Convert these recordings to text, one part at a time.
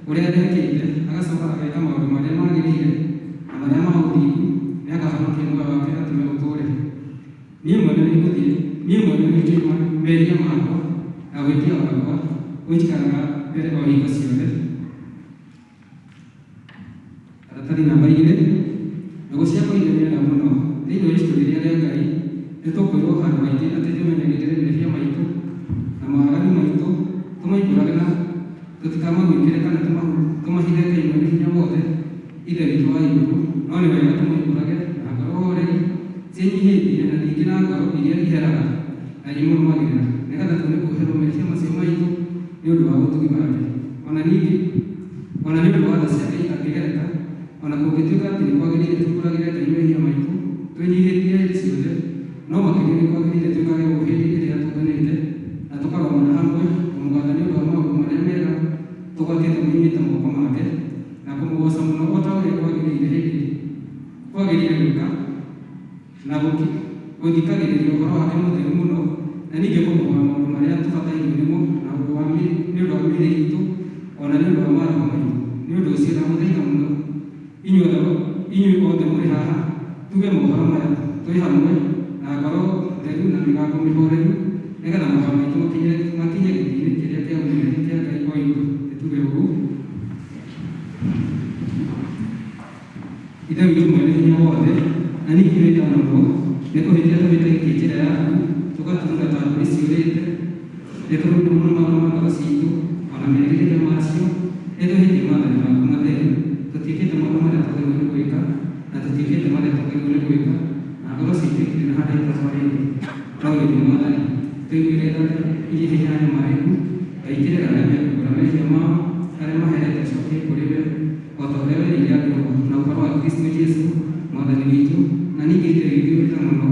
Ũrĩa ekĩte, agacoka ageka maũndũ marĩa magĩrĩire na marĩa ma ũthingu, nĩakahonokia muoyo wake atũme ũtũũre. Niĩ mwene nĩngũthiĩ, niĩ mwene nĩnjũĩ mehia makwa, na wĩhia wakwa ũnjikaraga mbere o hingo ciothe. Karatathi namba 2. Ndũgũ ciakwa iria nyenda mũno, thĩinĩ wa ibuku rĩrĩa rĩa Ngai nĩtũkwĩrwo handũ haingĩ atĩ tũmenyagĩrĩre mehia maitũ na mawaganu maitũ, tũmoimbũrage na tũtikamahumbĩre kana tũmahithe Ngai Mwene Hinya Wothe, Ithe witũ wa igũrũ, no nĩ wega tũmoimbũrage na ngoro horeri, ciĩnyihĩtie, na ningĩ na ngoro iria iheraga na imũrũmagĩrĩra, nĩ getha tuone kuoherwo mehia macio maitũ nĩ ũndũ wa ũtugi wake, o na ningĩ o na nĩ ũndũ wa tha ciake itangĩgereka. O na kũngĩtuĩka atĩ nĩ kwagĩrĩire tuumbũragĩre Ngai mehia maitũ twĩnyihĩtie hĩndĩ ciothe, no makĩria nĩ kwagĩrĩire twĩkage ũguo hĩndĩ ĩrĩa tũnganĩte na tũkarũgamana hamwe kũmũgatha nĩ ũndũ wa maũndũ marĩa mega tũgwatĩte moimĩte moko make, na kũmũgooca mũno o ta ũrĩa kwagĩrĩire hĩndĩ kwagĩrĩire gwĩka, na gũthikagĩrĩria ũhoro wake mũtheru mũno, na ningĩ kũmũhoya maũndũ marĩa tũbatairio nĩmo na ũndũ wa nĩ ũndũ wa mĩĩrĩ itũ, o na nĩ ũndũ wa maroho maitũ. Nĩ ũndũ ũcio ndamũthaitha mũno inyuĩ othe mũrĩ haha, tuge mohoro maya twĩ hamwe na ngoro theru na mĩgambo mĩhoreru, nĩgetha mahoya maitũ makinye gĩtĩ-inĩ kĩrĩa kĩa ũnene kĩa Ngai o igũrũ. Nĩtuge ũguo. Ithe witũ Mwene Hinya Wothe, na ningĩ wĩ tha mũno, nĩ kũhĩtia tũhĩtĩtie njĩra yaku, tũgaturura ta mbũri ciũrĩte. Nĩtũrũmire mũno maũndũ ma ngoro ciitũ, o na merirĩria macio. Nĩtwĩhĩtie maathani maku matheru, tũtiĩkĩte maũndũ marĩa twagĩrĩirwo nĩ gwĩka, na tũtiĩkĩte marĩa twagĩrĩirwo nĩ gwĩka, na ngoro ciitũ itirĩ na harĩa itatwarĩte. No githĩ Mwathani, tũiguĩre tha iria hinya nyamarĩku, ta ikĩrĩra arĩa mekumbũra mehia mao, arĩa maherete ũcokie kũrĩ we, o ta ũrĩa werĩire andũ na ũhoro wa Kristo Jesu Mwathani witũ, na ningĩ Ithe witũ wĩ tha mũno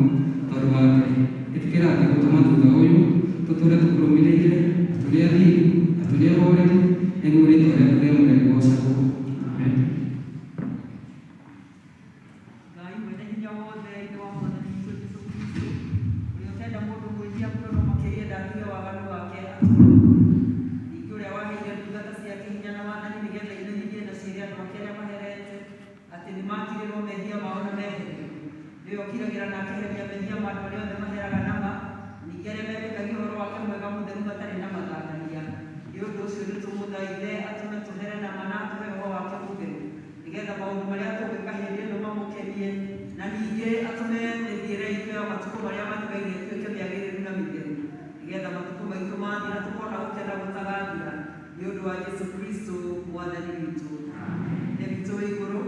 tondũ wake. Ĩtĩkĩra atĩ gũtũma thutha ũyũ tũtũũre tũkũrũmĩrĩire, na tũrĩ athingu, na tũrĩ ahoreri, nĩguo rĩĩtwa rĩaku rĩamũre rĩgoocagwo. Amen. Ngai Mwene Hinya Wothe, Ithe wa Mwathani witũ Jesũ Kristũ, ũrĩa ũtenda mũndũ mwĩhia akue no makĩria enda atige waganu wake atũũre muoyo. Ningĩ ũrĩa waheire ndungata ciake hinya na wathani nĩ getha imenyithie na ciĩre andũ ake arĩa maherete atĩ nĩmakirĩrwo mehia mao na meherio. Nĩwe ũkiragĩra na akeheria mehia ma andũ arĩa othe maheraga na ma, na ningĩ arĩa metĩkagia ũhoro wake mwega mũtheru matarĩ na mathangania. Nĩ ũndũ ũcio nĩtũmũthaithe atũme tũhere na ma na atũhe Roho wake Mũtheru, nĩgetha maũndũ marĩa tũgwĩka hĩndĩ ĩno mamũkenie, na ningĩ atũme mĩthiĩre itũ ya matukũ marĩa matigaire ĩtuĩke mĩagĩrĩru na mĩtheru, nĩgetha matukũ maitũ mathira tũkona gũkena gũtagathira, nĩ ũndũ wa Jesu Kristo Mwathani witũ. Ithe witũ wĩ igũrũ.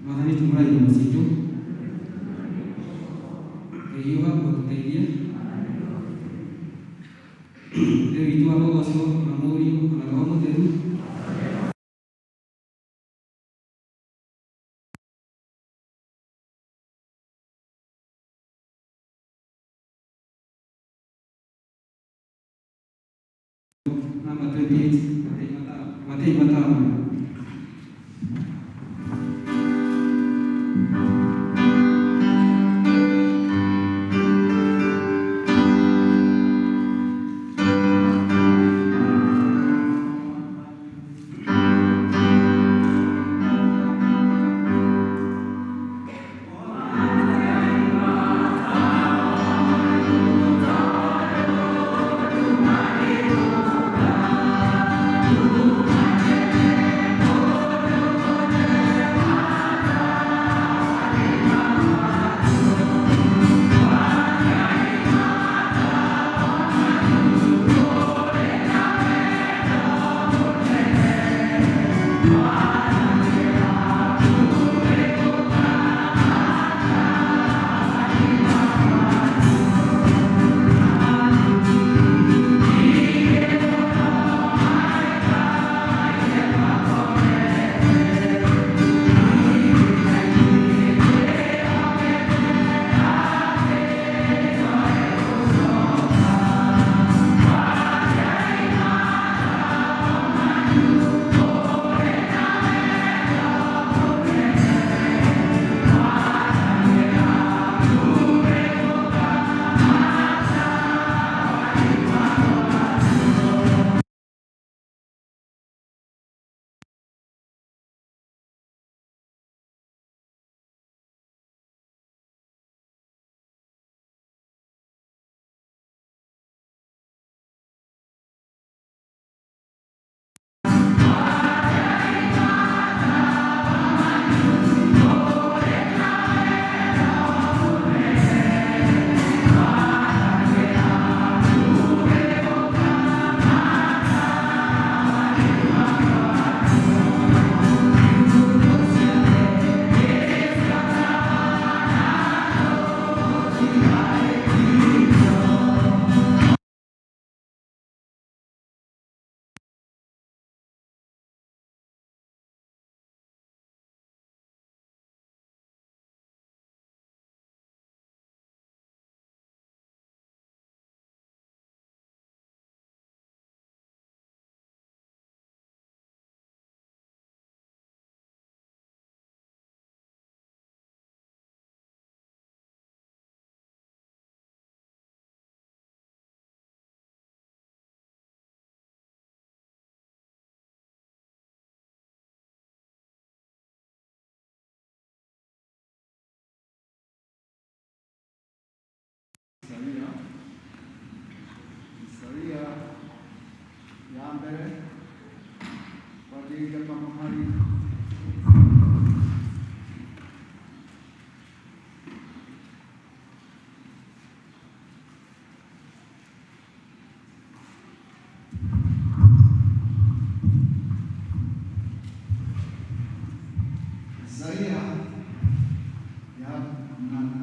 Mwathani tumũra iromo citũ, tũhiũha ũtũteithie. Ithe witũ arogocwo na Mũriũ na Roho Mũtheru. Namba 28, Matei 5.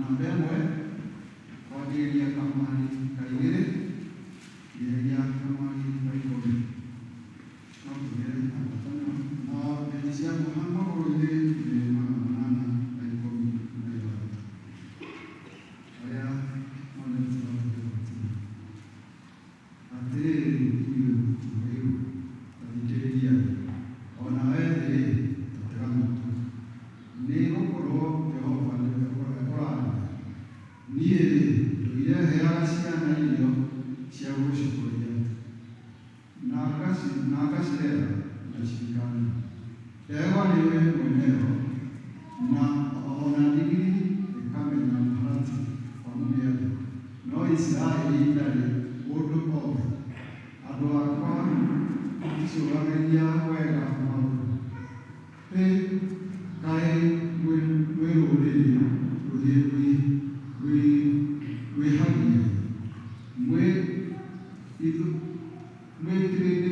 namba ĩmwe kwanjĩrĩria kamwari ka igĩrĩ nginyagia kamwari ka ikũmi. No tũgere na ngwatanĩro na mbeca cia magũrũ-inĩ nĩ 816. Arĩa monete no tũgĩbatithio. Atĩrĩrĩ inyuĩ mũtũũrĩrũ, ta thikĩrĩriai, o nawe thĩ-rĩ, ta tega matũ. Nĩ gũkorwo Jehova nĩwe ũraaria. Niĩ-rĩ, ndũire heaga ciana irio cia gũcikũria, na ngacirera ngacirikana. Ndegwa nĩyũĩ mwene yo, na o na ndigiri ĩkamenya mũharatĩ wa mũmĩathi, no Isiraeli ndarĩ ũndũ oĩ. Andũ akwa maticũũranagia wega maũndũ. Hĩ, kaĩ mwĩ rũrĩrĩ rwĩhagia-ĩ, mwĩ kĩrĩndĩ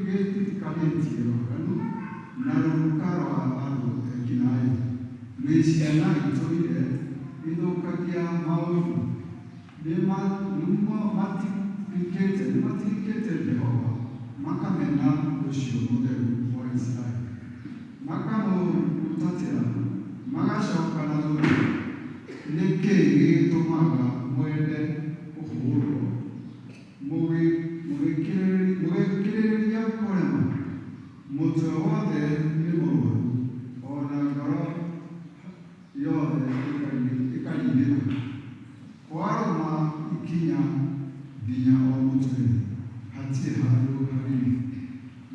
gĩtitikanĩtie waganu, na rũruka rwa andũ eki-naĩ, mwĩ ciana itũire ithũkagia maũndũ. Nĩmatirikĩte Jehova, makamena ũcio Mũtheru wa Isiraeli, makamũhutatĩra, magacooka na thuutha. Nĩ kĩĩ gĩgĩtũmaga mwende kũhũũrwo, mũgĩkĩrĩrĩria kũrema? Mũtwe wothe nĩ mũrũaru, o na ngoro yothe ĩkaringĩka. Kwarũma ikinya nginya o mũtwe-rĩ, hatirĩ handũ harima.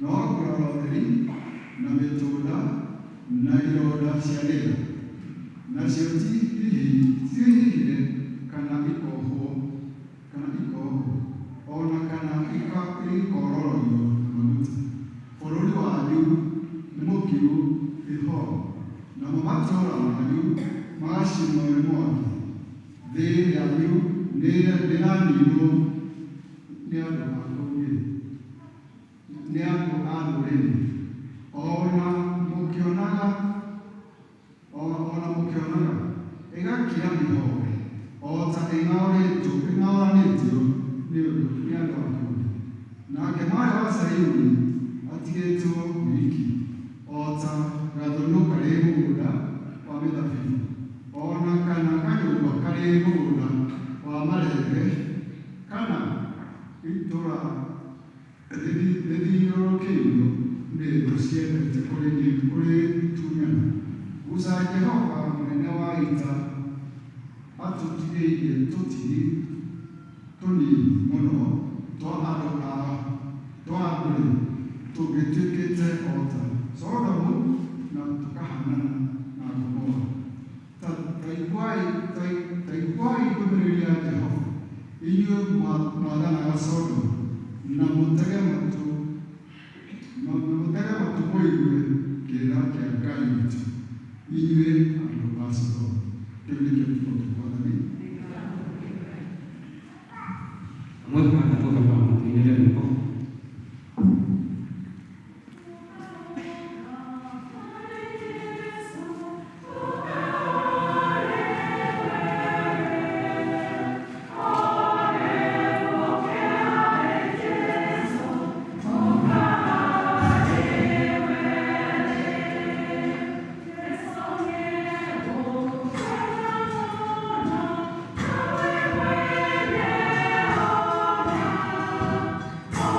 No nguraro theri, na mĩtũnda, na ironda cia nĩga. Nacio ti hihire kana ikohwo, o na kana ikororoio na maguta. Bũrũri wanyu nĩ mũkiru ihooru, namo matũũra manyu magacinwo nĩ mwaki. Thĩ yanyu nĩĩraniinwo nĩ andũ a kũngĩ, nĩ andũ a ndũrĩrĩ. O na mũkĩonaga, ĩgakira ihooru, o ta ĩng'aũranĩtio nĩ andũ a kũngĩ. Nake mwarĩ wa Zayuni atigĩtwo wiki, o ta gathũnũ karĩ mũgũnda wa mĩthabibũ, o na kana kanyũmba karĩ mũgũnda wa marenge, kana itũũra rĩthiũrũrũkĩirio nĩ thũ ciendete kũrĩtunyana. Guca Jehova mũnene wa ita atũtigĩirie tũtigi tũnini mũno twa andũ-rĩ, tũngĩtuĩkĩte o ta Sodomu na tũkahaanana na Gomora. Ta iguai ndũmĩrĩri ya Jehova, inyuĩ mwathanaga Sodomu, na mũtege matũ mũigue kĩrĩra kĩa Ngai witũ, inyuĩ andũ a Sodomu. Kĩu nĩkĩo kiugo kĩa Mwathani. Amwe tũgamba tũinĩre rwĩmbo. Oh,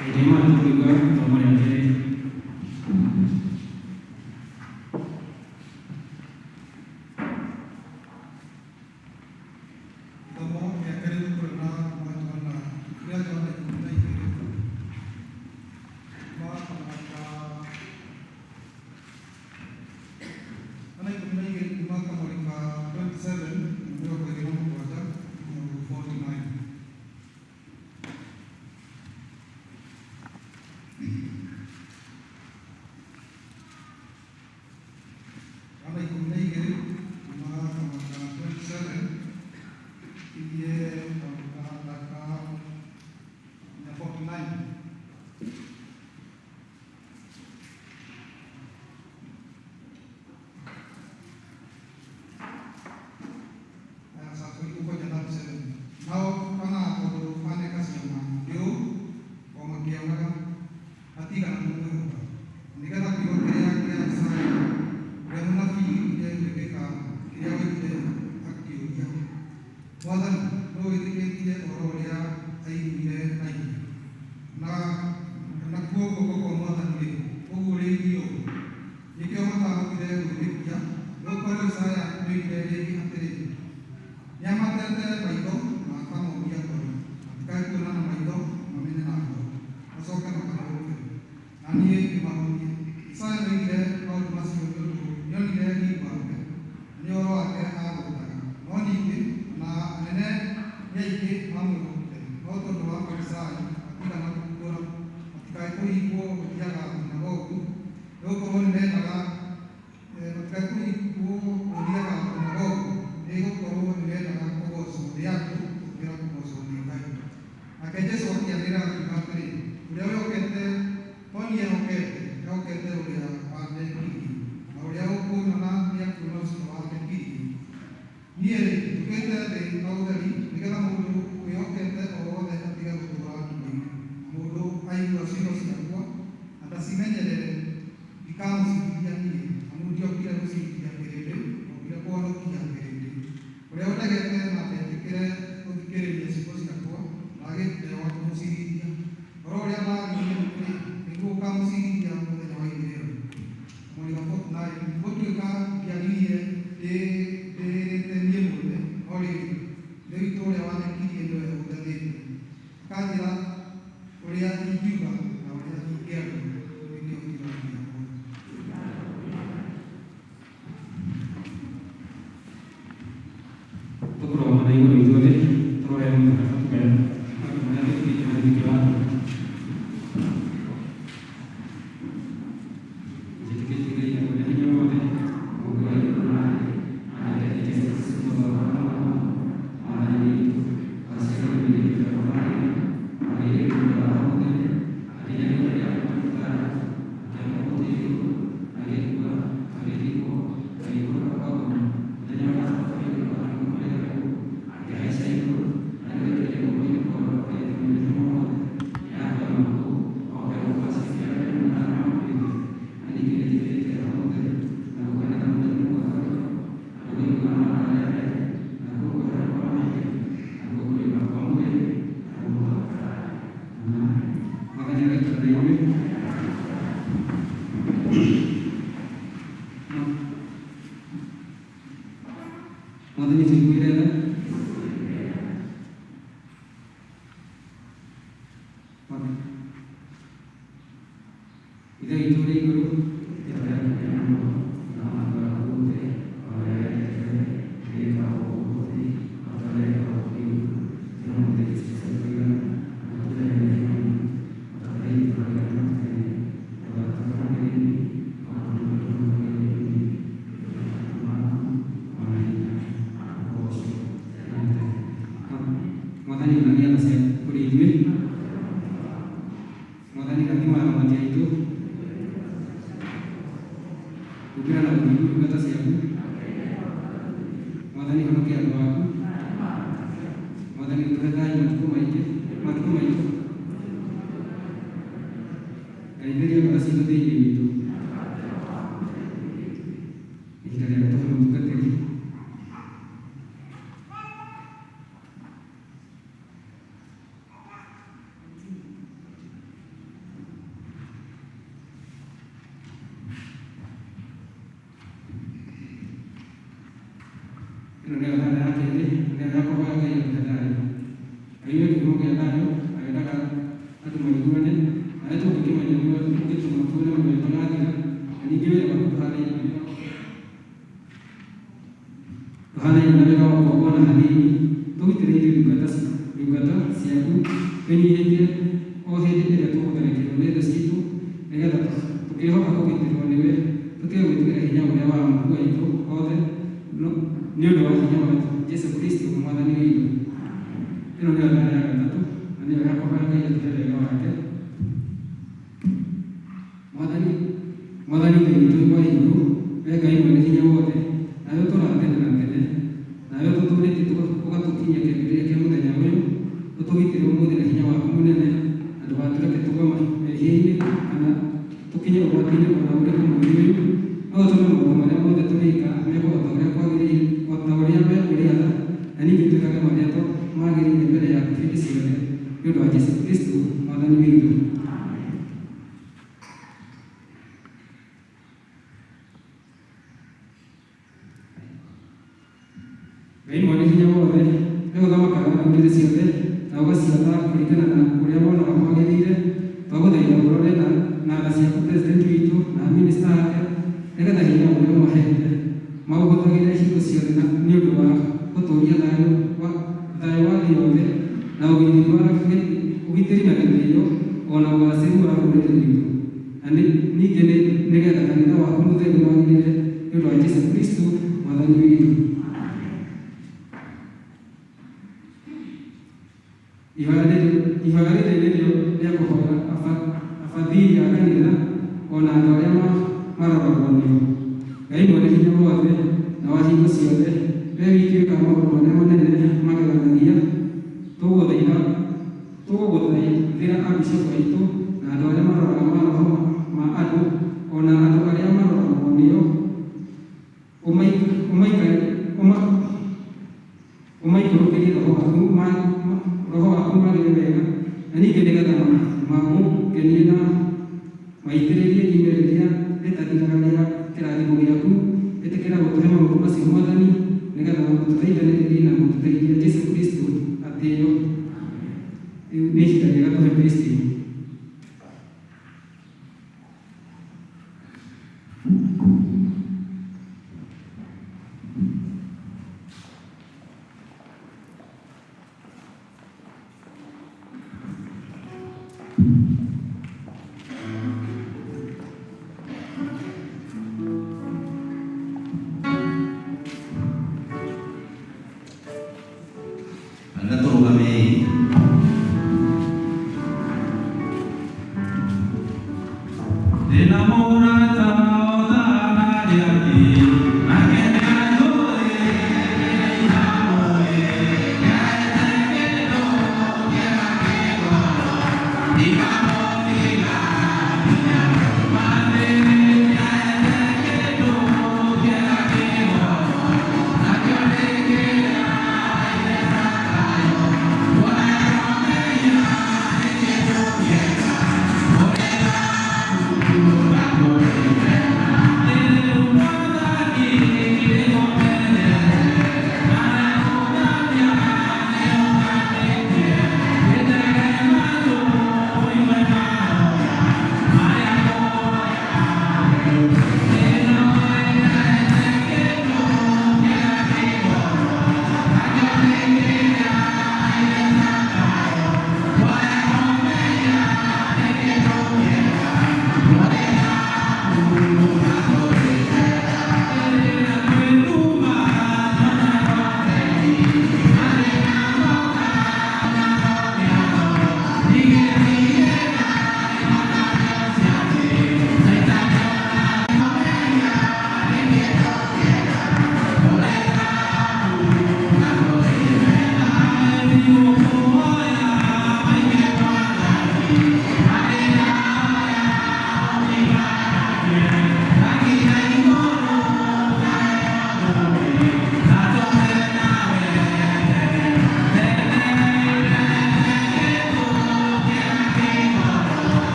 Hĩndĩ ĩmwe tũkũigua ithomo rĩa kerĩ. Ithomo rĩa kerĩ tũkũrona kuma Johana rĩa Johana 12 kuma kamũhari ka Yohana 12 kuma kamũhari ka 27 na 27 nginya 49. Yohana 12 kuma kamũhari ka 27 iye kamũhari ka 49. Nao kana tondũ aneka ciama ndĩũ o makĩonaga matigana kũmwĩhoka, nĩgetha kiugo kĩrĩa kĩa Isaya ũrĩa mũnabii gĩũkire gwĩkĩka, kĩrĩa oigire akĩũria, Mwathani, nũũ wĩtĩkĩtie ũhoro ũrĩa aiguire na ithuĩ? Nakuo guoko kwa Mwathani-rĩ, kũguũrĩirio ũ? Nĩkĩo mataahotire gwĩtĩkia, nĩgũkorwo Isaya nĩoigire rĩngĩ atĩrĩ, nĩamatete maitho na akamomia ngoro, matikae kuona na maitho mamenye na ngoro, macoke magarũrũke, na niĩ ndĩmahonie. Isaya nĩoigire maũndũ macio nĩ ũndũ nĩonire riiri wake, na nĩ ũhoro wake aagwetaga. No ningĩ ona anene nĩ aingĩ maamwĩhokire, no tondũ wa Afarisai matigana kuumbũra, matikae kũhingwo gũthiiaga thunagogi, nĩgũkorwo nĩmendaga matikae kũhingwo gũthiiaga thunagogi, nĩgũkorwo nĩmendaga kũgoocwo nĩ andũ gũkĩra kũgoocwo nĩ Ngai. Nake Jesũ akĩanĩrĩra akiuga atĩrĩ, ũrĩa wĩhokete to niĩ ehokete, ehokete ũrĩa wandekirie, na ũrĩa ũkũnyona nĩekuona ũcio wandekirie. Niĩ-rĩ, njũkĩte thĩ ta ũtheri, nĩgeetha mũndũ wĩhokete o wothe atige gũtũũra nduma-inĩ. Na mũndũ aigua ciugo ciakwa na ndacimenyerere, ndikamũciirithia niĩ, amu ndiokire gũciirithia kĩrĩndĩ, ndokire kũhonokia kĩrĩndĩ. Ũrĩa ũndegete na ndetĩkĩre gũthikĩrĩria ciugo ciakwa, ndagĩte wa kũmũciirithia. Ũhoro ũrĩa ndaaririe-rĩ, nĩguo ũkaamũciirithia mũthenya wa ithirĩro. Mũhari wa 49, gũtuĩka ndiaririe ndĩĩrĩte niĩ mwene, no rĩrĩ, Ithe witũ ũrĩa wandekirie nĩwe ũnjathĩte, akanjĩra ũrĩa ingiuga na ũrĩa ingĩaria. Kĩu nĩkĩo kiugo gĩakwa. Tũkũrũgama na igũrũ ithuothe tũrore mũtharaba tũkaya maũndũ marĩa twĩkĩte na nĩkĩo watho. Njĩtĩkĩtie Ngai mwene hinya wothe, Mũũmbi wa igũrũ na thĩ, na nyendete Jesũ Kristũ Mũrũ wa Baba Mwathani witũ, waciarirwo mũirĩtu wetagwo Maria, agĩĩrĩrwo nĩ wa Roho Mũtheru, akĩnyarirwo rĩrĩa aarĩ akĩambwo mũtĩ igũrũ, agĩkua, agĩthikwo, agĩikũrũka kwa ngoma. Mũthenya wa gatatũ agĩũka kuma kũrĩ akuũ, akĩhaica igũrũ, na rĩu aikarĩte guoko-inĩ kwa ũrĩa kwa Ithe Mwene-Hinya-Wothe, nĩakoima kũu, oke gũkaciria arĩa me muoyo na arĩa makuĩte. Na ningĩ nĩnjĩtĩkĩtie Roho Mũtheru, naguo kanitha mũtheru Mũgatoreki, naguo kũiguana na arĩa atheru, nakuo kuoherwo kwa mehia, nakuo kũriũka kwa mwĩrĩ, naguo muoyo wa tene. Amen. Mwathani aroikara na inyuĩ. Mwathani tũiguĩre tha. Ithe witũ ũrĩ igũrũ, rĩĩtwa rĩaku rĩamũrwo, ũthamaki waku ũũke, ũrĩa wendete wĩkagwo gũkũ thĩ o ta ũrĩa wĩkagwo kũu igũrũ. Tũhe ũmũthĩ irio cia kũigana, na ũtũrehere mehia maitũ, o ta ũrĩa ithuĩ tũrehaga arĩa matũhĩtĩirie. Ndũgatũtware magerio-inĩ, no ũtũhonokie kuuma kũrĩ ũrĩa mũũru. Ũthamaki waku, o na hinya, na ũgoco tene na tene. Mwathani onania tha ciaku kũrĩ ithuĩ. Mwathani rathima aramati aitũ. Humbĩra na ũthingu ndungata ciaku. Mwathani honokia andũ aku. Mwathani ũtũhe thayũ matukũ maingĩ, matukũ maitũ. Ngai theria ngoro citũ thĩinĩ witũ. Ihinda rĩa gũtũhe mũtungatĩri. o hĩndĩ ĩrĩa tũgũtharĩkĩrwo nĩ thũ ciitũ, nĩgetha tũkĩhoka kũgitĩrwo nĩwe, tũtige gwĩtigĩra hinya ũrĩa wa Mungu witũ othe, nĩ ũndũ wa hinya wa Jesũ Kristo Mwathani witũ. Ĩno nĩyo thara ya gatatũ, na nĩyo ya kũhoya Ngai atũhe wega wake. Mwathani, Mwathani Ngai witũ wa igũrũ, we Ngai mwene hinya wothe, nawe ũtũũraga tene na tene, nawe ũtũtũũrĩtie ũgatũkinyia kĩambĩrĩria kĩa mũthenya ũyũ, ũtũgitĩre ũmũthĩ na hinya waku mũnene, na ndũgatũreke tũgwe mehia-inĩ kana tũkinye ũgwati-inĩ o na ũrĩkũ mweri ũyũ, no ũtũme maũndũ marĩa mothe tũrĩka mekwo o ta ũrĩa kwagĩrĩire, o ta ũrĩa we ũrĩatha, na ningĩ twĩkage marĩa magĩrĩire mbere yaku hĩndĩ ciothe, nĩ ũndũ wa Jesũ Kristo Mwathani witũ. Ngai mwene hinya wothe, we ũthamakaga ndũrĩrĩ ciothe na ũgaciatha kũringana na ũrĩa wonaga kwagĩrĩire, twagũthaitha ũrore na tha ciaku president witũ na minista ake, nĩgetha hinya ũrĩa ũmahete maũhũthagĩre hingo ciothe nĩ ũndũ wa gũtũũria thayũ wa thĩ yothe na ũgitĩri na gĩtĩo o na ũgacĩru wa rũrĩrĩ rwitũ, na ningĩ nĩgetha kanitha waku mũtheru wagĩrĩre nĩ ũndũ wa Jesũ Kristo Mwathani witũ. Ihoya rĩrĩ nĩrĩo rĩa kũhoera abathiri a kanitha o na andũ arĩa maroragwo nĩo. Ngai mwene hinya wothe na wa hingo ciothe, we wiki wĩkaga maũndũ marĩa manene mageganagia, tũgũgũthaithĩra abishopu aitũ na andũ arĩa maroraga maroho ma andũ o na andũ arĩa maroragwo nĩo, ũmaikũrũkĩrie roho waku magĩre wega, na ningĩ nĩgetha magũkenie na maitĩrĩrie ime rĩrĩa rĩtathiraga rĩa kĩrathimo gĩaku. Ĩtĩkĩra gũtũhe maũndũ macio Mwathani, nĩgetha mũtũteithanĩrĩrie na mũtũteithie Jesũ Kristo atĩĩo. Rĩu nĩ ihinda rĩega tũhe Kristo. Thank you.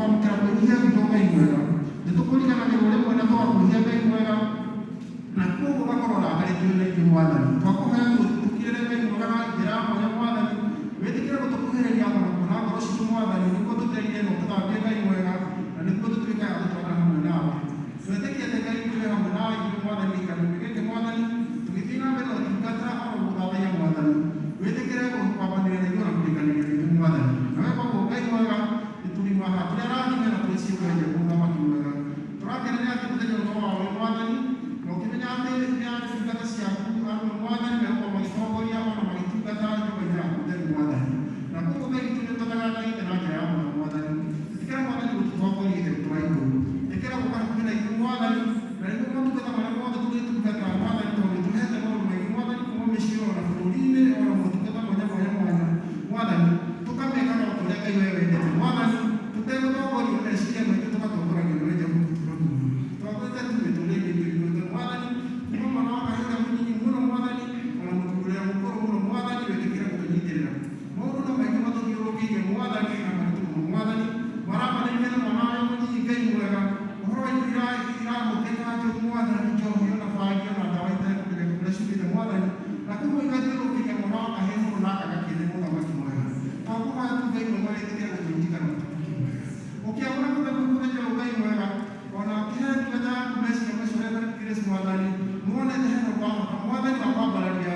Kwamũkĩra kwĩnyihia gwitũ Ngai mwega nĩtũkũriganagĩrwo rĩmwe na tũgakwĩhia Ngai mwega na koguo ũgakorwo ũrakarĩtio nĩ ithuĩ mwathani twakũhoya tũkirĩre Ngai mwega na njĩra ya mwanya mwathani wĩtĩkĩre gũtũkuhĩrĩria ona kuona ngoro citũ mwathani nĩguo tũtherire na ũtũthambie Ngai mwega na nĩguo tũtuĩke a gũtwarana hamwe nawe twĩtĩkie atĩ Ngai twĩ hamwe nawe ithuĩ mwathani gĩikaro-inĩ gĩkĩ mwathani tũgĩthiĩ na mbere na ũtungata ona gũthathaiya mwathani wĩtĩkĩre kwabanĩria na ithuĩ na kũrĩkanĩria na ithuĩ mwathani nawe koguo Ngai mwega nĩtũrimaga tũrĩ arathime na tũrĩ ciũmbe njega mũthamaki mwega tũrakenera atĩ mũthenya ũyũ wa wĩ mwathani na ũkĩmenya atĩ nĩ ndungata ciaku arũme mwathani megũkorwo magĩtongoria ona magĩtungata nyũmba-inĩ yaku theru mwathani na koguo Ngai witũ nĩtũthagathaĩte na njĩra ya mwanya mwathani ĩtĩkĩra mwathani gũtũtongoria ithe witũ wa igũrũ ĩkĩra gũka hakuhĩ na ithuĩ mwathani na nĩguo motungata marĩa mothe tũrĩtungataga mwathani tondũ nĩtũhete maũndũ maingĩ mwathani kuma mĩciĩ ona bũrũri-inĩ ona motungata mwanya mwanya mwanya mwathani tũkamekaga o ta ũrĩa Ngai we wendete mwathani tũtegũtongorio nĩ meciria maitũ tũgatongoragio nĩ wendi waku gũtũũra muoyo twakwĩte tu mĩtũrĩre itũ ithuothe mwathani kuma mwana wa kahĩĩ ũrĩa mũnyinyi mũno mwathani ona mũthuri ũrĩa mũkũrũ mũno mwathani wĩtĩkĩre gũtũnyitĩrĩra maũndũ no maingĩ matũthiũrũrũkĩirie mwathani na maritũ mũno mwathani maramanĩria na mwana ũrĩa mũnyinyi Ngai mwega ũhoro wa indo irahũthĩka njũru mwathani njohi ona bangi ona ndawa itekũmenyeka kũrĩa ciumĩte mwathani na koguo igathiũrũrũkĩria mwana wa kahĩĩ mũno na akaga kĩene mũthamaki mwega twakũhoya tu Ngai mwega wĩtĩkĩre gũtũririkana mũthamaki mwega ũkĩamũra mũthenya ũyũ Ngai mwega ona ũkĩhe ndungata yaku meciria macio Reverend Grace mwathani nĩwonete hena ũndũ wa bata mwathani wa kwambararia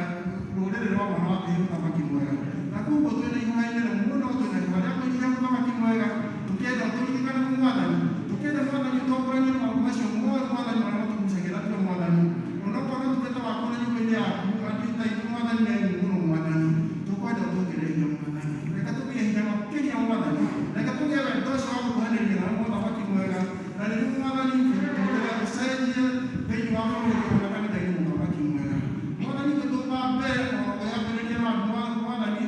rũrĩrĩ rwa mwana wa kahĩĩ mũthamaki mwega na koguo twĩna ihoya inene mũno twĩna ihoya rĩa kwĩnyihia mũthamaki mwega tũkĩenda tũririkane mwathani tũkĩenda mwathani ũtongoranie na maũndũ macio mothe mwathani marĩa matũgucagĩra tue mwathani onokorwo ũtungata waku na nyũmba-inĩ yaku andũ ta itũ mwathani nĩ aingĩ mũno mwathani tũkwenda ũtuongerere hinya mwathani reke tũgĩe hinya makĩria mwathani reke tũgĩe wendo ũcio wa gũkuhanĩrĩria nawe mũthamaki mwega na nĩguo mwathani tũtũre ũcenjie thĩinĩ wa bũrũri ona kanitha-inĩ mũthamaki mwega mwathani gĩtũma mbere ona ũkĩambĩrĩria na mwathani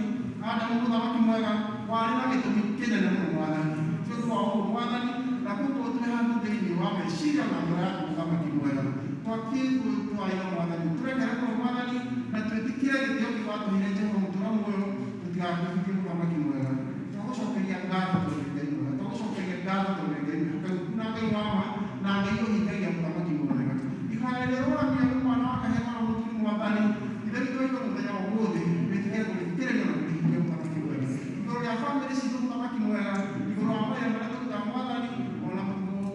Adamu mũthamaki mwega warĩ na gĩtũmi kĩnene mũno mwathani ti ũndũ wa ũguo mwathani na koguo tũrĩ handũ thĩinĩ wa meciria na ngoro yaku mũthamaki mwega twakĩtwaira mwathani tũrekere mũno mwathani na twĩtĩkĩre gĩtĩo kĩu watũheire Jehova mũtũra muoyo tũtigakũhutie mũthamaki mwega twagũcokeria ngatho tondũ nĩ Ngai mwega twagũcokeria ngatho tondũ nĩ Ngai mwĩhokeku na Ngai wa ma na Ngai ũhingagia mũthamaki mwega ihoya rĩrĩa rũramia nĩ mwana wa kahĩĩ mwana mũthuri mwathani ithe witũ wa igũrũ mũthenya wa ũmũthĩ wĩtĩkĩre kũrĩthikĩrĩria na kũrĩhingia mũthamaki mwega igũrũ rĩa bamĩrĩ citũ mũthamaki mwega igũrũ wa mawĩra marĩa tũrutaga mwathani ona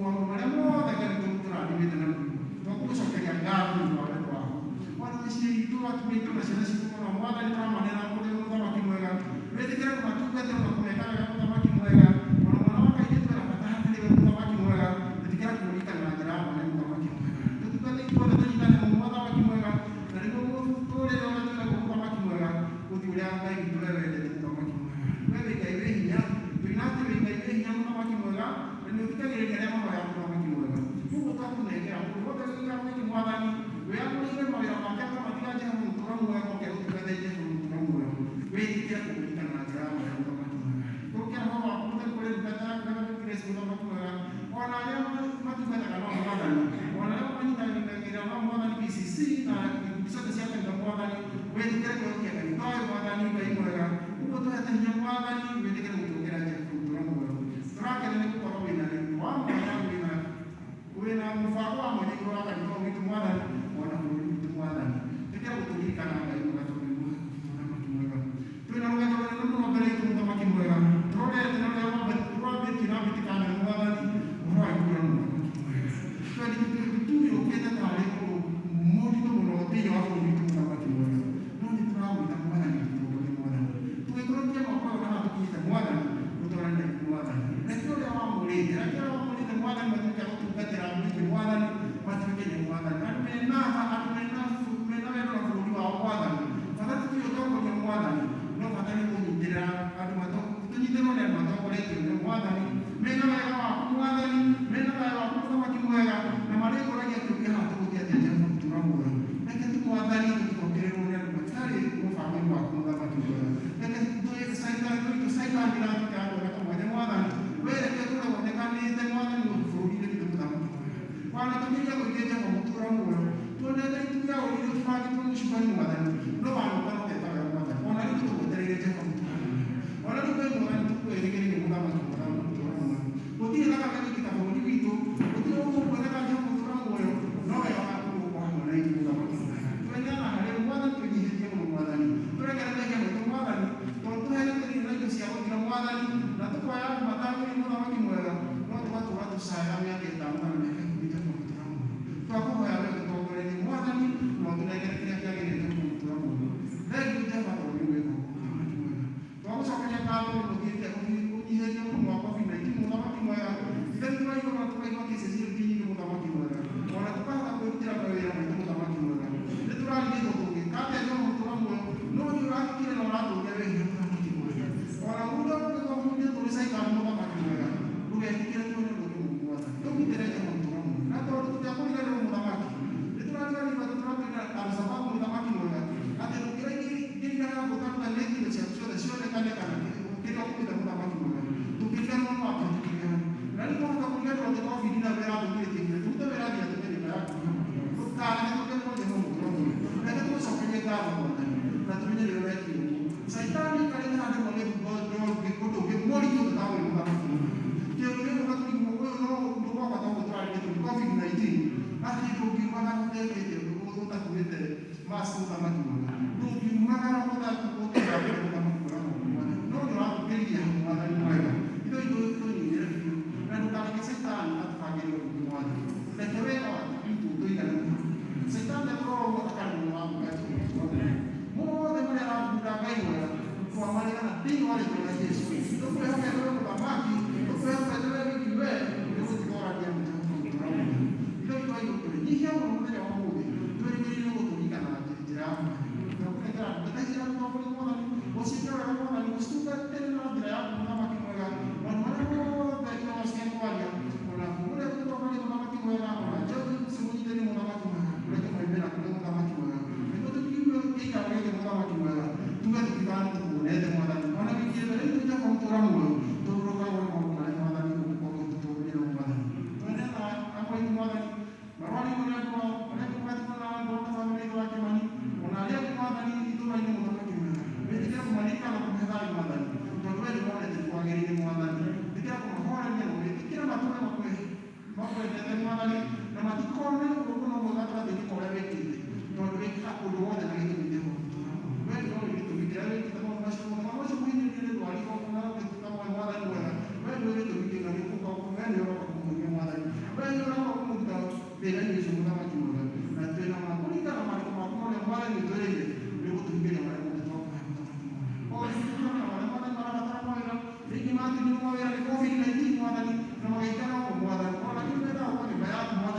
maũndũ marĩa mothe Ngai witũ tũrathimĩte namo twagũgũcokeria ngatho nĩ ũndũ wa wendo waku mwathani mĩciĩ itũ atumia aitũ na ciana citũ mũno mwathani tũramanena kũrĩ mũthamaki mwega wĩtĩkĩre kũmatungatĩra na kũmeka wega mũthamaki mwega ona mwana wa kairĩtu ena bata harĩ we mũthamaki mwega ĩtĩkĩra kũmũririkana na njĩra ya mwanya mũthamaki mwega tũtungate ithuothe tũnyitane mũthamaki mwega na nĩguo mũtũrĩre ũrĩa twĩnaguo mũthamaki mwega ũthiĩ ũrĩa Ngai witũ we wendete mũthamaki mwega we wĩ Ngai wĩ hinya tũina atĩ wĩ Ngai wĩ hinya mũthamaki mwega na nĩ ũthikagĩrĩria arĩa mahoyaga mũthamaki mwega koguo twakũnengera mũndũ wothe gĩikaro gĩkĩ mwathani wĩamũrĩire mawĩra make akamatiga Jehova mũtũra muoyo oke gũtungata Jehova mũtũra muoyo wĩtĩkĩre kũmũririkana na njĩra ya mwanya mũthamaki mwega tũkĩra roho waku mũtheru kũrĩ ndungata yaku Reverend Grace mũthamaki mwega ona arĩa matungataga nao mwathani ona arĩa manyitanagĩra nao mwathani PCC na ikundi ciothe cia kanitha mwathani wĩtĩkĩre kwĩhokia kanitha ũyũ mwathani Ngai mwega ũguo tũhete hinya mwathani wĩtĩkĩre gũtũngĩra Jehova mũtũra muoyo tũrakena nĩ gũkorwo wĩna riri wa mwanya wĩna mũbango wa mwanya igũrũ wa kanitha ũyũ witũ mwathani ona bũrũri witũ mwathani tĩkĩra gũtũririkana Ngai mwega tondũ nĩ mũthamaki mwega twĩna rũgendo rũnene mũno mbere itũ mũthamaki mwega tũrorete na ũrĩa rwambĩtie na mbĩtĩka nene mwathani ũhoro wa ithurano mũthamaki mwega tũyũkĩte tarĩ ũndũ mũritũ mũno thĩinĩ wa bũrũri witũ mũthamaki mwega no nĩ tũragwĩta mwathani tũtongorie mwathani tũgĩkũrũkia mwaka ũyũ na haha tũkinyĩte mwathani ũtwarane na ithuĩ mwathani reke ũrĩa wamũrĩte reke ũrĩa wamũrĩte mwathani matuĩke a gũtungatĩra mũingĩ mwathani matuĩke nĩ mwathani andũ mena tha andũ mena wendo na bũrũri wao mwathani bata ti ũtongoria mwathani no bata nĩ kũnyitĩrĩra andũ tũnyitĩrĩrwo nĩ andũ matongoretio nĩ mwathani mena wega waku mwathani mena wega waku mũthamaki mwega na marĩkũragia kĩũria haha tũgũthiĩ atĩa Jehova mũtũra muoyo reke tu mwathani tũtikongererwo nĩ andũ matarĩ mũbango-inĩ waku mũthamaki mwega reke tũcaitanĩra tuĩke a kuoneka mwanya mwathani we reke tũre wonekanĩte mwathani bũrũri-inĩ witũ mũthamaki mwega wanatũmĩria gũithia Jehova mũtũra muoyo tuonete itu rĩa ũrĩrĩ tũbangĩtwo mũcukani mwathani no wanũka no geta wega mwathani ona rĩu tũgwetereire Jehova mũtũra muoyo ona rĩu kwĩ mwathani tũkwĩrĩgĩrĩire mũthamaki mwega mũtũra muoyo gũtirĩ tũcaga mĩaka ĩtano kana mĩaka ikũmi Jehova mũtũra muoyo. Twakũhoya we ũtũtongorerie Mwathani na ũtũnengere kĩrĩa kĩagĩrĩire Jehova mũtũra muoyo. Thengiũ Jehova tondũ nĩ ũgwĩka ũguo mũthamaki mwega. Twagũcokeria ngatho nĩ ũthiĩte ũnyihĩtie mũrimũ wa COVID-19 mũthamaki mwega. Ithe nĩtũraigua na tũkaigua cases iria nyingĩ mũthamaki mwega. Ona tũkahota kwĩrutĩra mawĩra maitũ mũthamaki mwega. Nĩtũrarigĩtwo tũngĩka atĩa Jehova mũtũra muoyo, no nĩ ũrahikire na ũratũria wĩhia mũthamaki mwega. Ona mũndũ ũngĩtũhunjia tũrĩ caitani mũthamaki mwega. Ndũgetĩkĩre tuone ũndũ ũngĩ mũũru Mwathani. Tũgitĩre Jehova mũtũra muoyo. Na tondũ tũtiakũriganĩrwo mũthamaki, nĩtũrariganĩrwo atĩ tũratũire Al-Shabaab mũthamaki mwega, atĩ ndũngĩraingĩrĩra handũ ũtarutanĩtie indo ciaku ciothe cionekane kana kĩrĩa ũkuĩte mũthamaki mwega. Tũngĩriganĩrwo no wakĩhĩtũkĩria hau. Na rĩu twahota kũriganĩrwo atĩ COVID nayo ĩrathũkĩtie nginya tũrute wĩra nginya tũme nyũmba yaku mũthamaki mwega. Ndũkareke tũriganĩrwo Jehova mũtũra muoyo. Reke tũgũcokerie ngatho Mwathani na tũmenye nĩ ũrekire ũguo. Caitani aikarĩte handũ ĩmwe nĩ ũndũ ũngĩ mũritũ tũtawĩ mũthamaki mwega. Kĩũndũ gĩgũka tũrigwo ũyũ no ũndũ wa bata ũguo tũrarĩria tũrĩ COVID-19 atĩ ndũngiumagara ũtekĩte ũtakuĩte mask mũthamaki mwega. Ndũngiumagara ũtethambĩte mũthamaki mwega maũndũ Mwathani. No nĩ ũratũkĩria Mwathani mwega. Ithuĩ tũnyihĩre biũ na ndũkareke caitani atũbangĩre ũndũ ũngĩ Mwathani. Reke wega waku witũ ũtũigane mũthamaki mwega. Caitani atũrora ũguo akaremwo wa gwĩka Jehova mũtũra muoyo. Mothe marĩa arathugunda Ngai mwega twamarĩgana thĩinĩ wa rĩtwa rĩa Jesũ. Tũkwĩhokete we mũthamaki, tũkwĩhokete we wiki we, nĩgũtũtorania Jehova mũtũra muoyo. Ithe witũ wa igũrũ tũrĩnyihia mũno mũthenya wa ũmũthĩ, twĩrĩgĩrĩire gũtũririkana na njĩra ya mwanya. Twakũnengera ndungata ici ciaku ũtongorie Mwathani, ũciĩke wega Mwathani, ũcitungatĩre na njĩra yaku mũthamaki mwega. Maũndũ marĩa mothe iroho ciekwaria, ona ũrĩa ũgũtongoria mũthamaki mwega, ona njoki cimũnyitĩrie mũthamaki mwega, ũreke moimĩra kũrĩ mũthamaki mwega. Nĩguo tũkiuge gĩikaro gĩkĩ mũthamaki mwega, tuge tũkiugaga nĩtũkuonete Mwathani. Ona wiki ĩno rĩu Jehova mũtũra muoyo, tũhurũkagwo nĩ maũndũ marĩa Mwathani ũgũkorwo ũgĩtũtongoria namo Mwathani. Twendete amwe aitũ Mwathani, marwarĩirwo nĩ andũ ao, arĩa angĩ magatigwo na andũ a bamĩrĩ itũ wa Kĩmani, ona arĩa angĩ Mwathani itũũra-inĩ mũthamaki mwega. Wĩtĩkĩre kũmaririkana kũmahe thayũ Mwathani, tondũ we nĩwonete nĩkwagĩrĩire Mwathani. Ĩtĩkĩra kũmahoreria na wĩtĩkĩre matũũre makwendete Mwathani, na matikone ũndũ ona ũmwe gatagatĩ-inĩ ka ũrĩa wĩkĩte, tondũ wĩkaga ũndũ wothe na gĩtũmi Jehova mũtũra muoyo. We nĩwe ũĩ gĩtũmi kĩrĩa wĩkĩte maũndũ macio mothe, maũndũ macio mũhinyĩrĩrie nĩ ndwari ona ũngĩtuĩka Mwathani mwega. We nĩwe gĩtũmi kĩu na nĩũgũka, we nĩwe ũroka kũmũhonia Mwathani. We nĩwe ũroka kũmũruta thĩna-inĩ ũcio mũthamaki mwega. Na twĩna ma kũringana na maandĩko maku marĩa Mwathani ũtwĩrĩire, nĩũgũtũhingĩria marĩa mothe twakũhe mũthamaki mwega. O tũkĩona marĩa Mwathani marabatara mawĩra, rĩngĩ matunywo mawĩra nĩ COVID-19 Mwathani, na magaikara ũguo Mwathani. Ona kĩu mendaga gũka nyũmba yaku Mwathani.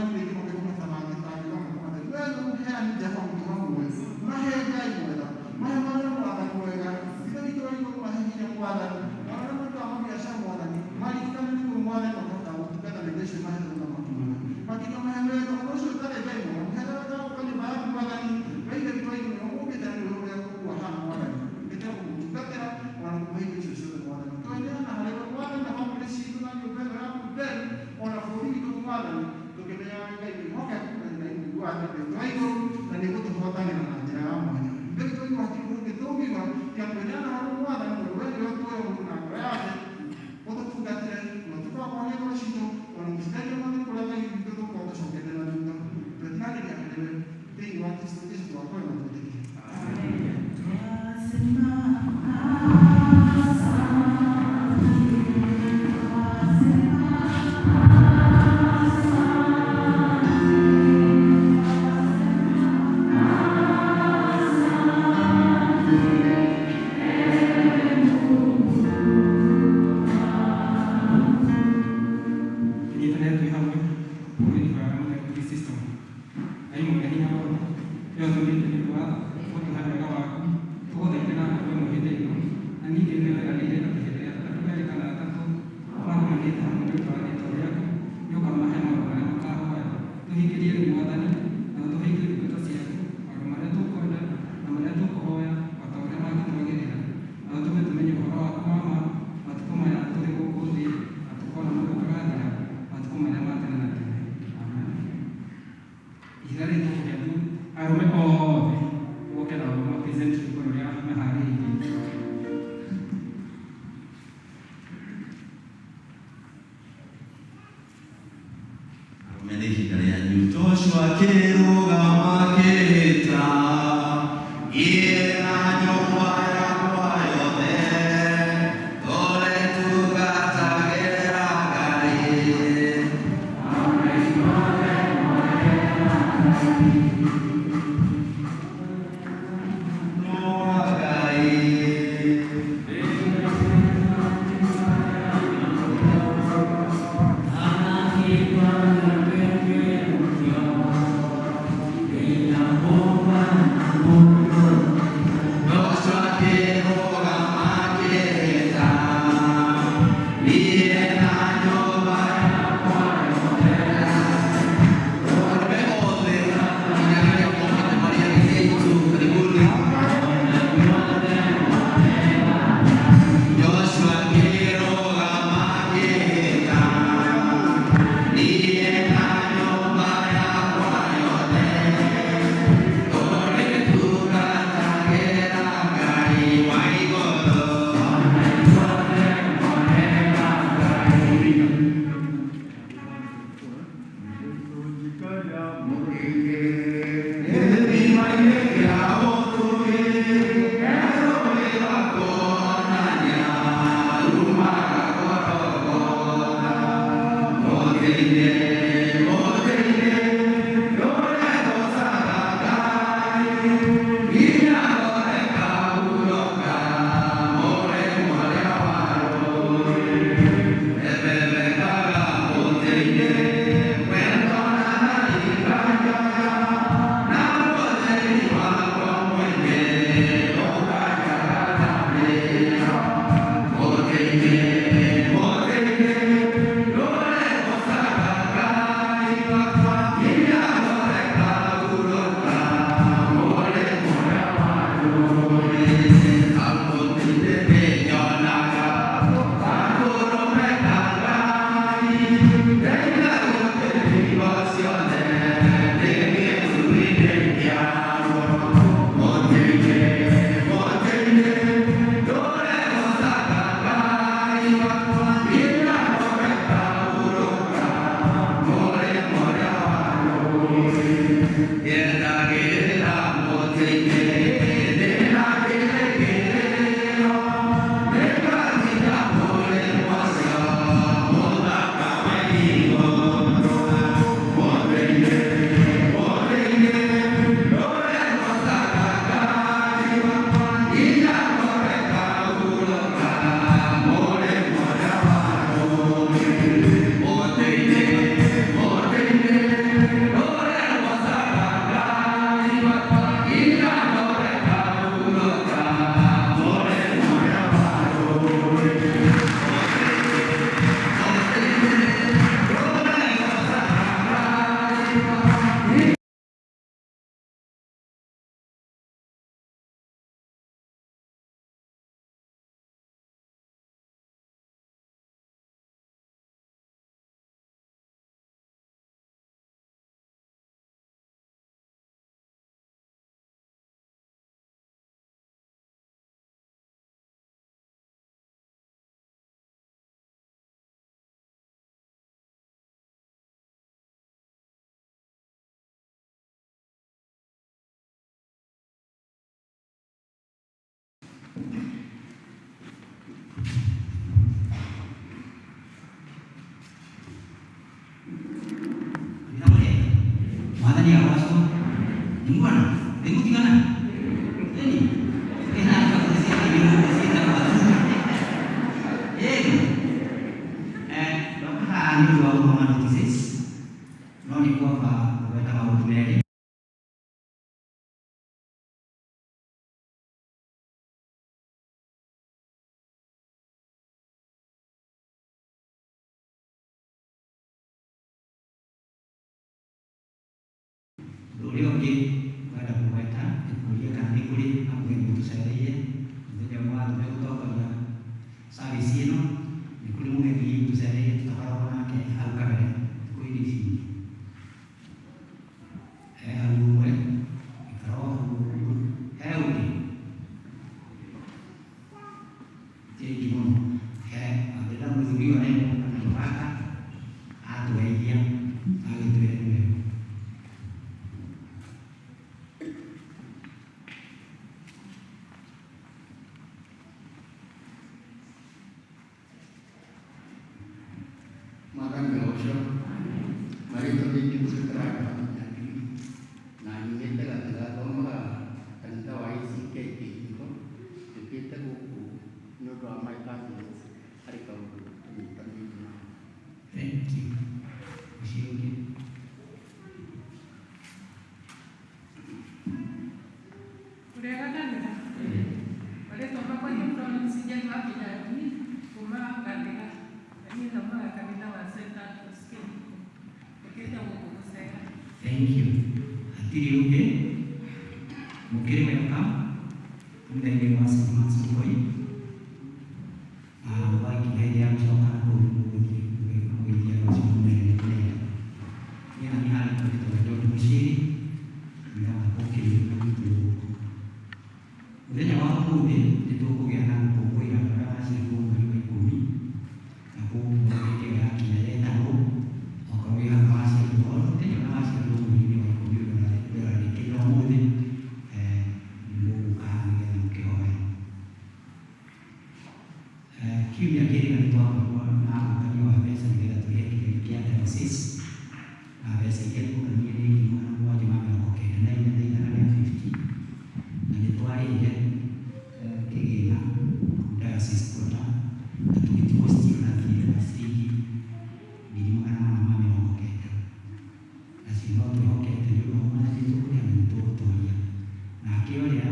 Nimwana nĩmũtigana ĩni ĩna ĩni ndoka haha nĩ ũndũ wa gũthoma notices no nĩ kwamba kũgweta maũndũ merĩ. Ũrĩa ũngĩ ngwenda kũgweta nĩ kũũria kana nĩ kũrĩ amũgeni ũtũcereire mũthenya ũmwe wa tũmegũtongoria service ĩno. Nĩ kũrĩ mũgeni ũtũcereire tũtakoragwo nake hau kabere thikũ iria ici he hau ũmwe ikara o hau ũguo. He ũngĩ ti aingĩ mũno. He ambĩrĩra mũthuri ũyũ arehwo kanitha gaka atũgeithia agĩtwĩre nĩ wega. Mwathani ũcio marĩtwa nĩ Joseph Karanga Nyanjui na nyumĩte Gathiga thomaga kanitha wa ACK Kĩhingo. Njũkĩte gũkũ nĩ ũndũ wa my cousins harĩ kaũndũ tũnyitanĩire nao. Thank you. Ũcio ũngĩ. Ũrĩega kanitha. Marĩtwa makwa nĩ Florence Njenga Kĩnyanjui kuma Gathiga. Na niĩ thomaga kanitha wa St. Andrews Kĩhingo. Njũkĩte gũkũ gũcera. Thank you. Hatirĩ ũngĩ. Mũkĩrĩ welcome kanitha-inĩ wa St. Mark's Mũkoi. Na gwakinya hĩndĩ ya gũcoka na kũu mũgũthiĩ mũgĩthiĩ andũ acio mũmerĩre kũrĩa. Niĩ na niĩ harĩ njĩtagwo George Mũciri, kanitha wa Gũkĩrĩ gwitũ gũkũ. Mũthenya wa ũmũthĩ nĩ tũkũgĩa na gũkũngũĩra andũ arĩa maciarirwo mweri wa ikũmi na koguo hĩndĩ ĩyo yakinya yetagwo okorwo wĩ hau waciarirwo o mũthenya ũrĩa waciarirwo mweri-inĩ wa ikũmi ũrĩa ũrarĩkĩrĩra ũmũthĩ nĩ mũgũka haha nĩgetha mũkĩhoe. Kiumia kĩrĩa nĩ twakorirwo na ũngania wa mbeca nĩgetha tũrĩhe kĩgerio kĩa diocese na mbeca iria tuonganirie nĩ 794 na igana rĩa 50 na nĩ twarĩhire kĩgĩna diocese quota na tũgĩtigwo still na thirĩ wa ciringi 490,000 nacio no twĩhokete nĩ ũndũ wa Mwathani tũkũrĩa na nĩtũgũtoria. Nake ũrĩa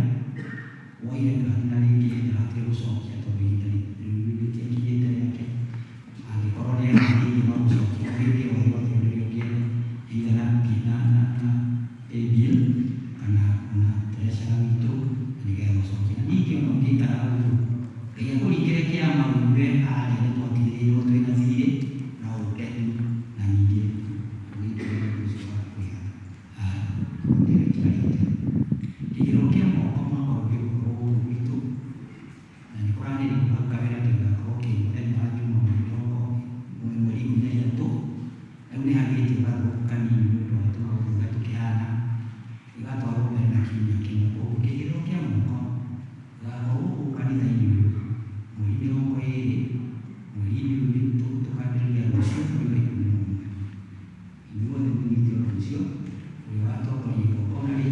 woire ngari na rĩngĩ ndahotire gũcokia tondũ ihinda rĩu rĩtiakinyĩte rĩake angĩkorwo nĩ eharĩirie no gũcokia hĩndĩ o yothe rĩrĩa ũngĩenda either na na paybill kana na treasurer witũ nĩgetha ũcokie. Na ningĩ ona ũngĩikara ũguo Ngai akũringĩre kĩama uge harĩa nĩ twatigĩrĩirwo twĩna thirĩ no ũke tu na ningĩ ũgĩtwĩre ũndũ ũcio wa kũrĩha ĩrĩa ĩtigarĩte. Kĩgĩro kĩa moko mwaka ũngĩ ũgũkorwo gũkũ gwitũ na nĩ kũranĩrĩirwo hau kabere atĩ gĩgakorwo kĩ mũthenya wa Juma mweri mĩrongo mweri 13. Rĩu nĩ hagĩte ũgarũrũku kanini nĩ ũndũ wa tũmaũndũ ũrĩa tũkĩhana gĩgatwarwo mbere na kiumia kĩmwe. Koguo kĩgĩro kĩa moko gĩgakorwo gũkũ kanitha-inĩ ũyũ mweri 20 mweri-inĩ ũyũ tũkambĩrĩria rũciũ mweri wa 11. Inyuothe mũnyite ũndũ ũcio ũrĩa watongoria igongona rĩ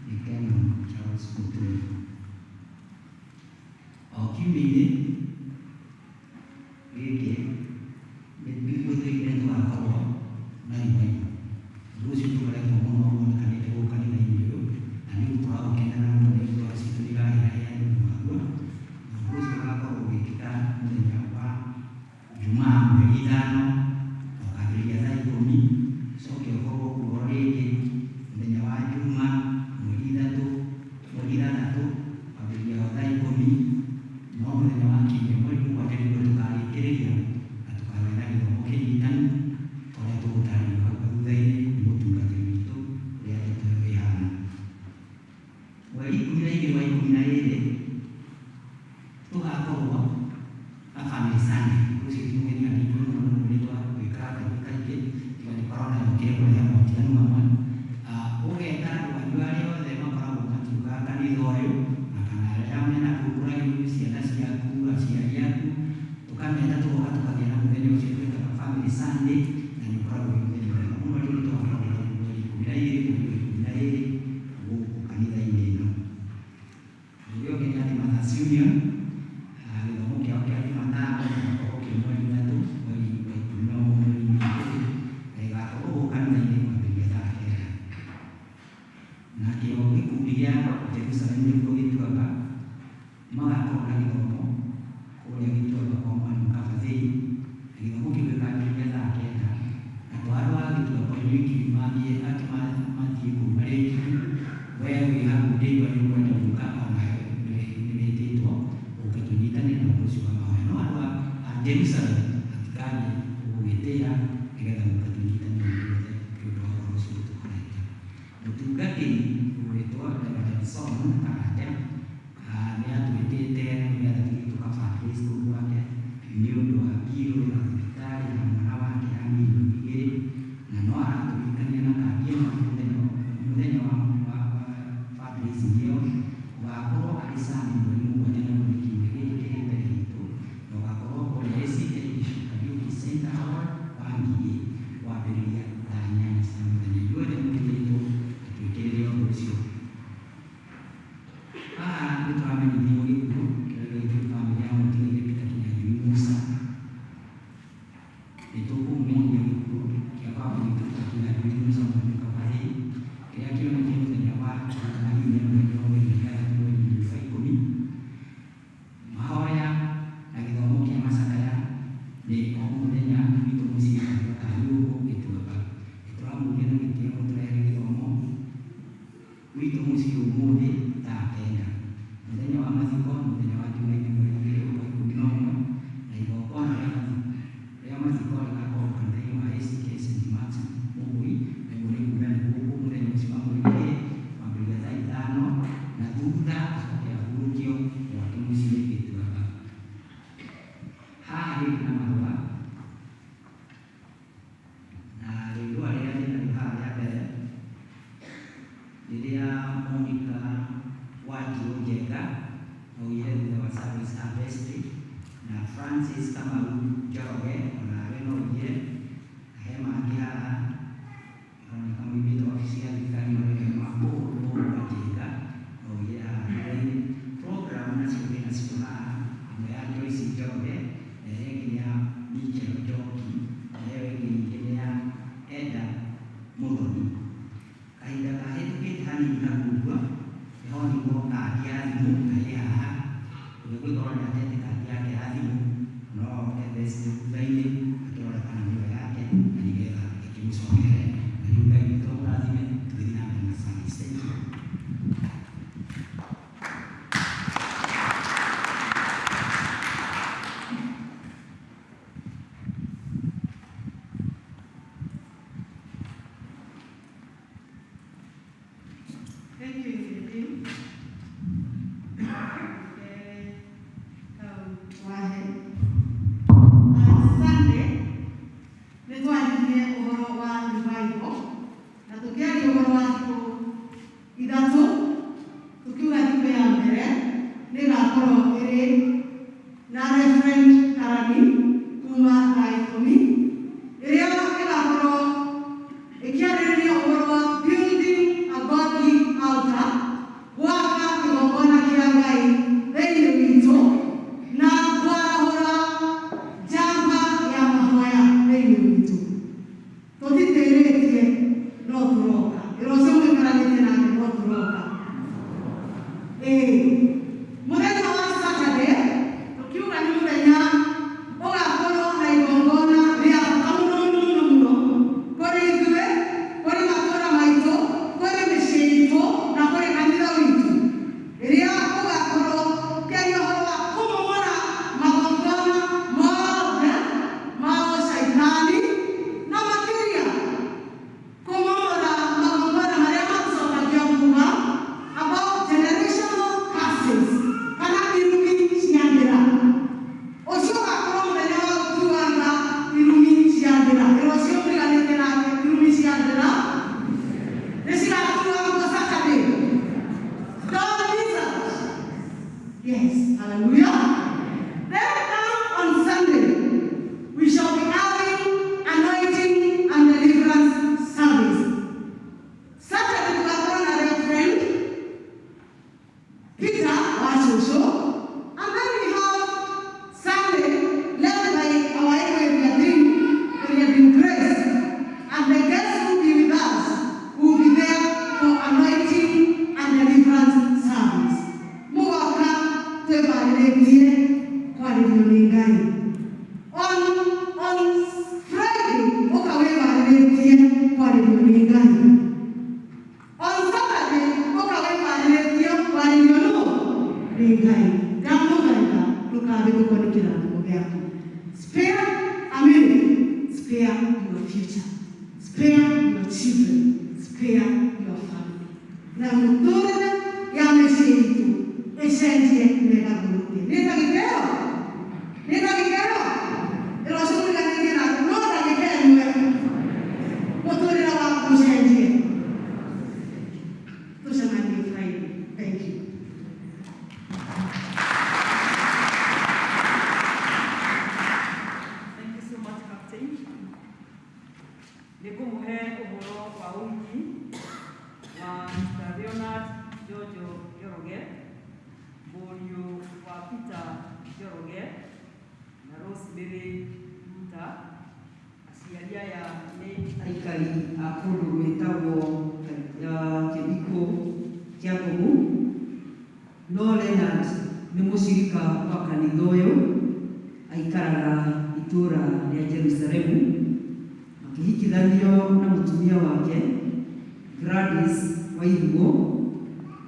nĩ Canon Charles Mũturi. O kiumia-inĩ gĩkĩ nĩguo tũigire tũgakorwo na revival. Ũndũ ũcio tũkoretwo mũno wonekanĩte gũkũ kanitha-inĩ ũyũ na nĩ ũndũ tũraũkenera mũno na ngoro citũ nĩirahĩahĩa nĩ ũndũ waguo. Na ũndũ ũcio ũgakorwo ũgĩkĩka mũthenya wa Jumaa mweri 5 na ũkambĩrĩria thaa 10 ũcoke ũkorwo kuo rĩngĩ mũthenya wa Juma mweri 3 mweri 6 kwambĩrĩria o thaa 10 no mũthenya wa kiumia mweri 7 nĩguo tũkarĩkĩrĩria na tũkagĩa na gĩthomo kĩnyitanu ũrĩa tũgũtarĩrio hau thutha-inĩ nĩ mũtungatĩri witũ ũrĩa ndeto ĩyo ĩhana. Mweri 12 wa 12 tũgakorwo na family Sunday. Ũcio ti mũgeni harĩ ithuĩ mũno mũno nĩ twagwĩkaga kaingĩ kaingĩ tiga nĩ korona yokire kũrehe motiganu mamwe. Ũgeta andũ anyu arĩa othe makoragwo makiugaga kanitha ũyũ na kana arĩa mena kũu kũraihu, ciana ciaku, aciari aku, tũkameta tũgoka tũkagĩa na mũthenya ũcio twĩtaga family Sunday na nĩ ũkoragwo wĩ mũthenya mwega mũno. Rĩu nĩ tũgakorwo naguo mweri 12 mweri wa 12 Gĩthomo kĩao kĩa Jumatano gĩgakorwo kĩ mweri ithatũ, mweri wa 11, mweri igĩrĩ, na gĩgakorwo gũkũ kanitha-inĩ kwambĩrĩria thaa 9. Nakĩo gĩkundi gĩa Jerusalem nĩkuo Gĩtuamba magakorwo na gĩthomo kũrĩa Gĩtuamba kwa Mwarimũ Kabathĩi, na gĩthomo kĩu gĩkambĩrĩria thaa 9. Na to andũ a Gĩtuamba oiki mathiĩ atĩ mathiĩ kũu marĩ aiki, we wĩ hau ũngĩigua nĩ ũkwenda gũka onawe nĩ wĩtĩtwo ũke tũnyitanĩre na ũndũ ũcio wa mahoya. No andũ a Jerusalem hatikathiĩ gũgĩtĩra nĩgetha mũke tũnyitanĩre ithuothe nĩ ũndũ wa ũhoro ũcio tũkorete. Mũtungatĩri ũgwĩtwo Reverend Solomon Karanja nĩ atwĩtĩte nĩgetha tũthiĩ tũka fundraise kũu gwake nĩ ũndũ wa mbirũ ya thibitarĩ ya mwana wake ya mirioni 2, na no aratũririkania na kandi ĩno mũthenya wa fundraising ĩyo ũgakorwo arĩ Sunday mweri 7, na nĩ kiumia gĩkĩ kĩrĩ mbere itũ, na ũgakorwo kũrĩa ACK Bishop Kariuki Center Hall wa Ngigĩ kwambĩrĩria thaa 8 cia mũthenya. Ithuothe mũtĩtwo na twĩkĩrĩre ũndũ ũcio. Haha nĩ tũramenyithio gĩkuũ kĩrĩa gĩitũ bamĩrĩ ya mũtigairĩ Peter Kinyanjui Musa. Nĩ tũkũmenyithia gĩkuũ kĩa baba witũ Peter Kinyanjui Musa Mwalimu Kabathĩ kĩrĩa kĩonekire mũthenya wa Jumaine mweri 23 mweri wa 10. Mahoya na gĩthomo kĩa macakaya nĩ o mũthenya witũ mũciĩ kanitha Kariũkũ Gĩtuamba. Nĩ tũramũria na gĩtĩo mũtũrehere gĩthomo gwitũ mũciĩ ũmũthĩ thaa 9. Mũthenya wa mathiko nĩ mũthenya wa Jumaine mweri 2 wa 11, na igongona rĩa mathiko rĩgakorwo kanitha-inĩ wa ACK St. Mark's Mũgũi, naguo nĩ kuga nĩ gũkũ mũthenya ũcio wa mweri 2 kwambĩrĩria thaa 5, na thutha acoke ahurũkio gwake mũciĩ Gĩtuamba. Haha rĩngĩ na marũa, na rĩrũa rĩrĩa ndĩnarĩo haha rĩa mbere rĩrĩa Monica Wanjiru Njenga augire thutha wa service harvest, na Francis Kamau Njoroge onawe no augire, na he mangĩ haha maroneka moimĩte wabici ya thirikari marũa ma Paul Njenga no augire haha thutha-inĩ. Program nacio ndĩnacio haha, ĩmwe ya Joyce Njoroge na ĩrĩa ĩngĩ nĩ ya Michel Njoki, na ĩyo ĩngĩ ningĩ nĩ ya Eda Mũthoni. Kahinda kahĩtũkĩte hanini hau ũguo nĩhonirwo kandi ya thimũ na ĩ haha, ũrĩa ũngĩkorwo nĩatete kandi yake ya thimũ no oke theci thutha-inĩ akĩrora kana nĩyo yake na nĩgetha ĩkĩmũcokerere. Na rĩu Ngai witũ amũrathime, tũgĩthiĩ na mbere na service. Thank you. Thank you, Evelyn. Wahe. Sunday, nĩ twaririe ũhoro wa revival na tũkĩaria ũhoro wa thikũ ithatũ, tũkiuga thikũ ya mbere nĩ ĩgakorwo ĩrĩ na Reverend Karani kuma thaa 10, ĩrĩa ĩgakorwo ĩkĩarĩrĩria ũhoro wa building a godly altar, gwaka kĩgongona kĩa Ngai thĩinĩ witũ na kwarahũra njamba ya mahoya thĩinĩ witũ. Tũtitĩrĩtie no tũroka ĩra ũcio mũikaranĩtie nake no tũroka. Ĩĩ, mũthenya wa Saturday tũkiuga nĩ mũthenya ũgakorwo na igongona rĩa bata mũno mũno mũno mũno kũrĩ ithuĩ, kũrĩ matũũra maitũ, kũrĩ mĩciĩ itũ na kũrĩ kanitha witũ, ĩrĩa ũgakorwo ũkĩaria ũhoro wa kũmomora magongona mothe ma ũcaitani, na makĩria kũmomora magongona marĩa matũcokagia thutha, about generational curses kana irumi cia ndĩra. Ũcio ũgakorwo mũthenya wa gũtuanga irumi cia ndĩra. Ĩra ũcio mũriganĩtie nake irumi cia ndĩra nĩ cigatuangwo Saturday. Don't miss out. Yes, hallelujah. Then come on Sunday, we shall be having anointing and deliverance service. Saturday tugakorwo na Reverend Peter Wacucu, and kwarĩrio nĩ Ngai. On Friday ũka wĩharĩrĩtie kwarĩrio nĩ Ngai. On Saturday ũka wĩharĩrĩtie kwarĩrio nũ nĩ Ngai. Ndamũthaitha ndũkahĩtũkwo nĩ kĩrathimo gĩaku. Spare a minute, spare your future, spare your children, spare your family. Na mũtũrĩre ya mĩciĩ itũ ĩcenjie na ĩgarũrũke. Nĩ ndagĩka ĩyo? Nĩ ndagĩka ĩyo? Ĩrocio mũriganĩtie nake no ndagĩka ĩmwe mũtũrĩre waku ũcenjie. Tũcemanie Friday. Thank you. Thank you so much, Captain. Nĩ ngũmũhe ũhoro wa ũhiki wa Mr. Leonard Jojo Njoroge, mũriũ wa Peter Njoroge na Rosemary Nduta. Aciari aya nĩ aikari a kũndũ gwĩtagwo Kĩbiko kĩa Ngomu, no Leonard nĩ mũcirika wa kanitha ũyũ, aikaraga itũũra rĩa Jerusalemu. Makĩhikithanio na mũtumia wake Gladys Wairigũ,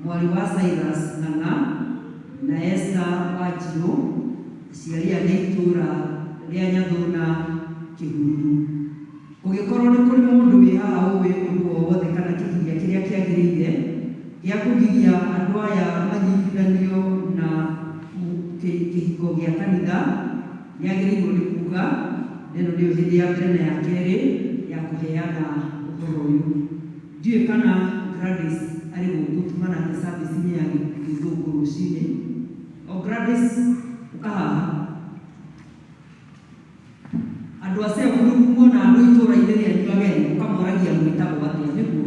mwarĩ wa Cyrus Ng'ang'a na Esther Wanjirũ, aciari aya nĩ itũũra rĩa Nyathũna Kĩhururu. Kũngĩkorwo nĩ kũrĩ mũndũ wĩ haha ũĩ ũndũ o wothe kana kĩgiria kĩrĩa kĩagĩrĩire gĩa kũgiria andũ aya manyitithanio na kĩhiko gĩa kanitha, nĩagĩrĩirwo nĩ kuga na ĩno nĩyo hĩndĩ ya mbere na ya kerĩ ya kũheana ũhoro ũyũ. Ndiũĩ kana Gladys arĩ gũkũ, tuma nake service-inĩ ya gĩthũngũ rũcinĩ. O Gladys, ũka haha. Andũ a cell group muona andũ itũũra-inĩ rĩanyu ageni, mũkamoragia mwĩtagwo atĩa, nĩguo?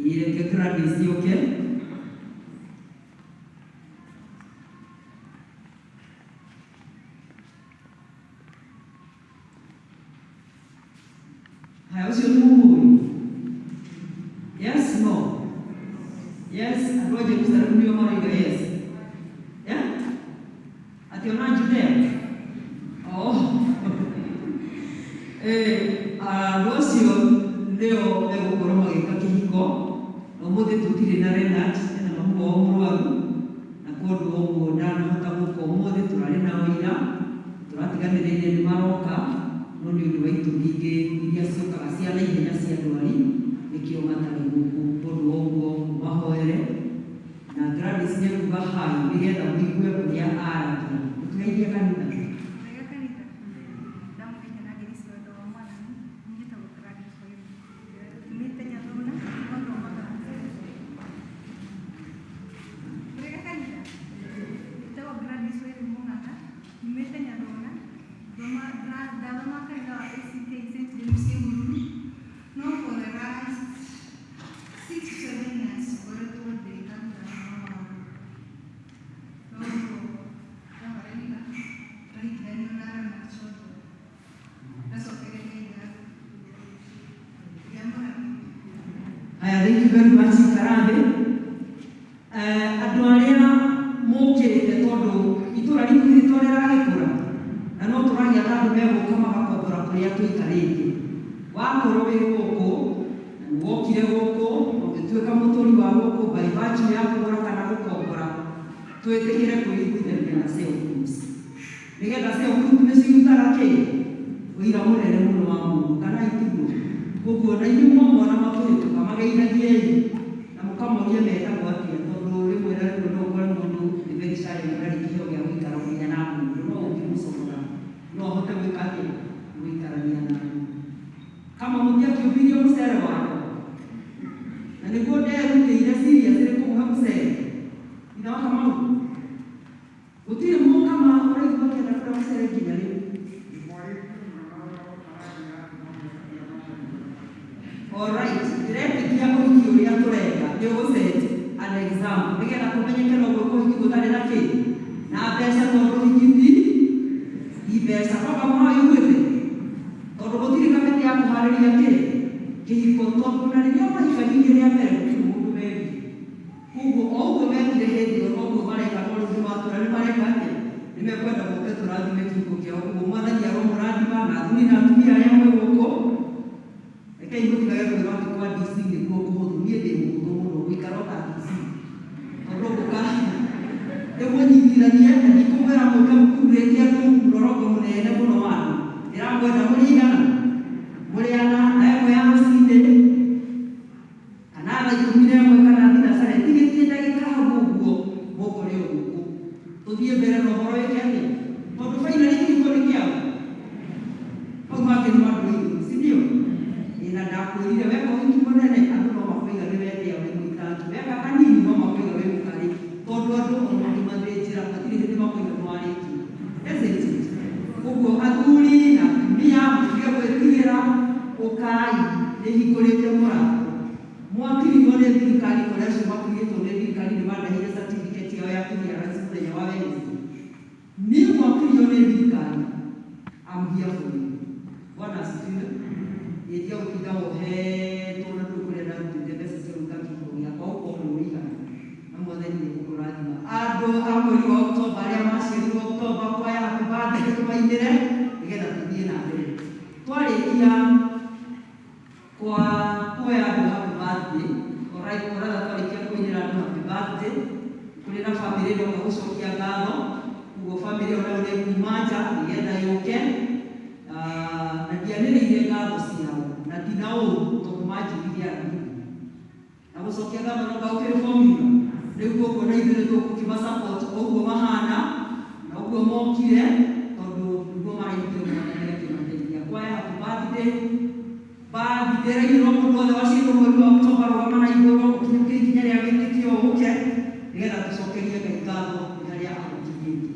Ĩĩ, reke Gladys oke. Haya, ũcio nĩ mũmũĩ? Yes, no? Yes, andũ a Jerusalem nĩo maroiga yes. Yeah? Atĩ ona Judea? Oh. Andũ acio nĩo megũkorwo magĩka kĩhiko na ũmũthĩ tũtirĩ na Leonard, ena mamu wao mũrwaru na kwoguo ũguo ndanahota gũka ũmũthĩ, tũrarĩ nao ira, tũratiganĩrĩire nĩ maroka, no nĩ ũndũ wa itũmi ingĩ iria ciũkaga cia naihenya cia ndwari nĩkĩo matarĩ gũkũ. Kwoguo ũguo mũmahoere na Gladys nĩekuga hi nĩgetha mũigue ũrĩa aragia. Mũtigeithie kanitha. Wega kanitha. Ndamũgeithia na ngeithi cia wendo wa Mwathani. Niĩ njĩtagwo Gladys Wairimu. Tumĩte Nyathũna, no thomaga. Wega kanitha. Njĩtagwo Gladys Wairimu Ng'ang'a. Nyumĩte Nyathũna. Ndathoma kanitha wa ACK St. James Kĩhururu. No for the last 6 to 7 years ngoretwo ndĩ kanitha wa maũndũ. Noguo ndamarĩria ndahikithanio na Leonard Chonjo. Ndacokeria Ngai ngatho. Ndiamũrathime. Haya, thank you very much, ikara thĩ. Andũ arĩa mũkĩte, tondũ itũũra ritũ rĩtwa rĩragĩkũra na no tũragĩa na andũ megũka magakombora kũrĩa tũikarĩte. Wakorwo wĩ gũkũ na nĩ wokire gũkũ ũgĩtuĩka mũtũri wa gũkũ by virtue ya kũgũra kana gũkombora, twĩtĩkĩre kwĩiguithania na cell groups nĩgetha cell group nĩ cirutaga kĩ ũira mũnene mũno wa mũndũ kana itiguo. Koguo na inyuĩ mwamona makĩhĩtũka, mageithagiei na mũkamoria metagwo atĩa, tondũ rĩmwe na rĩmwe no ũkore mũndũ nĩ very shy na ndarĩ kĩheo gĩa gũikarania na mũndũ, no ũngĩmũcomora no ahote gwĩka atĩa, gũikarania na mũndũ. Kama mũtiakĩũmbirie mũcere wakwa na nĩguo nderutĩire seriously kũmũhe mũcere ithe wa Kamau, gũtirĩ mũkama ũraigua akĩenda kũrĩa mũcere nginya rĩu. Alright, ndĩretĩkia ũhiki ũrĩa tũreka nĩ ũgũset an example nĩgetha kũmenyeke no gwĩkwo ũhiki gũtarĩ na kĩ na mbeca, tondũ ũhiki ti mbeca. Kwamba mũno iguĩte tondũ gũtirĩ kamĩtĩ ya kũharĩria kĩ kĩhiko, tondũ na rĩrĩa mahikanirie rĩa mbere gũtirĩ mũndũ merire. Koguo o ũguo mekire hĩndĩ ĩyo noguo mareka, no rĩu nĩmatwĩra nĩ mareka atĩa, nĩ mekwenda moke. Tũrathime kĩhiko kĩao. Ũguo Mwathani aromũrathima na athuri na atumia arĩa mwĩ gũkũ. Rekei mũtigage kwĩrwo atĩ kwa DC nĩkuo kũhũthũ. Niĩ ndĩ mũhũthũ mũno gũikara o ta DC, tondũ ngũka ndĩmũnyitithanie na ndikũmwĩra mũke mũkururĩtie andũ mũrorongo mũnene mũno wa andũ. Ndĩramwenda mũrĩ igana, mũrĩ ana na ĩmwe ya rũcinĩ kana thaa 11 kana thinacara ĩtigĩtie ndagĩka hau ũguo, mũkore o gũkũ tũthiĩ mbere na ũhoro wĩke atĩa, tondũ finally kĩhiko nĩ kĩao. Hau hangĩ nĩ mandũ-inĩ, si ndio? Ĩ na ndakwĩrire weka ũhiki mũnene andũ no makoiga nĩ wetĩa, wĩ mũitangi. Weka kanini no makoiga wĩ mũkarĩ, tondũ andũ ona ũngĩmathĩnjĩra matirĩ hĩndĩ makoiga nĩ warĩkia. Isn't it? Ũguo athuri na atumia, mũtige gwĩtigĩra, ũkai, nĩ hingũrĩte mũrango. Mwakirirwo nĩ thirikari, kũrĩ acio makirĩtwo nĩ thirikari, nĩ mandehire certificate yao ya clearance mũthenya wa Wednesday. Niĩ mwakirio nĩ thirikari, I'm here for you. Bwana asifiwe. Ĩtia gũtinda wohetwo na ndũĩ kũrĩa ndarutĩte mbeca cia gwĩka kĩhiko gĩakwa, ũkorwo ũigana na Mwathani nĩ gũkũrathima. Andũ a mweri wa Oktoba, arĩa maciarirwo Oktoba, kwaya happy birthday tũmainĩre nĩgetha tũthiĩ na mbere. Twarĩkia kwa kuoya andũ happy birthday, alright, oratha twarĩkia kũinĩra andũ happy birthday, kũrĩ na bamĩrĩ ĩroka gũcokia ngatho. Ũguo bamĩrĩ ĩyo nayo nĩ kuma nja nĩgetha yũke. Na ndianĩrĩire ngatho ciao na tina ũru, tondũ manjĩrire aramithi na gũcokia ngatho no gũkĩrĩ formula. Rĩu koguo na ithuĩ nĩtũgũkĩma support o ũguo mahana na ũguo mokire, tondũ nĩguo maraiguire Mwathani akĩmateithia. Kwaya happy birthday, birthday rainĩrwo mũndũ wothe waciarirwo mweri wa Oktoba, rũgama na igũrũ ũkinyũkie ikinya rĩa wĩtĩkio ũke nĩgetha tũcokerie Ngai ngatho nĩ harĩa agũkinyĩtie.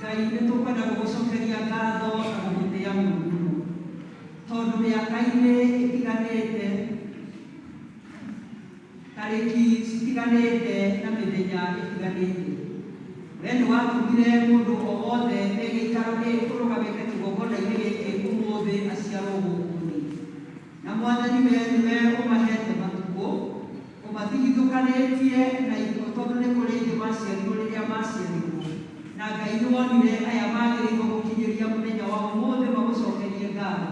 Ngai, nĩ tũkwenda gũgũcokeria ngatho na gũgũtĩa mũno mũno, tondũ mĩaka-inĩ ĩtiganĩte, tarĩki citiganĩte na mĩthenya ĩtiganĩte, we nĩ watũmire mũndũ o wothe e gĩikaro gĩkĩ ũrũgamĩte kĩgongona-inĩ gĩkĩ ũmũthĩ aciarwo gũkũ thĩ. Na Mwathani, we nĩwe ũmahete matukũ, ũmatigithũkanĩtie na ikuũ, tondũ nĩ kũrĩ ingĩ maciarirwo rĩrĩa maciarirwo. Na Ngai, nĩ wonire aya magĩrĩirwo gũkinyĩria mũthenya wa ũmũthĩ magũcokerie ngatho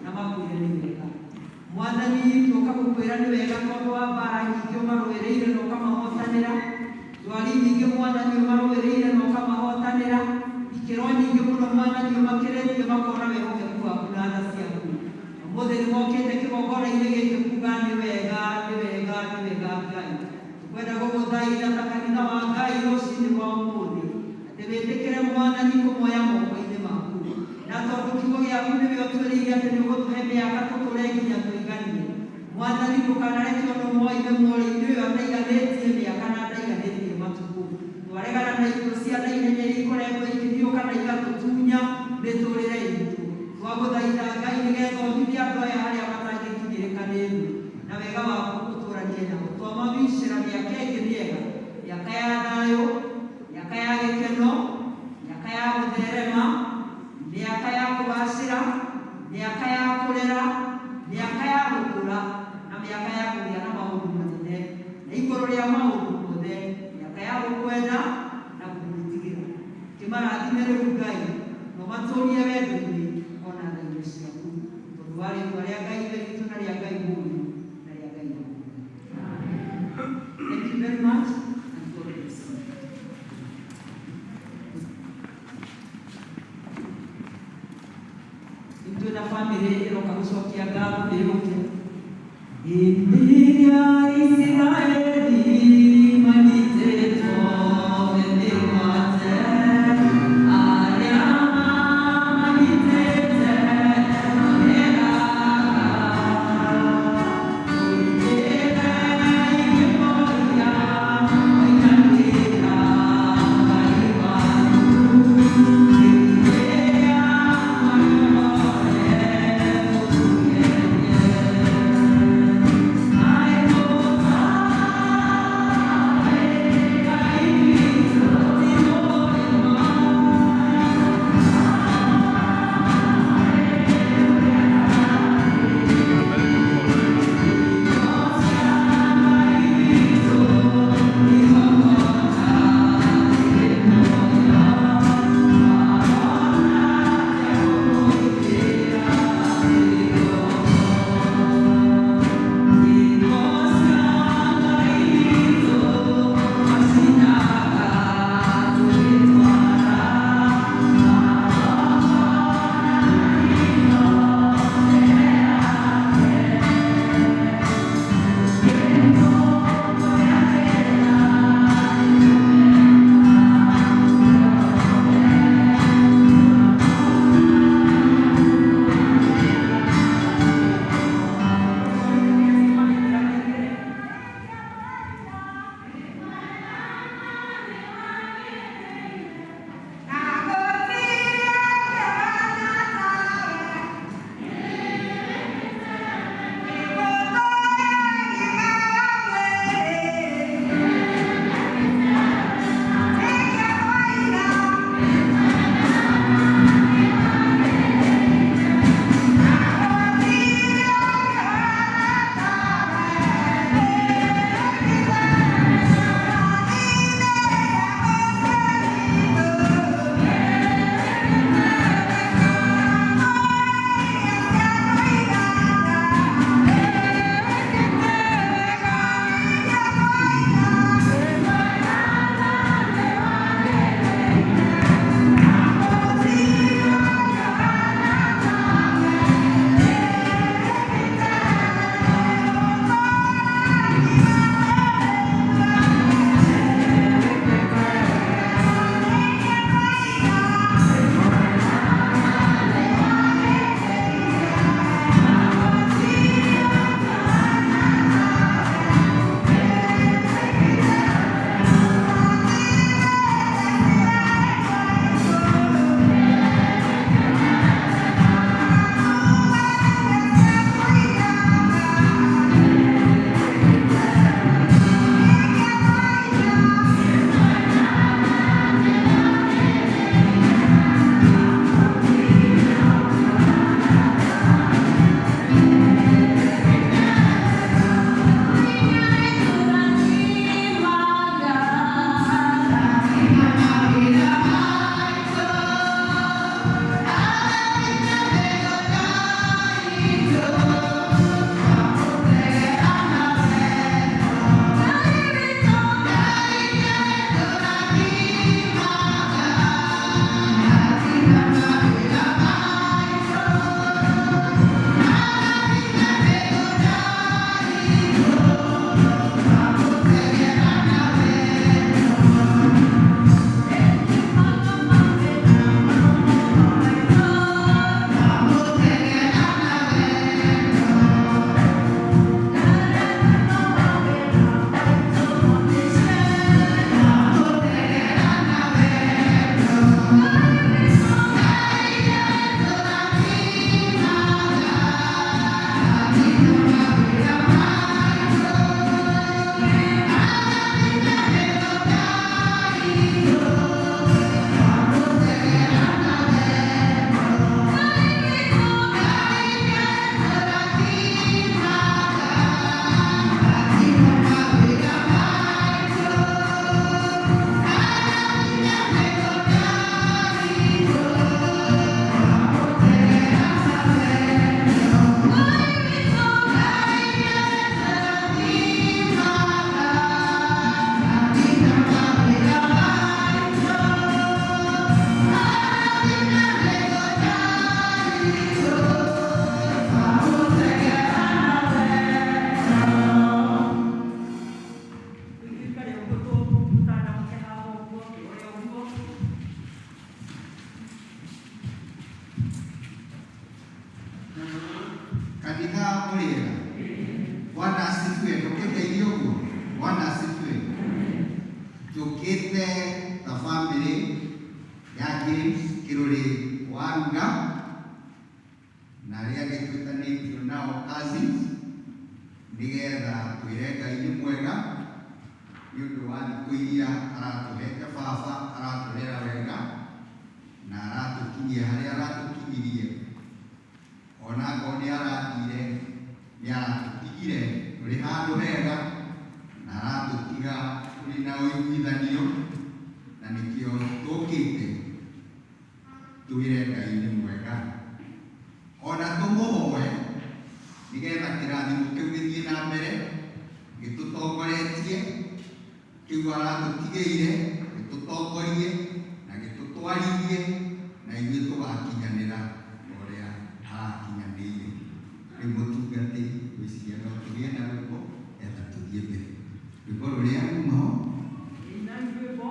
na makwĩre nĩ wega. Mwathani, tũka gũkwĩra nĩ wega tondũ wa mbara nyingĩ ũmarũĩrĩire na ũkamahotanĩra, ndwari nyingĩ Mwathani ũmarũĩrĩire na ũkamahotanĩra, ikĩro nyingĩ mũno Mwathani ũmakĩrĩtie makona wĩhokeku waku na tha ciaku. Ũmũthĩ nĩ mokĩte kĩgongona-inĩ gĩkĩ kuga nĩ wega, nĩ wega, nĩ wega. Ngai, tũkwenda gũgũthaitha ta kanitha wa Ngai rũcinĩ rwa ũmũthĩ atĩ wĩtĩkĩre Mwathani kũmoya moko-inĩ maku, na tondũ kiugo gĩaku nĩwe ũtwĩrĩire atĩ nĩ ũgũtũhe mĩaka tũtũre nginya tũiganie. Mwathani, ndũkanareke ona ũmwe wa ithe mũrĩ-inĩ ũyũ ataiganĩtie mĩaka na ataiganĩtie matukũ. Twaregana na ikuũ cia naihenya iria ikoretwo ikĩhiũka na igatũtunya mĩtũrĩre itũ. Twagũthaitha Ngai nĩgetha ũhithe andũ aya harĩa matangĩkinyĩrĩka nĩ thũ, na wega waku ũtũranie nao. Twamawicĩra mĩaka ĩngĩ mĩega, mĩaka ya thayũ, mĩaka ya gĩkeno, mĩaka ya gũtherema, mĩaka ya kũgacĩra, mĩaka ya kũrera, mĩaka ya gũkũra, na mĩaka ya kũgĩa na maũndũ manene, na igũrũ rĩa maũndũ mothe mĩaka ya gũkwenda na gũgwĩtigĩra. Marathime rĩu Ngai na ũmatũrie wendo-inĩ ona tha-inĩ ciaku, tondũ wa rĩĩtwa rĩa Ngai Ithe witũ na rĩa Ngai Mũriũ na rĩa Ngai Roho. Thank you very much and God bless you. Rĩu twĩna bamĩrĩ ĩroka gũcokia ngatho nĩ yũke. Hĩndĩ ĩrĩa Isiraeli manyitĩtwo mĩgwate, arĩa mamanyitĩte mameraga, tũingĩre ikĩmoria, moiganĩra Ngai wanyu. Hĩndĩ ĩrĩa maroore mũtũgerie. Kanitha mũrĩega? Bwana asifiwe. Tũkĩte irio ũguo? Bwana asifiwe. Tũkĩte ta family ya James Kiruri Warunga na arĩa angĩ twĩtanĩtio nao cousins nĩgetha twĩre Ngai nĩ mwega nĩ ũndũ wa thikũ iria aratũhete baba, aratũrera wega na aratũkinyia harĩa aratũkinyirie. Ona akorwo nĩ arathire, nĩ aratũtigire tũrĩ handũ hega na aratũtiga tũrĩ na ũiguithanio, na nĩkĩo tũkĩte twĩre Ngai nĩ mwega. Ona tũmũhoe nĩgetha kĩrathimo kĩu gĩthiĩ na mbere gĩtũtongoretie, kĩu aratũtigĩire gĩtũtongorie na gĩtũtwarithie, na ithuĩ tũgakinyanĩra ũrĩa arakinyanĩire. Rĩu mũtungatĩri, ngwĩciria no tũgĩe na rwĩmbo etha tũthiĩ mbere. Rwĩmbo rũrĩa rumaho. Inai rwĩmbo.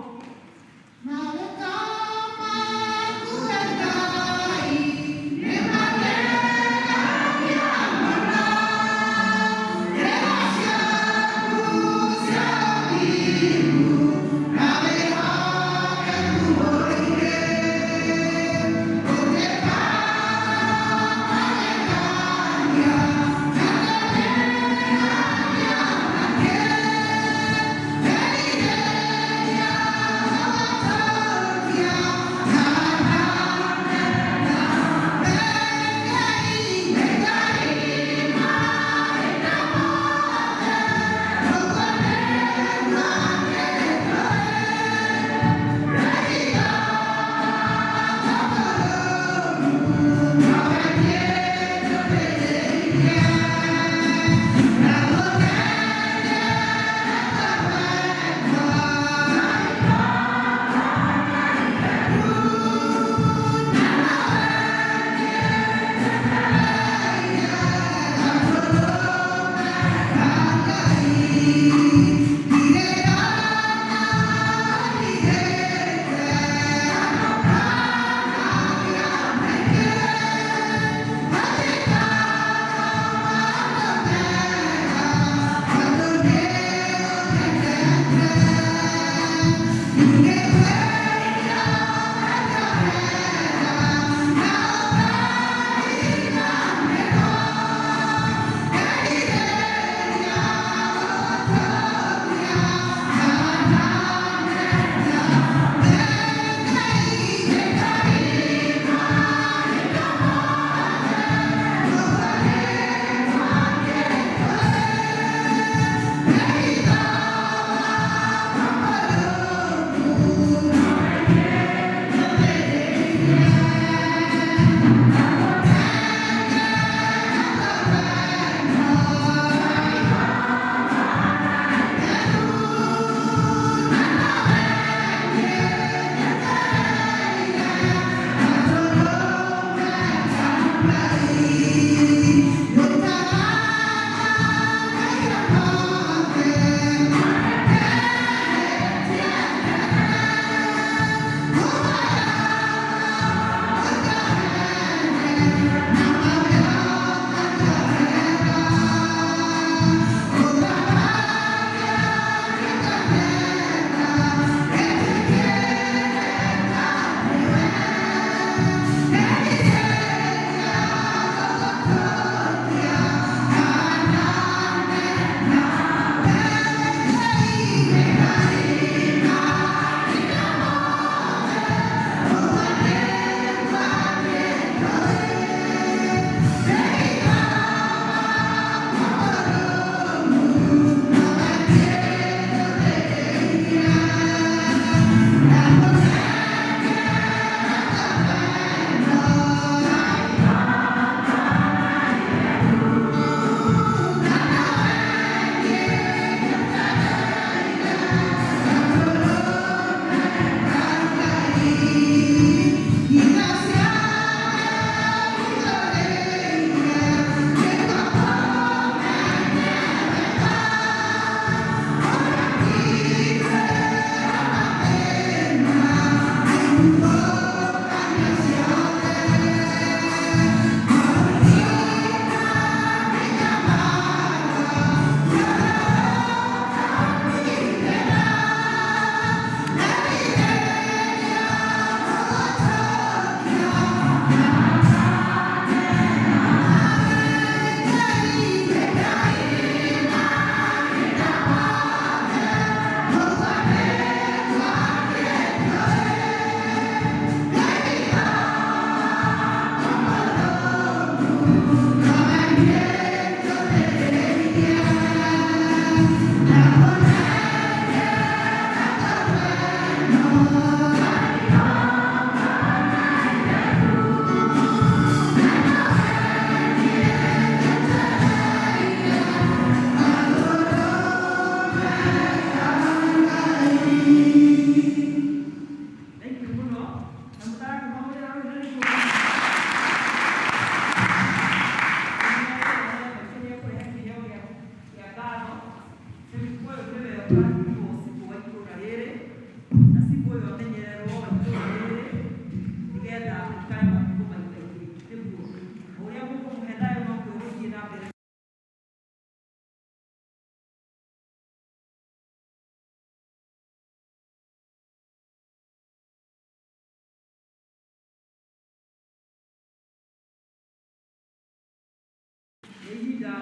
ihinda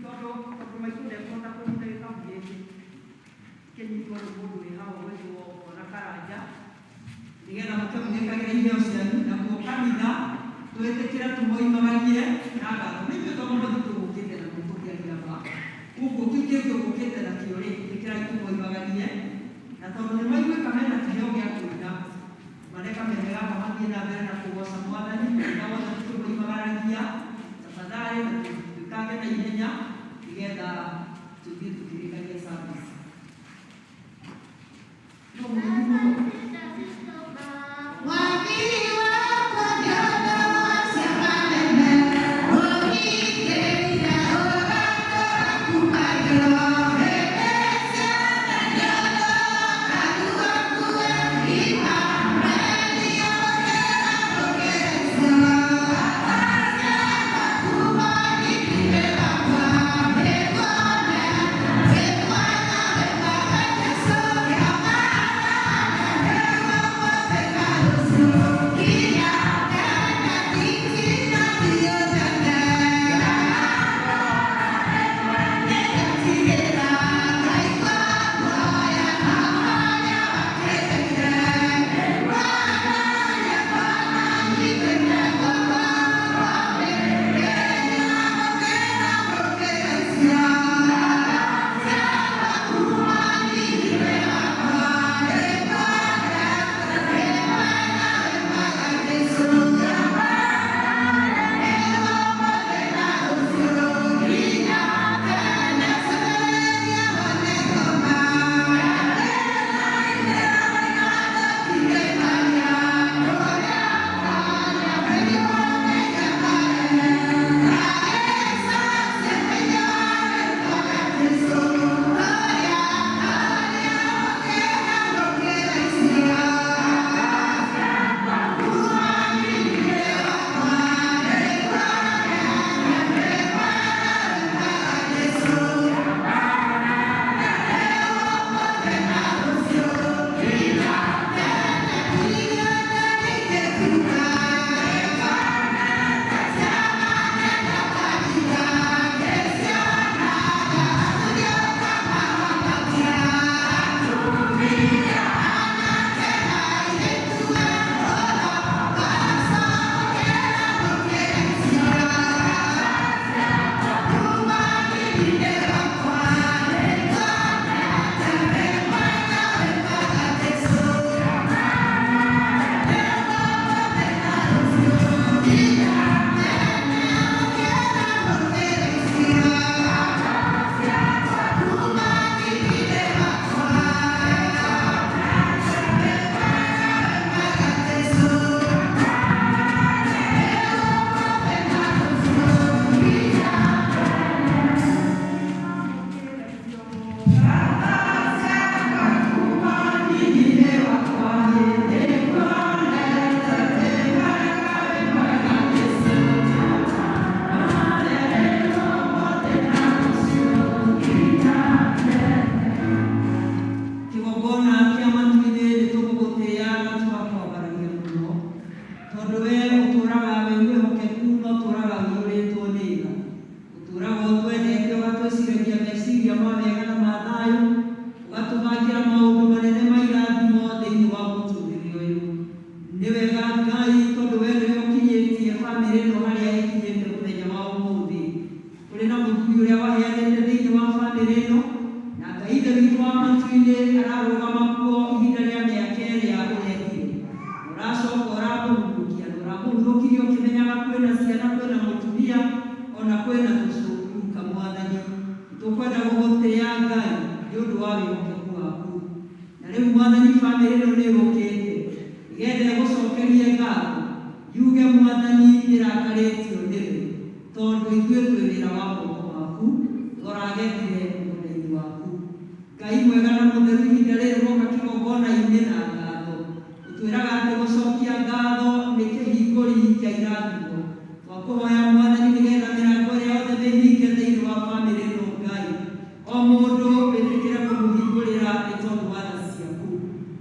tondũ tondũ maitũ ndekũhota kũnyita gĩkabu gĩkĩ kĩnyitwo nĩ mũndũ wĩ haha ũgwĩtwo Bwana Karanja nĩgetha mũke mũgĩkagĩra iheo cianyu nakuo kanitha twĩtĩkĩre tũmoimagarie na ngatho nĩ ithuĩ tondũ mũthiĩ tũgũkĩte na tũkĩaria ma koguo kĩu kĩngĩ ũgũkĩte nakĩo rĩ ĩtĩkĩrai tũmoimagarie na tondũ nĩ maiguĩka mena kĩheo gĩa kũina mane kameme gaka mathiĩ na mbere na kũgoca mwathani kanitha wothe tũmoimagaragia tafadhali na twĩkange na ihenya nĩgetha tũthiĩ tũkĩrĩkagia service no mũrĩmi mũno. Kĩgongona kĩa matu-inĩ nĩ tũgũgũtĩĩa na tũgakwambararia mũno tondũ we ũtũũraga wĩ mwĩhokeku na ũtũũraga ũiyũrĩtwo nĩ tha ũtũũraga ũtwendete ũgatwĩciragia meciria ma wega na ma thayũ ũgatũbangĩra maũndũ manene ma irathimo thĩinĩ wa mũtũũrĩre ũyũ nĩ wega Ngai tondũ we nĩwe ũkinyĩtie bamĩrĩ ĩno harĩa ĩkinyĩte mũthenya wa ũmũthĩ kũrĩ na mũthuri ũrĩa waheanĩte thĩinĩ wa bamĩrĩ ĩno na Ngai Ithe witũ wa matu-inĩ ararũgama kuo ihinda rĩa mĩaka ĩrĩa ũrendire ũracoka ũramũhurũkia na ũramũhurũkirie ũkĩmenyaga kwĩna ciana kwĩna mũtumia ona kwĩna tũcũkuru mwathani tũkwenda gũgũtĩĩa Ngai nĩ ũndũ wa wĩhokeku waku na rĩu mwathani bamĩrĩ ĩno nĩ ĩgũkĩte nĩgetha ĩgũcokerie ngatho yuge mwathani ĩrakarĩtio nĩwe tondũ ithuĩ twĩ wĩra wa moko maku tũragethire mũgũnda-inĩ waku Ngai mwega na mũtheru ihinda rĩrĩ woka kĩgongona-inĩ na ngatho ũtwĩraga atĩ gũcokia ngatho nĩ kĩhingũri kĩa irathimo twakũhoya mwathani nĩgetha mĩrango ĩrĩa yothe mĩhinge thĩinĩ wa bamĩrĩ ĩno Ngai o mũndũ wĩtĩkĩre kũmũhingũrĩra nĩ tondũ wa tha ciaku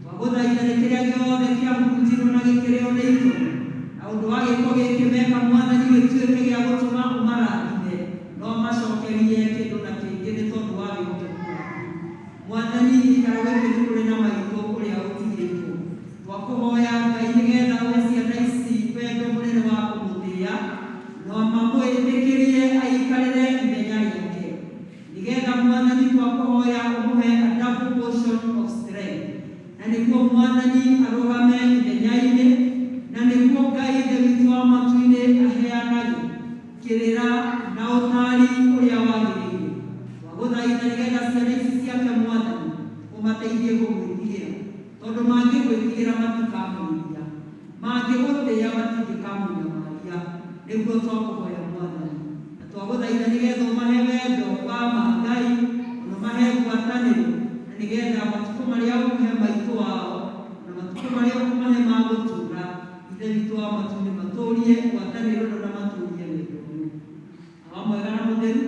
twagũthaitha nĩ kĩrĩa gĩothe kĩahurunjirwo na gĩkĩrĩo nĩ itono na ũndũ wa gĩko gĩkĩ meka mwathani gĩtuĩke gĩa gũtũma ũmarathime Wĩtĩkĩrie aikarĩre ithenya rĩake, nĩgetha Mwathani twakũhoya ũmũhe a double portion of strength, na nĩguo Mwathani arũgame ithenya-inĩ, na nĩguo Ngai Ithe witũ wa matu-inĩ aheanage kĩrĩra na ũtaari ũrĩa wagĩrĩire. Twagũthaitha nĩgetha ciana ici ciake Mwathani ũmateithie gũgwĩtigĩra, tondũ mangĩgwĩtigĩra matikamwĩhia, mangĩgũtĩĩa matingĩkamũnyamaria. Nĩguo twakũhoya Mwathani, na twagũthaitha nĩgetha ũmahe wendo wa ma Ngai, ona ũmahe ngwatanĩro, na nĩgetha matukũ marĩa ũkũhe maitũ wao, na matukũ marĩa ũkũmahe ma gũtũũra, Ithe witũ wa matu-inĩ matũũrie ngwatanĩro ĩno na matũũrie wendo ũyũ. Awa mwega na mũtheru,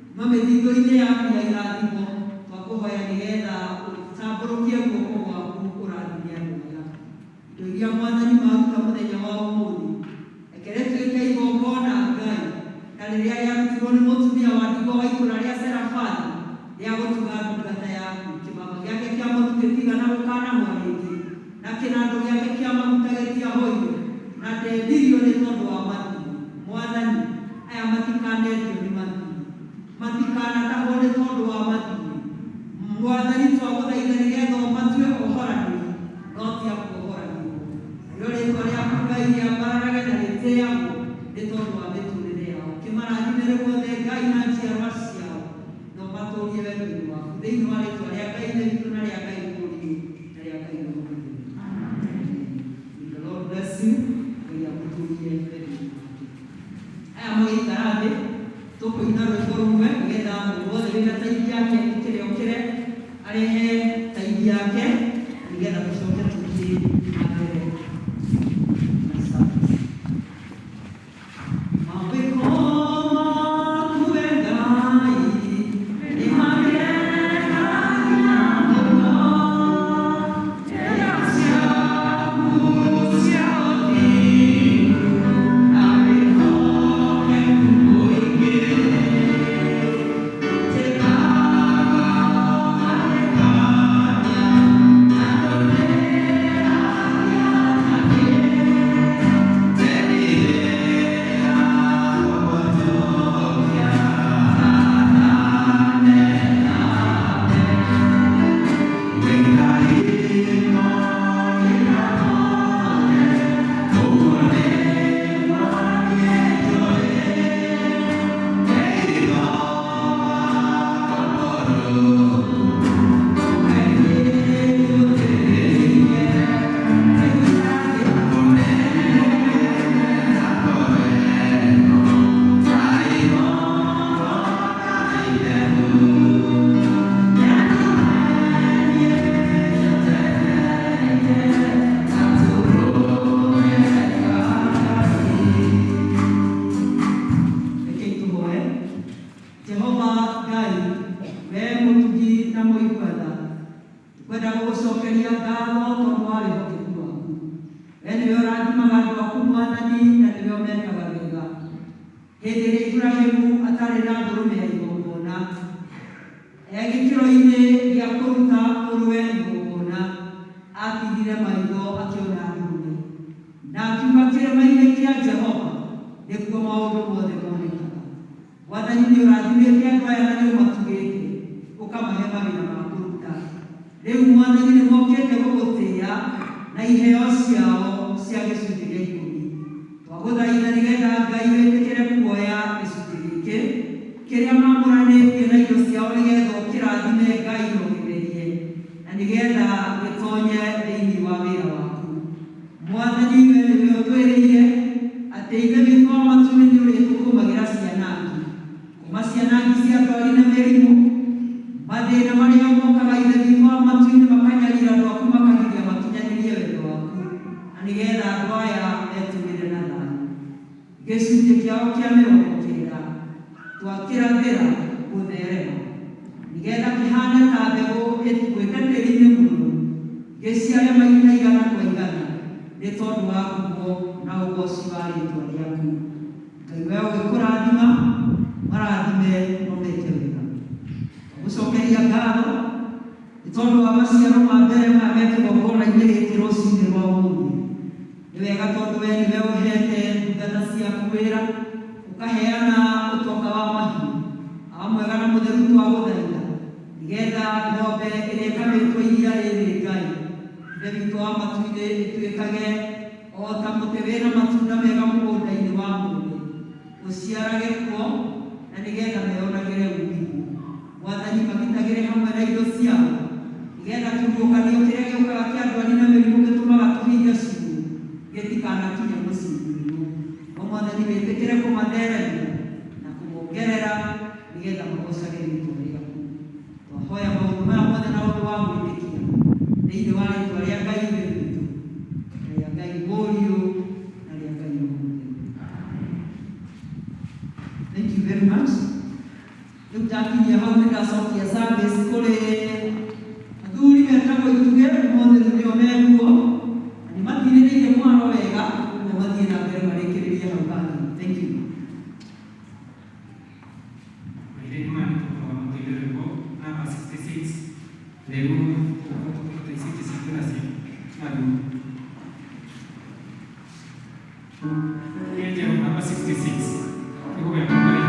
kuma mĩthithũ-inĩ yaku ya irathimo, twakũhoya nĩgetha ũtambũrũkie guoko gwaku ũrathime andũ aya. Indo iria Mwathani maruta mũthenya wa ũmũthĩ, reke rĩtuĩke igongona Ngai, ta rĩrĩa rĩarutirwo nĩ mũtumia wa ndigwa wa itũũra rĩa Serafathi, rĩa gũtuga ndungata yaku. Kĩbaba gĩake kĩa mũtu gĩtigana gũkanahwa rĩngĩ, na kĩnandũ gĩake kĩa maguta gĩtiahoire, na ndendirio nĩ tondũ wa mathiirĩ. Mwathani, aya matikanendio nĩ mathiirĩ, matikanatahwo nĩ tondũ wa mathiirĩ. Mwathani, twagũthaitha nĩgetha ũmatue ohoranĩri, no ti a kuohoranĩrwo. Narĩo rĩĩtwa rĩaku Ngai rĩambararage na rĩtĩĩagwo nĩ tondũ wa mĩtũũrĩre yao. Kĩmarathime guothe Ngai na njiarwa ciao, na ũmatũũrie wendo-inĩ waku. Thĩinĩ wa rĩĩtwa rĩa Ngai Ithe witũ na rĩa Ngai Mũriũ na rĩa Ngai Roho Mũtheru. May the Lord bless you. Ngai amũtũũrie wendo-inĩ wake. Aya magĩikara thĩ, tũkũina rwĩmbo rũmwe nĩgetha mũndũ wothe wĩna taithi yake etĩkĩre okĩre arehe taithi yake, nĩgetha tũcoke tũthiĩ na mbere na service. Mawĩko maku we Ngai nĩ magegania mũno, njĩra ciaku cia ũthingu na wĩhokeku mũingĩ. Njĩkaga magegania na tũrĩragia na Rekei tũhoe. Jehova Ngai, we mũtugi na mũigua tha, kwenda gũgũcokeria ngatho tondũ wa wĩhokeku waku. We nĩwe ũrathimaga andũ aku Mwathani, na nĩwe ũmekaga wega. Hĩndĩ ĩrĩa Iburahĩmu atarĩ na ndũrũme ya igongona, e gĩkĩro-inĩ gĩa kũruta mũrũwe igongona, atigire maitho akĩona ndũrũme, na akiuga kĩrĩma-inĩ kĩa Jehova nĩkuo maũndũ mothe monekaga. Mwathani, nĩ ũrathimĩte andũ aya na nĩ ũmatugĩte, ũkamahe mawĩra ma kũruta. Rĩu Mwathani, nĩ mokĩte gũgũtĩĩa na iheo ciao cia gĩcunjĩ gĩa ikũmi. Twagũthaitha nĩgetha Ngai wĩtĩkĩre kuoya gĩcunjĩ gĩkĩ kĩrĩa mamũranĩtie na indo ciao, nĩgetha ũkĩrathime Ngai na ũkĩgerie, na nĩgetha gĩtonye thĩinĩ wa wĩra waku. Mwathani, we nĩwe ũtwĩrĩire atĩ Ithe witũ wa matu-inĩ nĩ ũrĩtũkũmagĩra ciana ngi, kuma ciana ngi cia ndwari na mĩrimũ, mathĩna marĩa mokaga Ithe witũ wa matu-inĩ makanyarira andũ aku, makagiria makinyanĩrie wendo waku, na nĩgetha andũ aya metũũrĩre na thayũ. Gĩcunjĩ kĩao kĩa 90 twakĩrathĩra gũtherema, nĩgetha kĩhane ta mbegũ ĩtuĩte tĩri-inĩ mũnoru, gĩciare maita igana kwa igana, nĩ tondũ wa ngumo na ũgooci wa rĩĩtwa rĩaku. Ngai, we ũgĩkũrathima, marathime no meke wega. Twagũcokeria ngatho nĩ tondũ wa maciaro ma mbere maya me kĩgongona-inĩ gĩkĩ rũcinĩ rwa ũmũthĩ. Nĩ wega tondũ we nĩwe ũhete ndungata ciaku wĩra, ũkaheana matu-inĩ ĩtuĩkage o ta mũtĩ wĩna matunda mega mũgũnda-inĩ wa mũrĩmi, ũciarage kuo na nĩgetha meyonagĩre uumithio. Mwathani, magitagĩre hamwe na indo ciao, nĩgetha kĩhuhũkanio kĩrĩa gĩũkaga kĩa ndwari na mĩrimũ gĩtũmaga tũhinge ciugũ gĩtikanakinye mũciĩ gwitũ. O Mwathani, wĩtĩkĩre kũmatheremia na kũmongerera nĩgetha magocage rĩĩtwa rĩaku. Twahoya maũndũ maya mothe na ũndũ wa gwĩtĩkia thĩinĩ wa rĩĩtwa rĩa Ngai Ithe witũ na rĩa Ngai Mũriũ na rĩa Ngai Roho Mũtheru. Thank you very much. Rĩu ndakinyia hau nĩ ndacokia service kũrĩ athuri metagwo Itugĩ, ũmũthĩ rĩu nĩo mekuo na nĩ matirĩrĩire mwaro wega, ũguo mathiĩ na mbere marĩkĩrĩrie hau hangĩ. Thank you. Maithe maya nĩ tũkũrũgama tũine rwĩmbo namba 66 rĩu tũgũkorwo tũkĩruta icunjĩ citũ nacio narua. Nĩ njerũ namba 66 kiugo gĩa Ngai.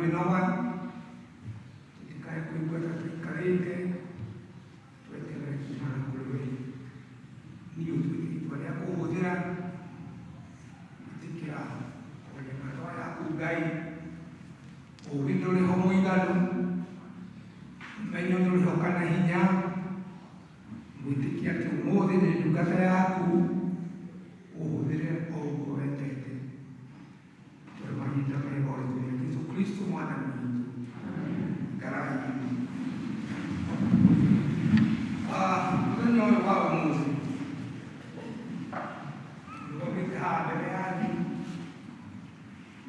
mĩnoga, tũtikae kũigua ta tũikarĩte, tweterere kumana kũrĩ we. Niĩ ũtuĩte itua rĩa kũhũthĩra gwĩtĩkĩra kwaria na roho yaku Ngai. Ũũgĩ ndũrĩ ho mũiganu, ũmenyo ndũrĩ ho kana hinya, gwĩtĩkia atĩ ũmũthĩ nĩ ndungata yaku, ũhũthĩre o ũguo wendete. Tũrĩ mahinda mega ũrĩtũ rĩa Jesũ Kristo Mwathani witũ. Ikarai. Mũthenya ũyũ wa ũmũthĩ ndũgamĩte haha mbere yanyu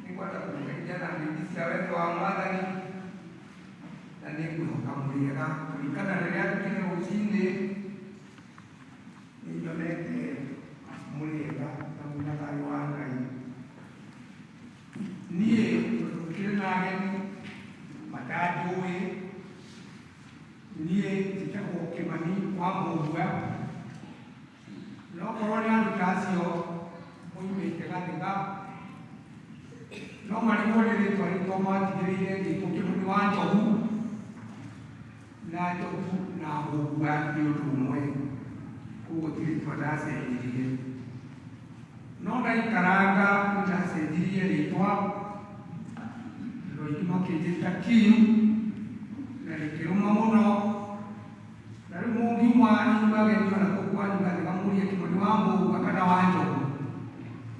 nĩngwenda kũmũgeithia na ngeithi cia wendo wa Mwathani, na nĩngwĩhoka mũrĩega. Kũringana rĩrĩa njũkĩrire rũcinĩ nĩnyonete mũrĩega na mwĩna thayũ wa Ngai. Niĩ tondũ gũtirĩ na ageni matanjũĩ, niĩ njĩtagwo Kĩmani wa Mũmbua, no korwo nĩ andũ ta acio moimĩte Gathĩga, no marigwo nĩ rĩtwa rĩtwa mwatigĩrĩire ngĩtwo Kĩmani wa Njogu, na Njogu na Mũmbua nĩ ũndũ ũmwe, koguo ti rĩtwa ndacenjirie. No ndaikaranga nĩndacenjirie rĩtwa, andũ aingĩ makĩnjĩta Kim, na rĩkĩrũma mũno. Na rĩu mũngiuma inyuĩ ageni ona kũu kwanyu Gathĩga mũrie Kĩmani wa Mũmbua kana wa Njogu,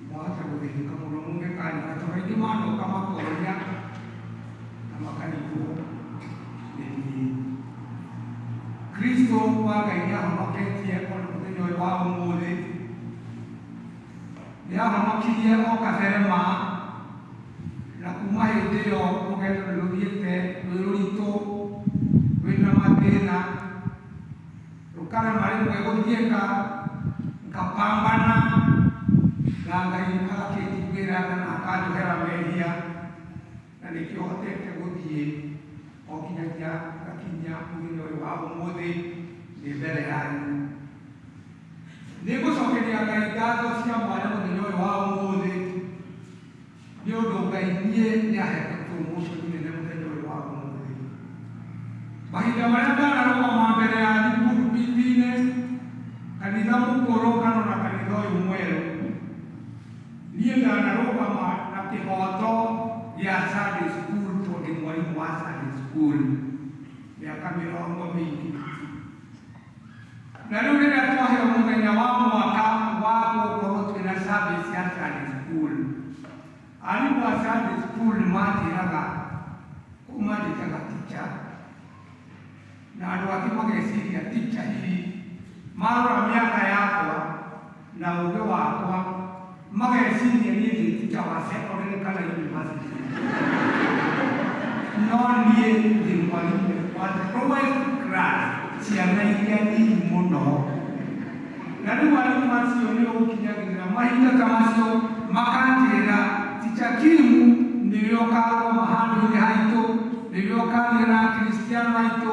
mwahota gũthĩnĩka mũno mũngĩkanyona, tondũ aingĩ manoka makoria na makarigwo nĩ niĩ. Kristo wa Ngai nĩahonoketie ona mũthenya ũyũ wa ũmũthĩ, nĩahonokirie o kabere ma, na kuma hĩndĩ ĩyo rũgendo nĩ rũthiĩte rwĩ rũritũ, rwĩna mathĩna, rũkarema rĩmwe gũthiĩka, ngapambana na Ngai agakĩnjiguĩra tha na akanjohera mehia, na nĩkĩo hotete gũthiĩ o nginyagia ngakinya mũthenya ũyũ wa ũmũthĩ ndĩ mbere yanyu. Nĩngũcokeria Ngai ngatho cia mwanya mũthenya ũyũ wa ũmũthĩ, nĩ ũndũ Ngai niĩ nĩahete promotion nene mũthenya ũyũ wa ũmũthĩ. Mahinda marĩa ndanarũgama mbere yanyu pulpit-inĩ, kanitha mũkũrũ kana ona kanitha ũyũ mwerũ, niĩ ndanarũgama na kĩhoto gĩa Sunday school tondũ ndĩ mwarimũ wa Sunday school mĩaka mĩrongo mĩingĩ. Na rĩu rĩrĩa twaheo mũthenya wa mwaka wa gũkorwo twĩna service ya Sunday school, arimũ a Sunday school nĩmanjĩraga kũu manjĩtaga teacher, na andũ angĩ mageciria teacher hihi marora mĩaka yakwa na ũgĩ wakwa mageciria niĩ ndĩ teacher wa secondary kana university, no niĩ ndĩ mwarimũ wa the lowest class, ciana iria nini mũno. Na rĩu arimũ acio nĩ ũkinyagĩrĩra mahinda ta macio makanjĩra, Teacher Kim, nĩwe ũkarũgama handũ-inĩ haitũ, nĩwe ũkaria na Akristiano aitũ,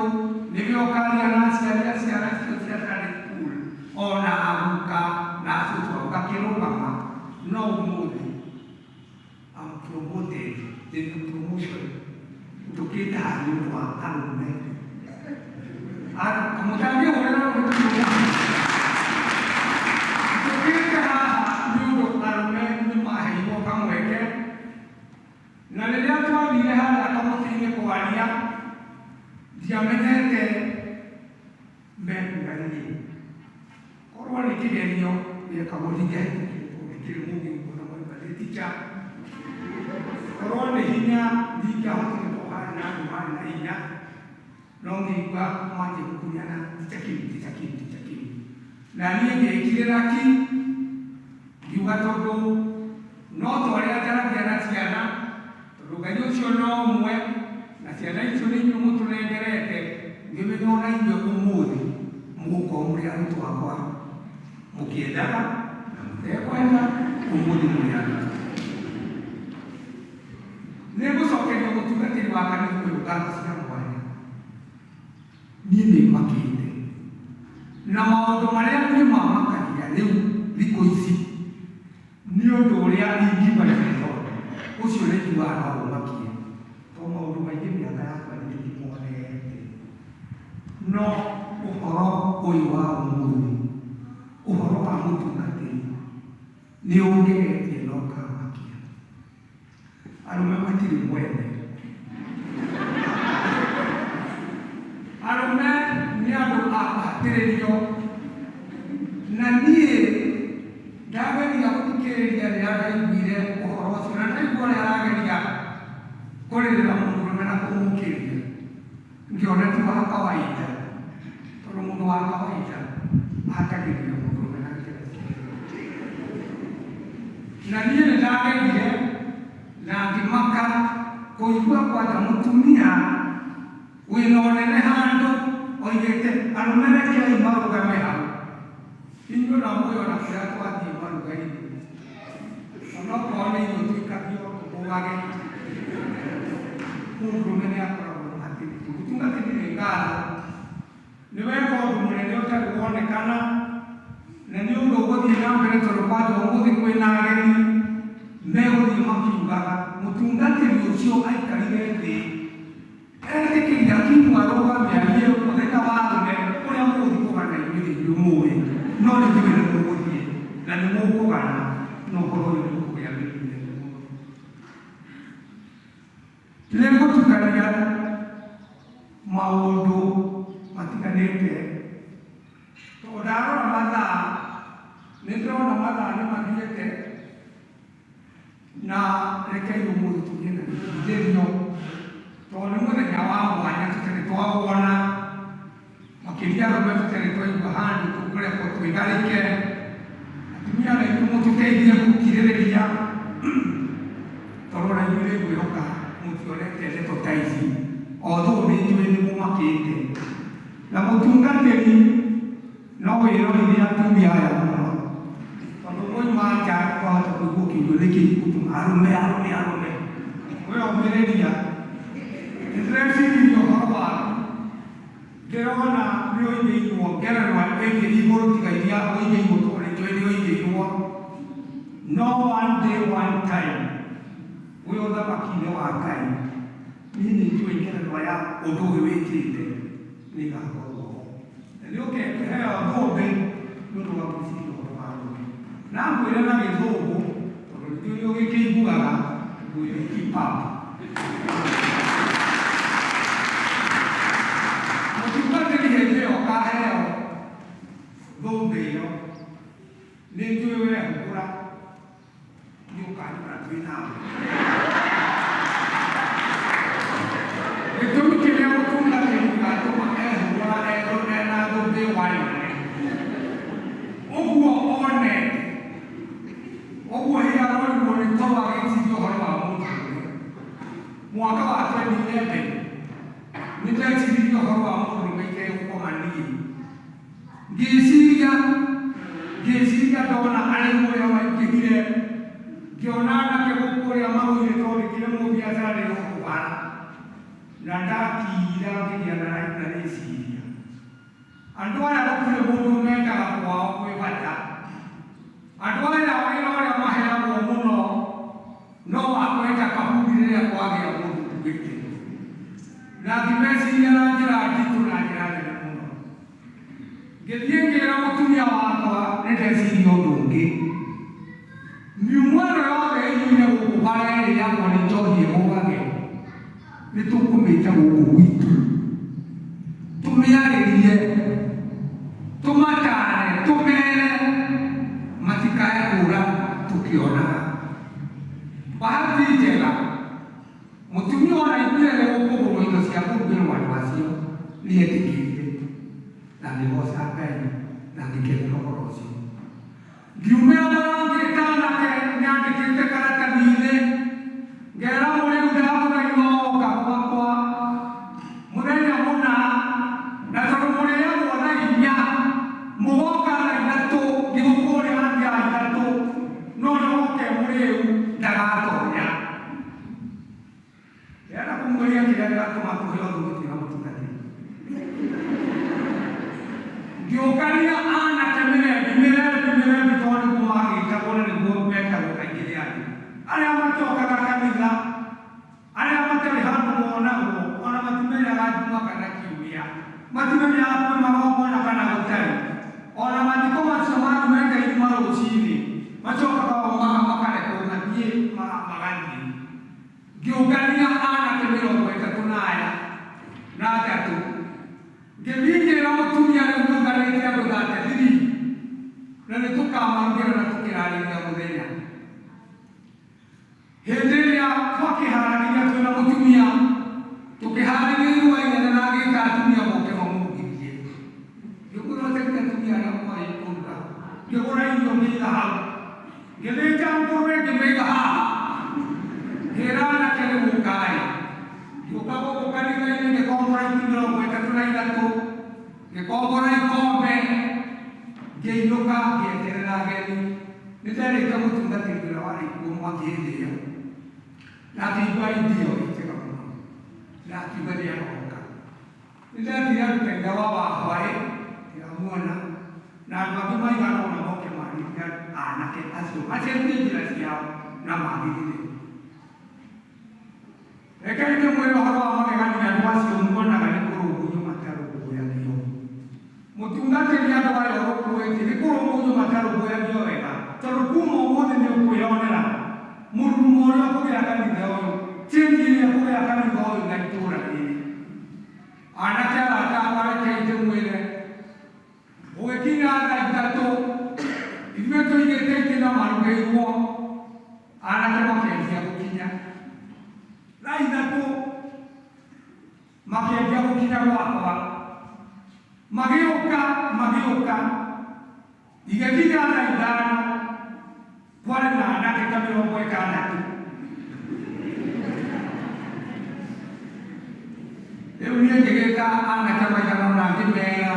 nĩwe ũkaria na aciari a ciana citũ cia Sunday school, ona aguka na acũcũ ao. Ngakĩrũgama, no ũmũthĩ I'm promoted, ndĩna promotion, njũkĩte haha nĩ ũndũ wa arũme. Mũtangĩhũrĩra rũhĩ. Njũkĩte haha nĩ ũndũ arũme nĩ maheirwo kamweke, na rĩrĩa twathire harĩa kamũtĩ-inĩ kwaria, ndiamenyete mekuga niĩ. Korwo nĩ kĩgerio gĩekagwo ndingĩahĩtũkire tondũ ndikĩrĩ mũũgĩ ũguo na mwarimũ ndĩ teacher. Korwo nĩ hinya ndingĩahotire tondũ harĩ na andũ marĩ na hinya, no ngĩigua manjia gũkunyana, Teacher Kim, Teacher Kim, Teacher Kim. Na niĩ ngĩkirĩra ki, ngiuga tondũ no ta ũrĩa njaragia na ciana, tondũ Ngai ũcio no ũmwe, na ciana icio nĩ inyuĩ mũtũnengerete, ngĩmenya ona inyuĩ ũmũthĩ mũgũkorwo mũrĩ arutwo akwa, mũkĩendaga na mũtekwenda, ũmũthĩ mũrĩ arutwo. Nĩngũcokeria mũtungatĩri wa kanitha ũyũ ngatho cia mwanya. Niĩ nĩmakĩte na maũndũ marĩa niĩ mamakagia rĩu thikũ ici, nĩ ũndũ ũrĩa ingiuga nĩ ũcio nĩ njiguaga no ũmakie, tondũ Ũyũ wa ũmũthĩ, ũhoro wa mũtungatĩri nĩ ũngegetie na ũkamakia. Arũme matirĩ mwene. Arũme nĩ andũ a kũhatĩrĩrio, na niĩ ndageria gũthikĩrĩria rĩrĩa ndaiguire ũhoro ũcio, na ndaigua ũrĩa arageria kũrĩrĩra mũndũrũme na kũmũkĩria, ngĩona ti wa kawaida, tondũ mũndũ wa kawaida ahatagĩrĩria mũndũrũme na njĩra na niĩ nĩ ndagegire na ngĩmaka kũigua kwanja mũtumia wĩna ũnene handũ oigĩte arũme rekei marũgame hau. Inyuĩ na mwĩona kũrĩa twathiĩ maruga-inĩ, onokorwo nĩ inyuĩ tũikagio tũkũgage, mũndũrũme nĩ akoragwo mũhatĩrĩrio. Mũtungatĩri, nĩ ngatho nĩ weka ũndũ mũnene ũtarĩ wonekana, na nĩ ũndũ ũgũthiĩ na mbere, tondũ kwanja ũmũthĩ kwĩna ageni megũthiĩ makiugaga mũtungatĩri ũcio aikarire thĩ etĩkĩria hakimu arũgame arie mũthenya wa arũme ũrĩa mũgũthiĩ kũgana. Inyuĩ nĩ inyuĩ mũĩ, no nĩ njũĩ nĩ mũgũthiĩ na nĩ mũkũgana, na ũhoro ũyũ nĩ ũkũgĩa mĩri mĩnene mũno. Nĩ ngũtukania maũndũ matiganĩte, tondũ ndarora mathaa nĩ ndĩrona mathaa nĩ mathiĩte, na rekei ũmũthĩ tũgĩe na gĩkindĩrio, tondũ nĩ mũthenya wa mwanya tũtarĩ twawona, makĩria arũme tũtarĩ twaigua handũ tũkũrekwo twĩgarĩke. Atumia na inyuĩ mũtũteithie gũkirĩrĩria, tondũ ona inyuĩ nĩ ngwĩhoka mũtionete ndeto ta ici, although nĩ njũĩ nĩ mũmakĩte. Na mũtungatĩri no wĩrorire atumia aya mũno, tondũ mwauma nja wahota kũigua ũkĩigua nĩkĩ gĩgũtũma arũme arũme arũme weyomĩrĩria. Nĩndĩreciririe ũhoro waku, ndĩrona nĩ ũigĩirwo ngerenwa ĩngĩ igũrũ tiga iria ũigĩirwo, tondũ nĩ njũĩ nĩ ũigĩirwo. No one day, one time, wĩ ũthamaki-inĩ wa Ngai, niĩ nĩ njũĩ ngerenwa ya ũndũ ũyũ wĩkĩte nĩ ĩgakorwo ho, na nĩ ũkeheo thũmbĩ nĩ ũndũ wa gwĩciria ũhoro wa arũme. Na ngwĩre na Gĩthũngũ, tondũ nĩ njũĩ nĩ ũgĩkĩiguaga, ngwĩre keep up. Mũtungatĩri, hĩndĩ ĩyo ũkaheo thũmbĩ ĩyo, nĩ njũĩ wehũgũra nĩ ũkanyona twĩ nawe. Gĩtũmi kĩrĩa mũtungatĩri gĩgatũma ehũgũra ena thũmbĩ wa nene ũguo one ũguo hihi arorirwo nĩ toro agĩciria ũhoro wa mũndũrũme. Mwaka wa 2011 nĩ ndeciririe ũhoro wa mũndũrũme itegũkoma niĩ, ngĩciria ngĩciria ndona arĩmi ũrĩa maingĩhire, ngĩona anake gũkũ ũrĩa magũire, tondũ ndĩkĩrĩ mũbiacara ndĩ gũkũ bara, na ndakira ngĩgĩa na rĩciria andũ aya gũtirĩ mũndũ mendaga kwao kwĩ bata. Andũ aya wĩra ũrĩa maheagwo mũno no wa kwenja kaburi rĩrĩa kwagĩa mũndũ ũkuĩte. Na ngĩmeciria na njĩra nditũ na njĩra nene mũno, ngĩthiĩ ngĩra mũtumia wakwa nĩ ndeciria ũndũ ũngĩ. Miumwa ĩno yothe ĩiyũire gũkũ bara ĩrĩagwo nĩ njohi ĩgũgage, nĩ tũkũmĩte gũkũ gwitũ, tũmĩarĩrie, tũmatare, tũmere matikae kũra tũkĩonaga. Bahati njega, mũtumia ona iguire nĩ gũkũgũrwo indo cia kũrugĩrwo andũ acio, nĩ etĩkĩrire, na ngĩgoca Ngai na ngĩkenera ũhoro ũcio. Ngiumĩra bara ngĩta anake nyandĩkĩte karatathi-inĩ, ngera mũrĩu ndagũthaitha oka gwakwa mũthenya mũna, na tondũ mũrĩagwo thaa 4, mũgoka thaa 3, thigũkũ ũrĩa athiaga 3, no nĩwoke mũrĩu ndagatonya. Ndĩrenda kũmwĩria kĩrĩa gĩgatũma tũheo thũmbĩ twĩna mũtungatĩri. Ngĩũkania anake mĩrembi mĩrembi mĩrembi, tondũ nĩguo magĩtagwo na nĩguo metagwo kaingĩ nĩ andũ arĩa matokaga kanitha, arĩa matarĩ handũ monagwo, ona matimenyaga Juma kana Kiumia, matimenyaga kwĩ magongona. Magongona kana gũtarĩ ona mathiko macio ma meka irima rũcinĩ macokaga o makarekwo mathiĩ magathiĩ. Ngĩũngania anake mĩrongo ĩtatũ na aya na atatũ, ngĩthiĩ ngĩra mũtumia rĩu tũnganĩte andũ 33 na nĩ tũkamarugĩra na tũkĩrarĩria mũthenya. Hĩndĩ ĩrĩa twakĩharagĩria twĩna mũtumia tũkĩharĩria iruga inene na agĩta atumia moke mamũrugithie. Ngĩkwĩrwo atĩ atumia arĩa moĩ kũruga, ngĩgũra irio ngĩiga hau, ngĩthĩnja ngũrwe ngĩmĩiga haha, ngĩra anake rĩu ũkai. Ngĩũka gũkũ kanitha-inĩ ngĩkombora itĩ 33, ngĩkombora ikombe, ngĩinũka ngĩeterera ageni. Nĩ ndarĩkia mũtungatĩri ũrĩa warĩ kuo mwaki hĩndĩ ĩyo, na akĩigua indio ĩ njega mũno, na akiuga nĩ aroka. Nĩ ndetire andũ ta ithe wa Wahwaĩ, ndiramuona, na andũ angĩ maigana ũna moke marĩrie anake acio macenjie njĩra ciao na magĩrĩre. Rekei ndĩmwĩre ũhoro wa magegania andũ acio muonaga nĩ kũrũmbũiyo matarũmbũyagio. Mũtungatĩri andũ aya ũrũmbũĩtie nĩ kũrũmbũiyo matarũmbũyagio wega, tondũ kuma ũmũthĩ nĩ ũkwĩyonera mũrurumo ũrĩa ũkũgĩa kanitha ũyũ, change ĩrĩa ĩkũgĩa kanitha ũyũ na itũũra rĩrĩ. Anake arata akwa rekei ndĩmwĩre, gũgĩkinya thaa 3 ithuĩ tũigĩte itĩ na marugĩirwo, anake makĩanjia gũkinya. Thaa 3 makĩanjia gũkinya gwakwa, magĩũka magĩũka, igĩkinya thaa 5 kwarĩ na anake ta 60. Rĩu niĩ ngĩgĩta anake maigana ũna ngĩmera,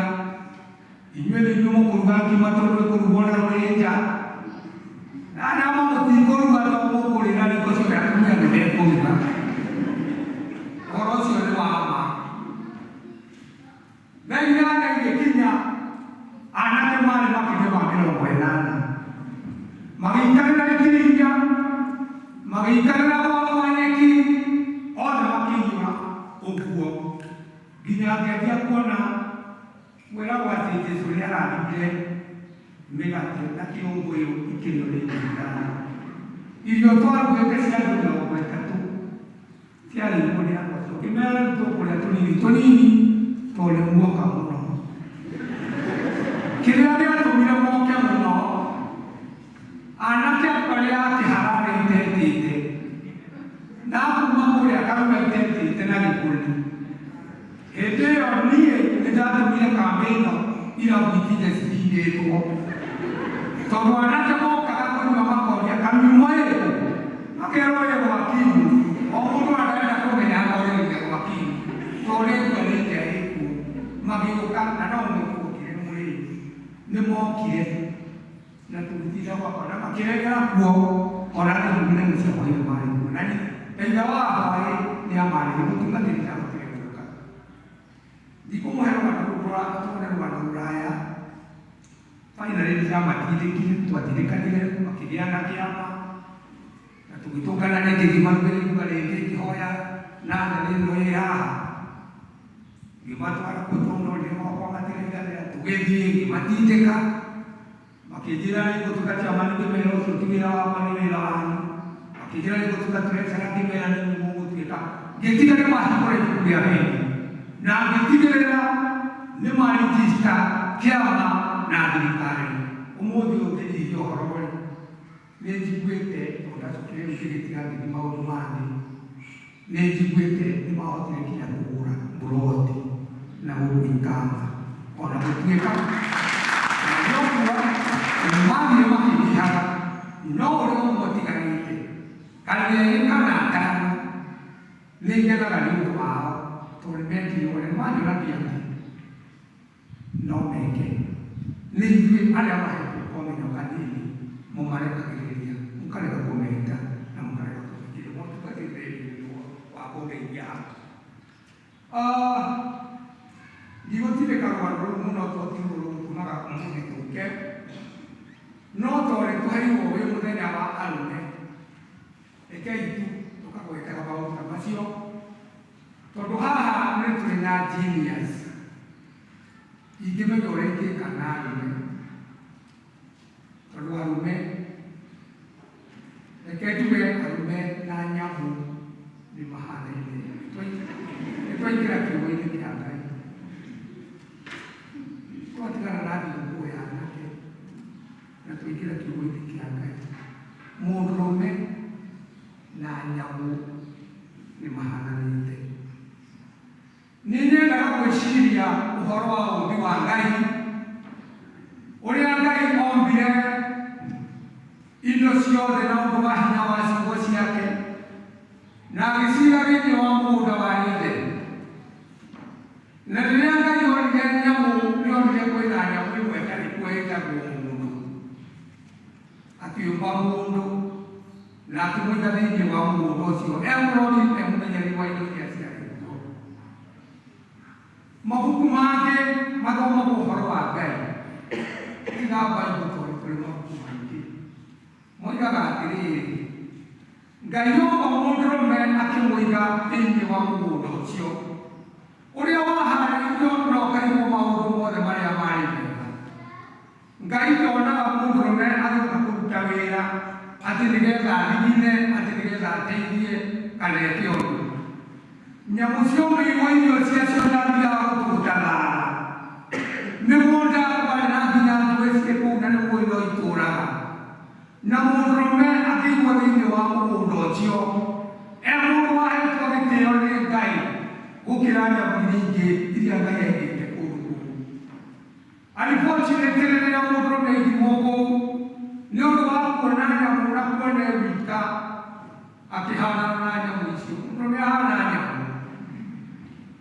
inyuĩ nĩ inyuĩ mũkũruga ngima tondũ ĩkũrugwo na rũrĩnja, na nama mũtikũruga tondũ mũkũrĩra riko ciothe, atumia nĩ mekũruga. Ũhoro ũcio nĩ wa ma. Thaa 8 igĩkinya, anake marĩ makĩria ma 80, magĩikarĩra itiriria, magĩikarĩra gwakwa nyeki, othe makĩiyũra ũguo nginya ngĩanjia kuona kwĩragwo atĩ Jesũ nĩ arathimire mĩgate na kĩũngũyũ ikĩrĩo nĩ ngiri 5. Irio twarugĩte cia andũ 30 ciarĩirwo nĩ andũ acio. Ngĩmera rĩu tũkũrĩa tũnini tũnini tondũ nĩ muoka mũno. Kĩrĩa gĩatũmire moke mũno, anake arĩa a Kĩhararĩ itetĩte na kuma kũrĩa Karura itetĩte na Gĩkũni. Hĩndĩ ĩyo niĩ nĩ ndatũmire kambĩ ĩno irabu itinye cihingĩtwo, tondũ anake mokaga kũnyua makoria kamiumo ĩrĩkũ, makerwo ĩ gwa Kimu. O mũndũ arenda kũmenya akorĩrĩire gwa Kimu tondũ rĩngwe nĩ nja ĩkuo. Magĩũka na no ũmwe tu okire nĩ mũrĩi, nĩ mokire na tũgĩtinda gwakwa na makĩrengera kuo, ona rĩu nĩ mũciĩ hwaĩ-inĩ marĩ kuo. Na ithe wa hwaĩ nĩ amarĩire, mũtungatĩri ndahotire gũũka. Ndikũmũhe rũgano tũrone rũgano rũraya. Finally nĩ ndamatindĩkire, twatindĩkanire makĩgĩa na kĩama na tũgĩtũngana rĩngĩ, ngĩmarugĩra iruga rĩngĩ, ngĩhoya na ndarĩ ĩno ĩ haha, ngĩmatwara kuo tondũ no ndĩ gwakwa matiraiganĩra. Tũgĩthiĩ ngĩmatindĩka, makĩnjĩra nĩ ngũtuĩka chairman, ngĩmera ũcio ti wĩra wakwa, nĩ wĩra wanyu. Makĩnjĩra nĩ ngũtuĩka treasurer, ngĩmera nĩ inyuĩ mũgũtuĩka. Ngĩtiga nĩ mahingũra ibuku rĩa bengi na ngĩtigĩrĩra nĩ marijista kĩama na thirikari. Ũmũthĩ ũyũ ngĩnyihia ũhoro rĩ, nĩ njiguĩte tondũ ndacokire rĩu ngĩgĩtiga ngĩthiĩ maũndũ mangĩ, nĩ njiguĩte nĩ mahotire nginya kũgũra mburoti na gũkũ Ikamba, ona gũtuĩka noguo mathire makĩnyihaga, no ũrĩa ũmwe ũtigarĩte kana erĩ kana atano nĩ ngenaga nĩ ũndũ wao tondũ nĩ mekire ũrĩa manyonagia atĩ no meke. Nĩ ithuĩ arĩa mahetwo komenyo kanini mũmarekagĩrĩria, mũkarega kũmeta na mũkarega kũmĩkĩria. Mũtungatĩri nĩ wa kũndeithia haha. Ndigũtindĩka rũgano rũu mũno tondũ ti ruo rũgũtũmaga ũmũthĩ tũke, no tondũ nĩ tũheirwo wĩ mũthenya wa arũme, rekei tu tũkagwetaga maũndũ ta macio, tondũ haha nĩ tũrĩ na genius. Ndingĩmenya ũrĩa ingĩka na arũme tondũ arũme reke njuge arũme na nyamũ nĩ mahanaine. Nĩ twaingĩra kiugo-inĩ kĩa Ngai twatigana na thigũkũ ya anake na twaingĩra kiugo-inĩ kĩa Ngai. Mũndũrũme na nyamũ nĩ mahananĩte. Nĩ nyendaga gwĩciria ũhoro wa ũũmbi wa Ngai, ũrĩa Ngai ombire indo ciothe na ũndũ wa hinya wa ciugo ciake na agĩciga thĩinĩ wa mũgũnda wa Edeni. Na rĩrĩa Ngai onire nyamũ, nĩonire kwĩna nyamũ ĩmwe ĩtarĩ kuo ĩtagwo mũndũ. Akĩũmba mũndũ na akĩmũiga thĩinĩ wa mũgũnda ũcio e mũrori e mũmenyeri wa indo iria ciarĩ kuo. Mabuku mangĩ mathomagwo ũhoro wa Ngai tiga Bible tondũ kũrĩ mabuku maingĩ moigaga atĩrĩrĩ, Ngai omba mũndũrũme akĩmũiga thĩinĩ wa mũgũnda ũcio ũrĩa waharĩirio na ũkaigwo maũndũ mothe marĩa marĩ mega. Ngai ndonaga mũndũrũme agĩũka kũruta wĩra atĩ nĩgetha athigine, atĩ nĩgetha ateithie kana eke ũndũ. Nyamũ ciombĩirwo irio ciacio ndathiaga gũtũgũta thara. Mĩgũnda kwarĩ na nginya njũĩ ciĩ kũu na nĩguo indo itũraga. Na mũndũrũme akĩigwo thĩinĩ wa mũgũnda ũcio e mũndũ wahetwo gĩtĩo nĩ Ngai gũkĩra nyamũ iria ingĩ iria Ngai aigĩte kũndũ kũu. Unfortunately rĩrĩa mũndũrũme aigirwo kũu nĩ ũndũ wa kuona nyamũ na kuona e wika akĩhanana na nyamũ icio. Mũndũrũme ahana nyamũ,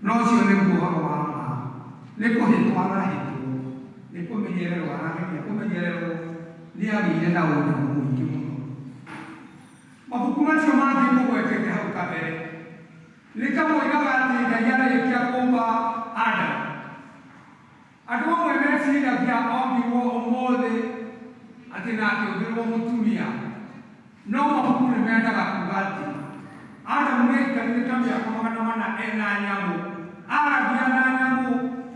no ũcio nĩguo ũhoro wa ma. Nĩ kũhĩtwo arahĩtwo, nĩ kũmenyererwo arageria kũmenyererwo, nĩ agĩire na ũnyamũ mũingĩ mũno. Mabuku macio mangĩ ngũgwetete hau kabere nĩ ta moigaga atĩ Ngai arĩkia kũmba Adamu. Andũ amwe meciragia ombirwo ũmũthĩ atĩ na akĩũmbĩrwo mũtumia, no mabuku nĩ mendaga kuga atĩ Adamu nĩ aikarire ta mĩaka 400 ena nyamũ, aragia na nyamũ,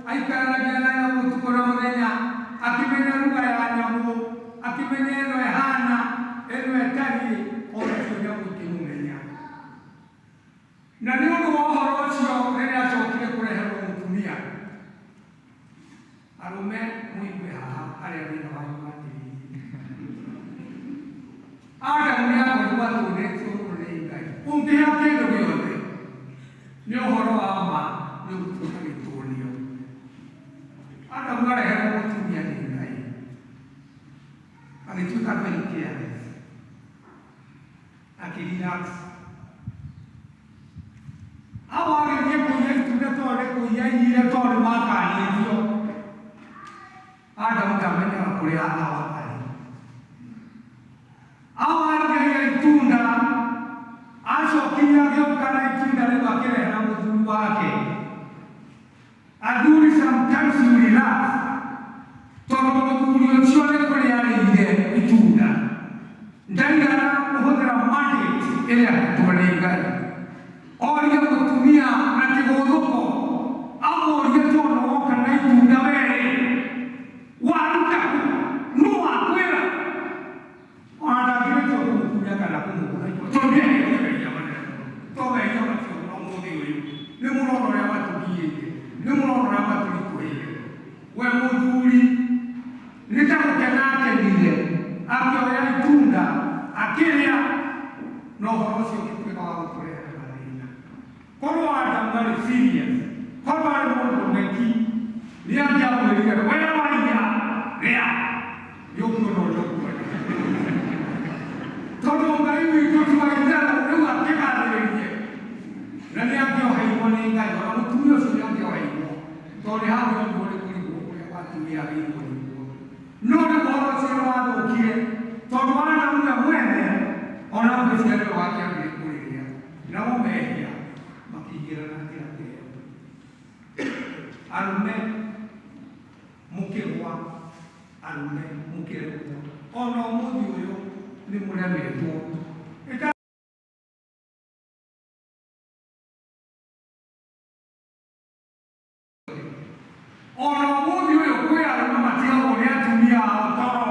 aikaranagia na nyamũ ũtukũ na mũthenya, akĩmenya lugha ya nyamũ, akĩmenya ĩno ĩhana, ĩno ĩtariĩ, onacio nyamũ ikĩmũmenya. Na nĩ ũndũ wa ũhoro ũcio rĩrĩa acokire kũreherwo mũtumia, arũme mũigue haha harĩa thĩna wanyu wanjĩrĩirie. Adamu nĩ akorirwo atũnĩtio mũno nĩ Ngai. Ũngĩheo kĩndũ gĩothe nĩ ũhoro wa ma nĩ ũgũtuĩka gĩtũnio. Adamu areherwo mũtumia nĩ Ngai agĩtuĩka very careless, akĩrelax. Awa agĩthiĩ kũiya itunda tondũ nĩ kũiya aiyire tondũ nĩ makanĩtio. Adamu ndamenyaga kũrĩa Hawa arĩ. Hawa akĩrĩa itunda, acokire agĩũka na itunda rĩu akĩrehera mũthuri wake. Athuri sometimes you relax tondũ mũthuri ũcio nĩ kũrĩa arĩire itunda. Ndaigana kũhũthĩra mandate ĩrĩa ahetwo nĩ Ngai. Orie mũtumia na kĩgũthũko, amũrie tondũ woka na itunda werĩ, waruta kũ? Nũ wakwĩra? Ona ndangĩrĩkia kũmũkunya kana kũmũgũra tondũ nĩehĩtie mehia manene mũno. To mehia macio ona ũmũthĩ ũyũ nĩ mũrona ũrĩa matũgiĩte, nĩ mũrona ũrĩa matũritũhĩire. We mũthuri nĩ ta gũkena akenire, akĩoya itunda akĩrĩa, na ũhoro ũcio ũgĩtuĩka wa gũtũrehera mathĩna. Korwo Adamu arĩ serious, korwo arĩ mũndũ ki, nĩ angĩamwĩrire we waiya rĩa, nĩ ũkuona ũrĩa ũkuona. Tondũ Ngai witũ ti wa itherũ, rĩu akĩgathĩrĩrie na nĩ angĩoheirwo nĩ Ngai, ona mũtumia ũcio nĩ angĩoheirwo tondũ nĩ hangĩorirwo nĩ kũrigwo ũrĩa watumia agĩrĩirwo nĩguo. No rĩu ũhoro ũcio nĩ wathũkire tondũ Adamu we mwene ona ngwĩciria nĩwe wakĩambire kũrĩrĩa, namo mehia makĩingĩra na njĩra ta ĩyo. Arũme mũkĩgwa, arũme mũkĩremwo, ona ũmũthĩ ũyũ nĩ mũremetwo. Ona ũmũthĩ ũyũ matigagwo nĩ atumia ao toro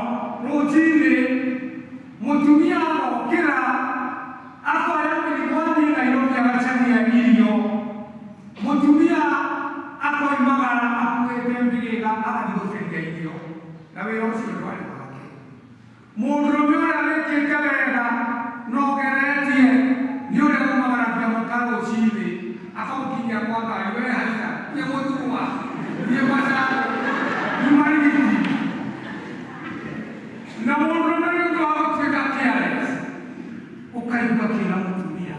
rũcinĩ mũtumia agokĩra akoya mĩrigo athiĩ Nairobi agacaria irio mũtumia akoimagara akuĩte mbĩgĩga agathiĩ gũcaria irio na wĩra ũcio ndwarĩ wake mũndũrũme ũrĩa wĩkĩte wega na ũgeretie nĩ ũrĩa umagaragia mũka rũcinĩ akamũkinyia kwa ngari we haica thiĩ mũthurwa thiĩ macani thiĩ marigiti na mũndũrũme nĩ ũndũ wa gũtuĩka careless ũkaigua kĩna mũtumia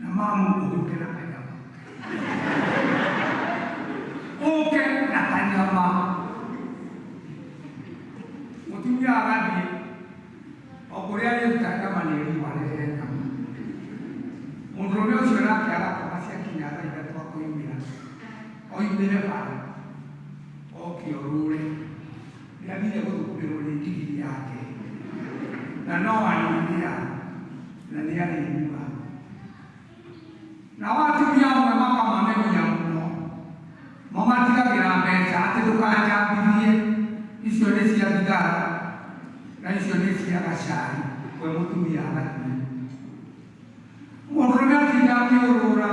na mamu ũgĩũke na kanyama ũke na kanyama mũtumia agathiĩ o kũrĩa arĩruta nyama nĩ ĩrigwo arehe nyama mũndũrũme ũcio nake agakoma ciakinya thaa ithatũ akoimĩra oimĩre bara oke orũre nĩathire gũthũkũmĩrwo nĩ ndigiri yake na no arĩrĩa na nĩ arĩnyua nao atumia amwe makamamemia mũno mamatigagĩra mbeca atĩ ndũkanjambithie icio nĩ cia thigara na icio nĩ cia gacai we mũtumia agathiĩ mũndũrũme atinda akĩũrũra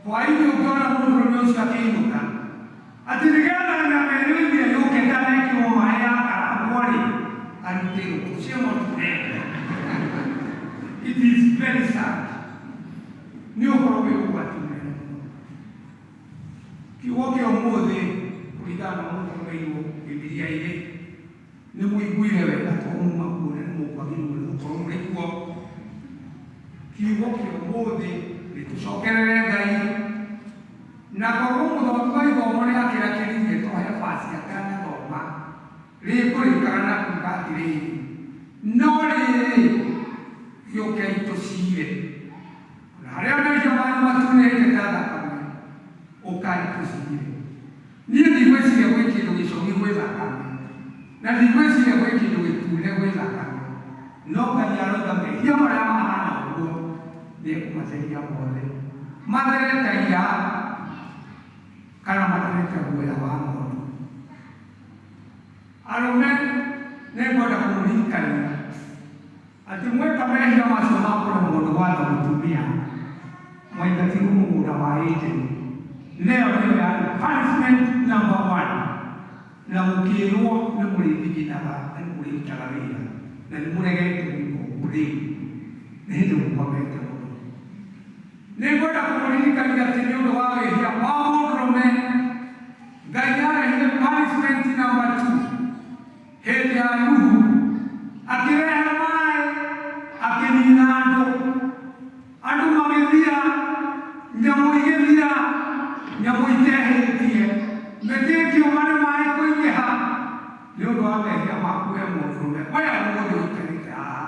hwaĩ-inĩ ũngĩona mũndũrũme ũcio akĩinũka atĩ nĩgetha nyama ĩrĩa oimire yũke ĩtanekĩrwo maĩ yakarangwo rĩ arutĩrwo shame unto them. It is very sad. Nĩ ũhoro wĩ ũgwati mũnene mũno kiugo kĩa ũmũthĩ kũringana na mũthomeirwo bibilia-inĩ nĩ mũiguire wega to muma kuo na nĩ mũkwagĩrĩirwo nĩ gũkorwo mũrĩ kuo kiugo kĩa ũmũthĩ nĩ tũcokerere Ngai na korwo mũthomi wa ithomo nĩ akĩrakĩririe tũhe basi atanathoma rĩkũrĩkaga na kuga atĩrĩrĩ no rĩrĩ gĩũkei tũcire na harĩa mehia manyu matunĩte ta thakame ũkai tũcire niĩ ndigwĩciria gwĩ kĩndũ gĩcogi gwĩ thakame na ndigwĩciria gwĩ kĩndũ gĩtune gwĩ thakame no Ngai aroiga mehia marĩa mahana ũguo nĩekũmatheria mothe mathere ta ira kana mathere ta guoya wa ng'ondu arũme nĩngwenda kũmũririkania atĩ mweka mehia macio ma kũremwo nĩ gwatha mũtumia mwaingatirwo mũgũnda wa Edeni nayo nĩyo yarĩ punishment number one na mũkĩrwo nĩ mũrĩthiginaga na nĩ mũrĩrutaga wĩra na nĩ mũregete gwĩka ũguo rĩu nĩ hĩndĩ mũkomete mũno nĩngwenda kũmũririkania atĩ nĩ ũndũ wa wĩhia wa mũndũrũme Ngai arehire punishment number two hĩndĩ ya Nuhu akĩrehe maĩ akĩnina andũ andũ magĩthira nyamũ igĩthira nyamũ itehĩtie mĩtĩ ĩkĩũma nĩ maĩ kũingĩha nĩ ũndũ wa mehia maku we mũndũrũme we ũmũthĩ ũikarĩte haha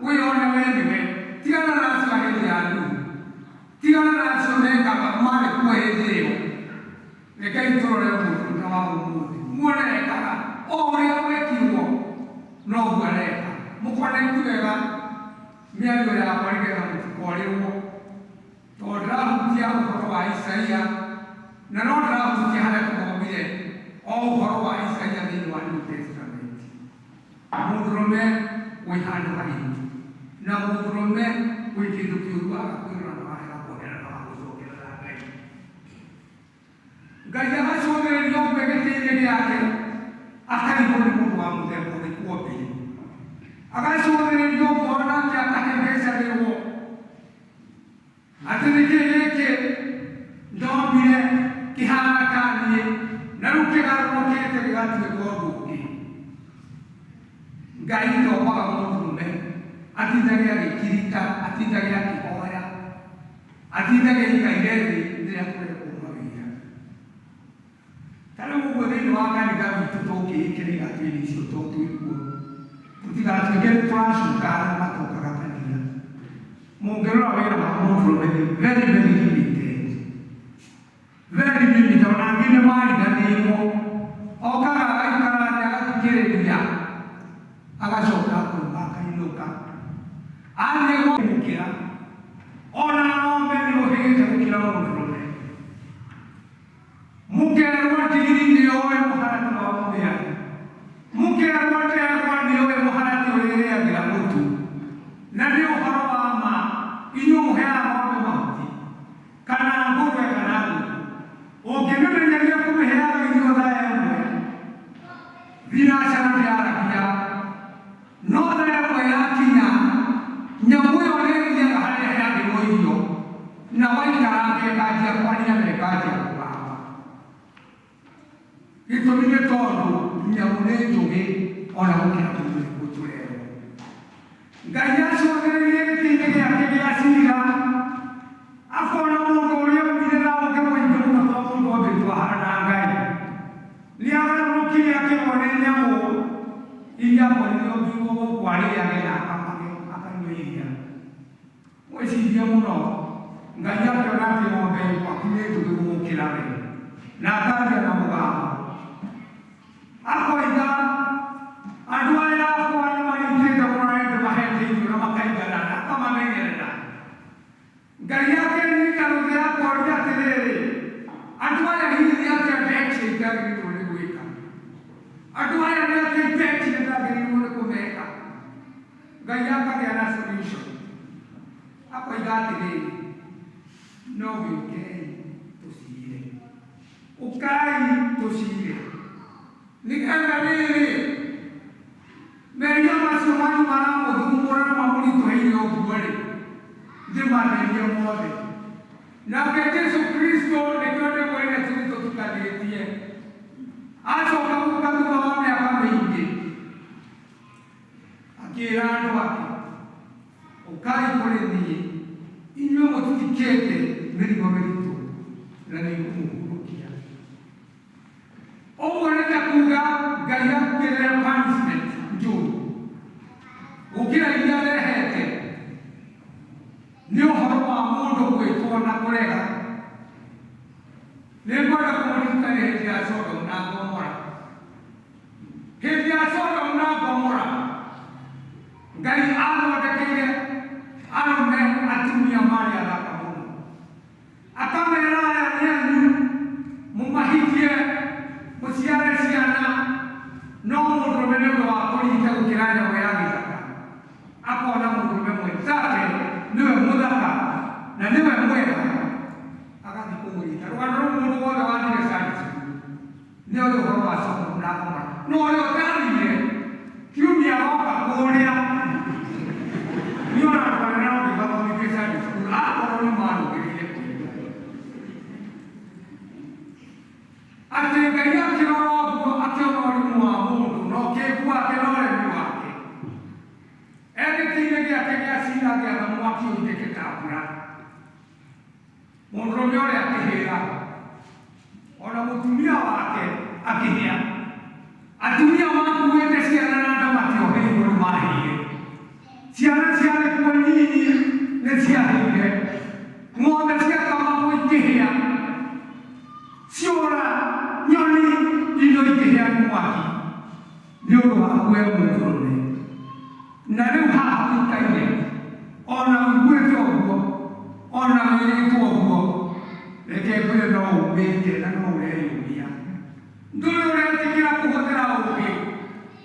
wĩyone we nĩwe tigana na acio a hĩndĩ ya Nuhu tigana na acio mekaga marĩ kuo hĩndĩ ĩyo rekei tũrore mũndũrũme wa ũmũthĩ muone ekaga o ũrĩa gwekirwo noguo areka mũkoneti wega mĩario yakwa nĩgetha mũtikorĩrwo tondũ ndĩrahutia ũhoro wa Isaia na no ndĩrahutia harĩa tũthomire o ũhoro wa Isaia thĩinĩ wa New Testament mũndũrũme wĩ handũ haritũ na mũndũrũme wĩ kĩndũ kĩũru agakwĩrora na warega kuonera na wagũcokerera Ngai Ngai agacũthĩrĩria ũguo gĩtĩ-inĩ gĩake akarigwo nĩ mũndũ wa mũthemba ũrĩkũ ombire agacũthĩrĩria ũguo onake akahengecagĩrwo atĩ nĩkĩ gĩkĩ ndombire kĩhana ta niĩ na rĩu kĩgarũrũkĩte gĩgatuĩka ũndũ ũngĩ Ngai ndombaga mũndũrũme atindage agĩkirika atindage akĩhoya atindage aikaire thĩ rĩrĩa kũrekwo mawĩra ta rĩu ũguo thĩinĩ wa kanitha witũ tũngĩĩkĩra iratũ-inĩ icio to twĩkuo tũtigatuĩke nĩ tũracuka arĩa matokaga kanitha mũngĩrora wĩra wa mũndũrũme nĩ very very limited very limited ona angĩ nĩ mariganĩirwo okaga agaikara thĩ agathikĩrĩria agacoka akoima akainũka athiĩ gũkĩra ona ng'ombe nĩ ũhĩgĩte gũkĩra mũndũrũme mũkerwo ndigiri nĩ yoe mũharatĩ wa Na waikaranga ĩkanjia kwaria na ĩkanjia kũgamba. Gĩtũmi nĩ tondũ nyamũ nĩ njũgĩ ona gũkĩra mũndũ nĩguo tũrerwo. Ngai acũthĩrĩirie gĩtĩ-inĩ gĩake gĩa cira akona mũndũ ũrĩa ombire na ũũgĩ mũingĩ mũno to mũndũ ombĩtwo ahana Ngai. Nĩagarũrũkire akĩgwo nĩ nyamũ iria akorire ombirwo gũkũ arĩage na akanyua iria. Mwĩcirie mũno, Ngai akĩona atĩ ng'ombe gwaku nĩ njũgĩ gũgũkĩra we, na akaria na mũgambo. Akoiga, andũ aya akwa nĩ maritĩte mũno na nĩndĩmahete irio na makaigana na akamamenyerera. Ngai akenyita rũthĩ akoria atĩrĩrĩ, andũ aya hihi nĩ atĩa ndekire itagĩrĩirwo nĩ gwĩka? Andũ aya nĩ atĩa itekire ndagĩrĩirwo nĩ kũmeka? Ngai akagĩa na solution. Akoiga atĩrĩrĩ, no gĩũkei tũcire. Ũkai tũcire. Nĩgetha rĩrĩ, mehia macio manyu maramũthumbũra na mamũritũhĩire ũguo-rĩ, ndĩmatherie mothe. Nake Jesu Kristo nĩkĩo ndĩmwĩrire tũthiĩ tũtukanĩtie. Acoka gũka thutha wa mĩaka mĩingĩ, akĩĩra andũ ake, ũkai kũrĩ niĩ, inyuĩ mũtitikĩte mĩrigo mĩritũ, na nĩngũmũhurũkia. Ũguo nĩ ta kuga Ngai akĩrehe punishment njũru gũkĩra iria arehete nĩ ũhoro wa mũndũ gwĩtwo na kũrega. Nĩ ngwenda kũmũririkania hĩndĩ ya Sodom na Gomora. Hĩndĩ ya Sodom na Gomora, Ngai athondekeire arũme atumia marĩ athaka mũno. Akamera aya nĩ anyu, mũmahikie, mũciare ciana, no mũndũrũme nĩ ũndũ wa kũrita gũkĩra nyamũ ya gĩthaka. Akona mũndũrũme mwenzake nĩwe mũthaka na nĩwe mwega, agathiĩ kũmũnyita. Rũgano rũu mũndũ wothe wathire Sunday school nĩ oĩ ũhoro wa Sodom na Gomora. No ũrĩa ũtathire kiumia aroka kũrĩa nĩ ona andũ arĩa no ngĩmathomithie Sunday school akorwo nĩ marũmĩrĩire kũrĩ Ngai. Atĩ Ngai akĩrora ũguo akĩona ũrimũ wa mũndũ na ũkĩgu wake na ũremi wake. E gĩtĩ-inĩ gĩake gĩa cira agĩatha mwaki ũitĩke ta mbura. Mũndũrũme ũrĩa akĩhĩra, ona mũtumia wake akĩhĩa. Atumia makuĩte ciana na nda matiohĩirwo nĩ mahĩire. Ciana ciarĩ kuo nyinyi nĩ ciahĩire. Ng'ombe ciakamagwo ikĩhĩa. Ciũra, nyoni, indo ikĩhĩa nĩ mwaki. Nĩ ũndũ waku we mũndũrũme. Na rĩu haha ũikaire, ona ũiguĩte ũguo, ona wĩrĩtwo ũguo, reke ngwĩre no ũmĩte na no ũreyũmia. Ndũrĩ ũretĩkĩra kũhũthĩra ũũgĩ,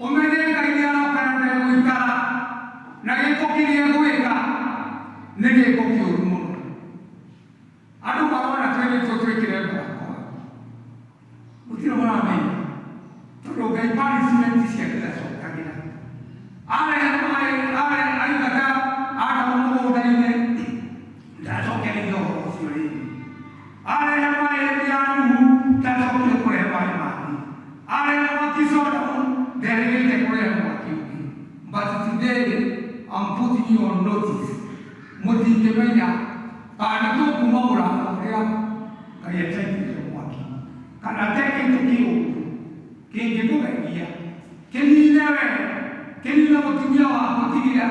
ũmenye Ngai nĩ aroka na ndegũikara, na gĩko kĩrĩa egwĩka nĩ gĩko kĩũru mũno. Andũ marona twĩrĩtwo twĩkĩre barakoa, mũtirĩ mũramenya tondũ Ngai punishment ciake ndacokagĩra. Arehe maĩ, arehe aingata Adamu mũgũnda-inĩ, ndacokereire ũhoro ũcio rĩngĩ. Arehe maĩ hĩndĩ ya Nuhu, ndacokire kũrehe maĩ mangĩ. Arehe mwaki Sodomu, nderĩgĩte kũrehe mwaki ũngĩ. But today I'm putting you on notice. Mũtingĩmenya kana nĩ tũkuma mũrango ũrĩa Ngai ataigĩte mwaki kana atekĩte kĩũndũ kĩngĩkũgegia kĩnine we, kĩnine mũtumia waku ũtigire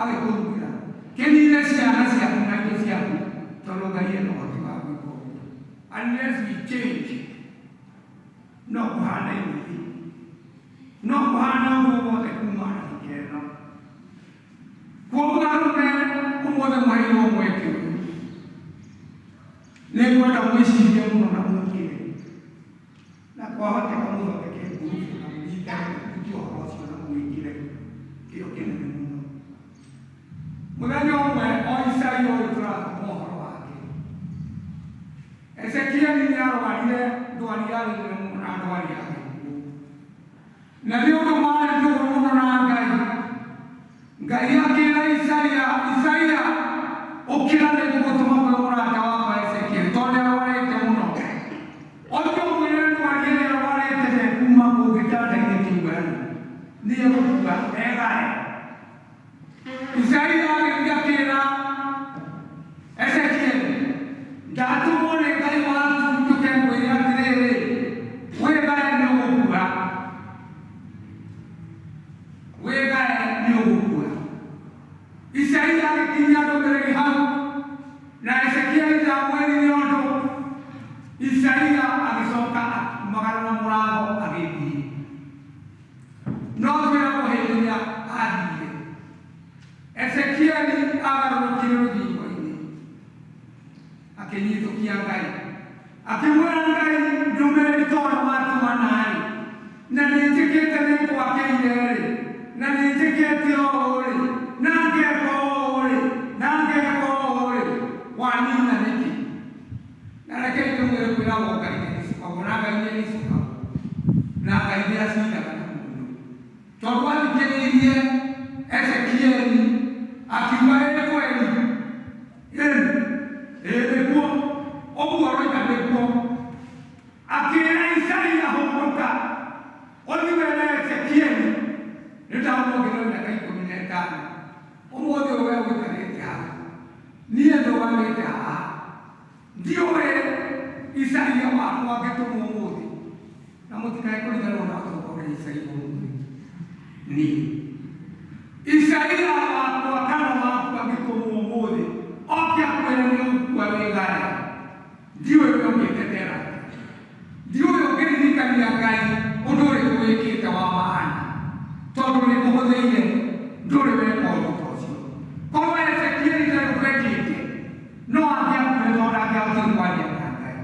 agĩkũrugĩra, kĩnine ciana ciaku na indo ciaku, tondũ Ngai ena ũhoti wa gwĩka ũguo. Unless we change, no kũhana iruthi, no kũhana ũguo wothe kuma ndagĩka ĩno. Kwoguo arũme ũmũthĩ mũheirwo mweke ũyũ, nĩngwenda mwĩcirie mũno na mũkĩre, na kwahoteka mũthondeke ngurubu na mũnyitane mũhutie ũhoro ũcio na mũwĩkĩre kĩo kĩnene mũno. Mũthenya ũmwe o Isaia ũyũ tũrathoma ũhoro wake, Ezekieli nĩ arwarire ndwari yarĩ nene mũno na ndwari ya gĩkuũ. Na nĩ ũndũ marĩ ndũgũ mũno na Ngai, Ngai akĩra Isaia, Isaia, ũkĩra nĩ ngũgũtũma kwĩ mũrata wakwa. Nĩ egũkua egae. Isaia agĩthiĩ akĩra Ezekieli, ndatũmwo nĩ Ngai waku njũke ngwĩre atĩrĩrĩ, wĩgae nĩ ũgũkua, wĩgae nĩ ũgũkua. Isaia agĩkinyia ndũmĩrĩri hau, na Ezekieli ndamwĩrire ũndũ. Isaia agĩcoka akiumagara na mũrango agĩthiĩ. No twĩragwo hĩndĩ ĩrĩa athiire, Ezekieli agarũrũkire rũthingo-inĩ, akĩnyitũkia Ngai, akĩmwĩra Ngai, ndũmĩrĩri tondũ watũmana-rĩ, na nĩnjĩkĩte nĩngwakĩire-rĩ, na nĩnjĩkĩte ũũ-rĩ, na ngeka ũũ-rĩ, na ngeka ũũ-rĩ, wanina nĩkĩ? Na rekei ndĩmwĩre kwĩragwo Ngai nĩaricũkagwo, na Ngai nĩaricũkagwo, na Ngai nĩaciraga na mũndũ. Tondũ athikĩrĩirie Ezekieli akiuga ĩ kweli, ĩni, ĩ nĩguo, ũguo ũroiga nĩguo. Akĩra Isaia hũndũka, ũthiĩ wĩre Ezekieli, nĩndamwongerera mĩaka 15. Ũmũthĩ ũyũ wee ũikarĩte hau, niĩ ndũgamĩte haha. Ndiũĩ Isaia wakwa angĩtũmwo ũmũthĩ, na mũtikae kũriganĩrwo na ũtongoria Isaia ũmũthĩ. Niĩ Isaia wakwa kana waku angĩtũmwo ũmũthĩ, oke akwĩre nĩ ũgũkua wĩgae. Ndiũĩ we ũngĩtetera atĩa. Ndiũĩ ũngĩririkania Ngai ũndũ ũrĩkũ wĩkĩte wa maana, tondũ nĩ kũhũthĩire, ndũrĩ weka ũndũ ta ũcio. Korwo Ezekieli ndarĩ ũndũ ekĩte, no angĩakuire tondũ ndangĩahotire kwaria na Ngai.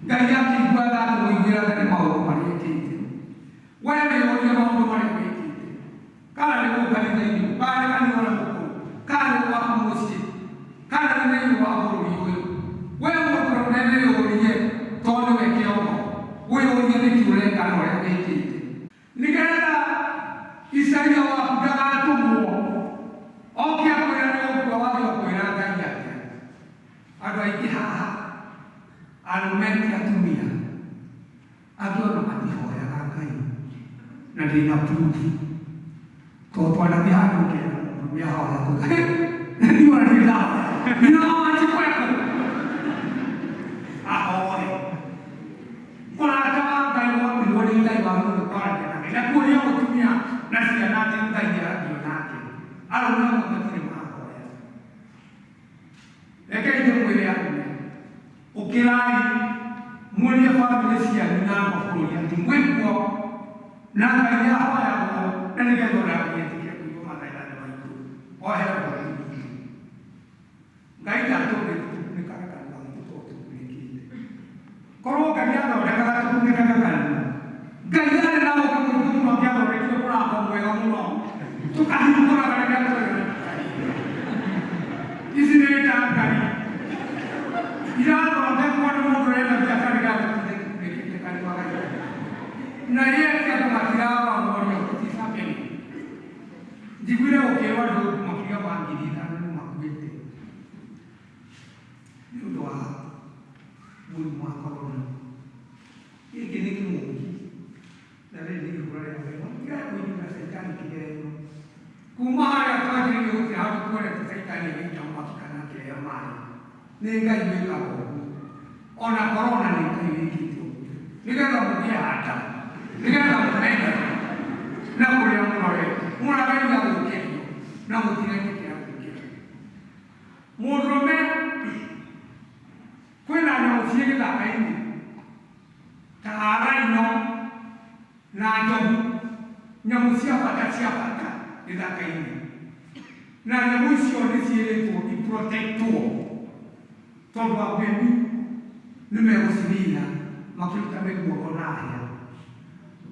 Ngai akĩigua tha akĩmũiguĩra tha nĩ maũndũ marĩa ekĩte. We wĩyũrie maũndũ marĩa wĩkĩte, kana nĩ gũkũ kanitha-inĩ, kana nĩ kanitha ũrĩa mũkũrũ, kana nĩ gwaku mũciĩ, kana nĩ thĩinĩ wa bũrũri ũyũ. We mũndũrũme wĩyũrie, tondũ nĩwe kĩongo, wĩyũrie nĩkĩ ũreka na ũrĩa wĩkĩte. Nĩgetha Isaia waku ndagatũmwo oke akwĩre nĩ ũgũkua, wagĩrĩirwo kwĩra Ngai atĩa? Andũ aingĩ haha, arũme ti atumia, angĩ ona matihoyaga Ngai, na ndĩna proof. Tondũ twanathiĩ handũ ngera mũndũ nĩ ahoya kuga, niĩ ona ndirĩ ndahoya. No anjikweko ahoe. Mũrata wa Ngai wombirwo nĩ Ngai wagĩrĩirwo nĩ kwaranĩria na Ngai na kuonia mũtumia na ciana atĩ Ngai nĩ aragio nake. Arũme amwe matirĩ mahoya. Rekei ndĩmwĩre arũme, ũkĩrai muonie bamĩrĩ cianyu na mabũrũri atĩ mwĩ kuo na Ngai nĩ ahoyagwo na nĩgetha ona Ngai etĩkĩre kũigua mathaithana maitũ ohere bũrũri witũ. Ngai ndatũmbĩte tũkunĩkage kanua gaitũ tondũ tũkunĩkĩte. Korwo Ngai athondekaga tũkunĩkage kanua, Ngai arĩ na ũũgĩ mũingĩ mũno angĩathondekire mũrango mwega mũno tũkahingũraga rĩrĩa twĩna. Ici nĩ ndangari irathondekwo nĩ mũndũ ũrenda biacara nĩgetha tũtinde tũkunĩkĩte kanua gaitũ. Na yet andũ matirarora morio what is happening. Njiguire gũkĩrwo andũ makĩria ma 5,000 nĩ makuĩte nĩ ũndũ wa mũrimũ wa corona. Gĩkĩ nĩ kĩng'ũki na rĩrĩ nĩ ihũra rĩa wega. Mũtigae kũigĩrĩra caitani kĩgeranio. Kuma harĩa twanjĩrĩirie gũtirĩ handũ tuonete caitani agĩita mwaki kana akĩrehe maĩ. Nĩ Ngai wĩkaga ũguo. Ona corona nĩ Ngai wĩkĩte ũguo. Nĩgetha mũgĩe hata, nĩgetha mũmenye na kũrĩa mũrorete. Mũrageria gũkĩrio na mũtiretĩkĩra gũkĩra. Mũndũrũme kwĩna nyamũ ciĩ gĩthaka-inĩ ta raino na njogu, nyamũ cia bata cia bata gĩthaka-inĩ. Na nyamũ icio nĩ ciĩrĩtwo iprotectwo tondũ aguĩmi nĩ megũcinina makĩruta mĩguongo na hĩa.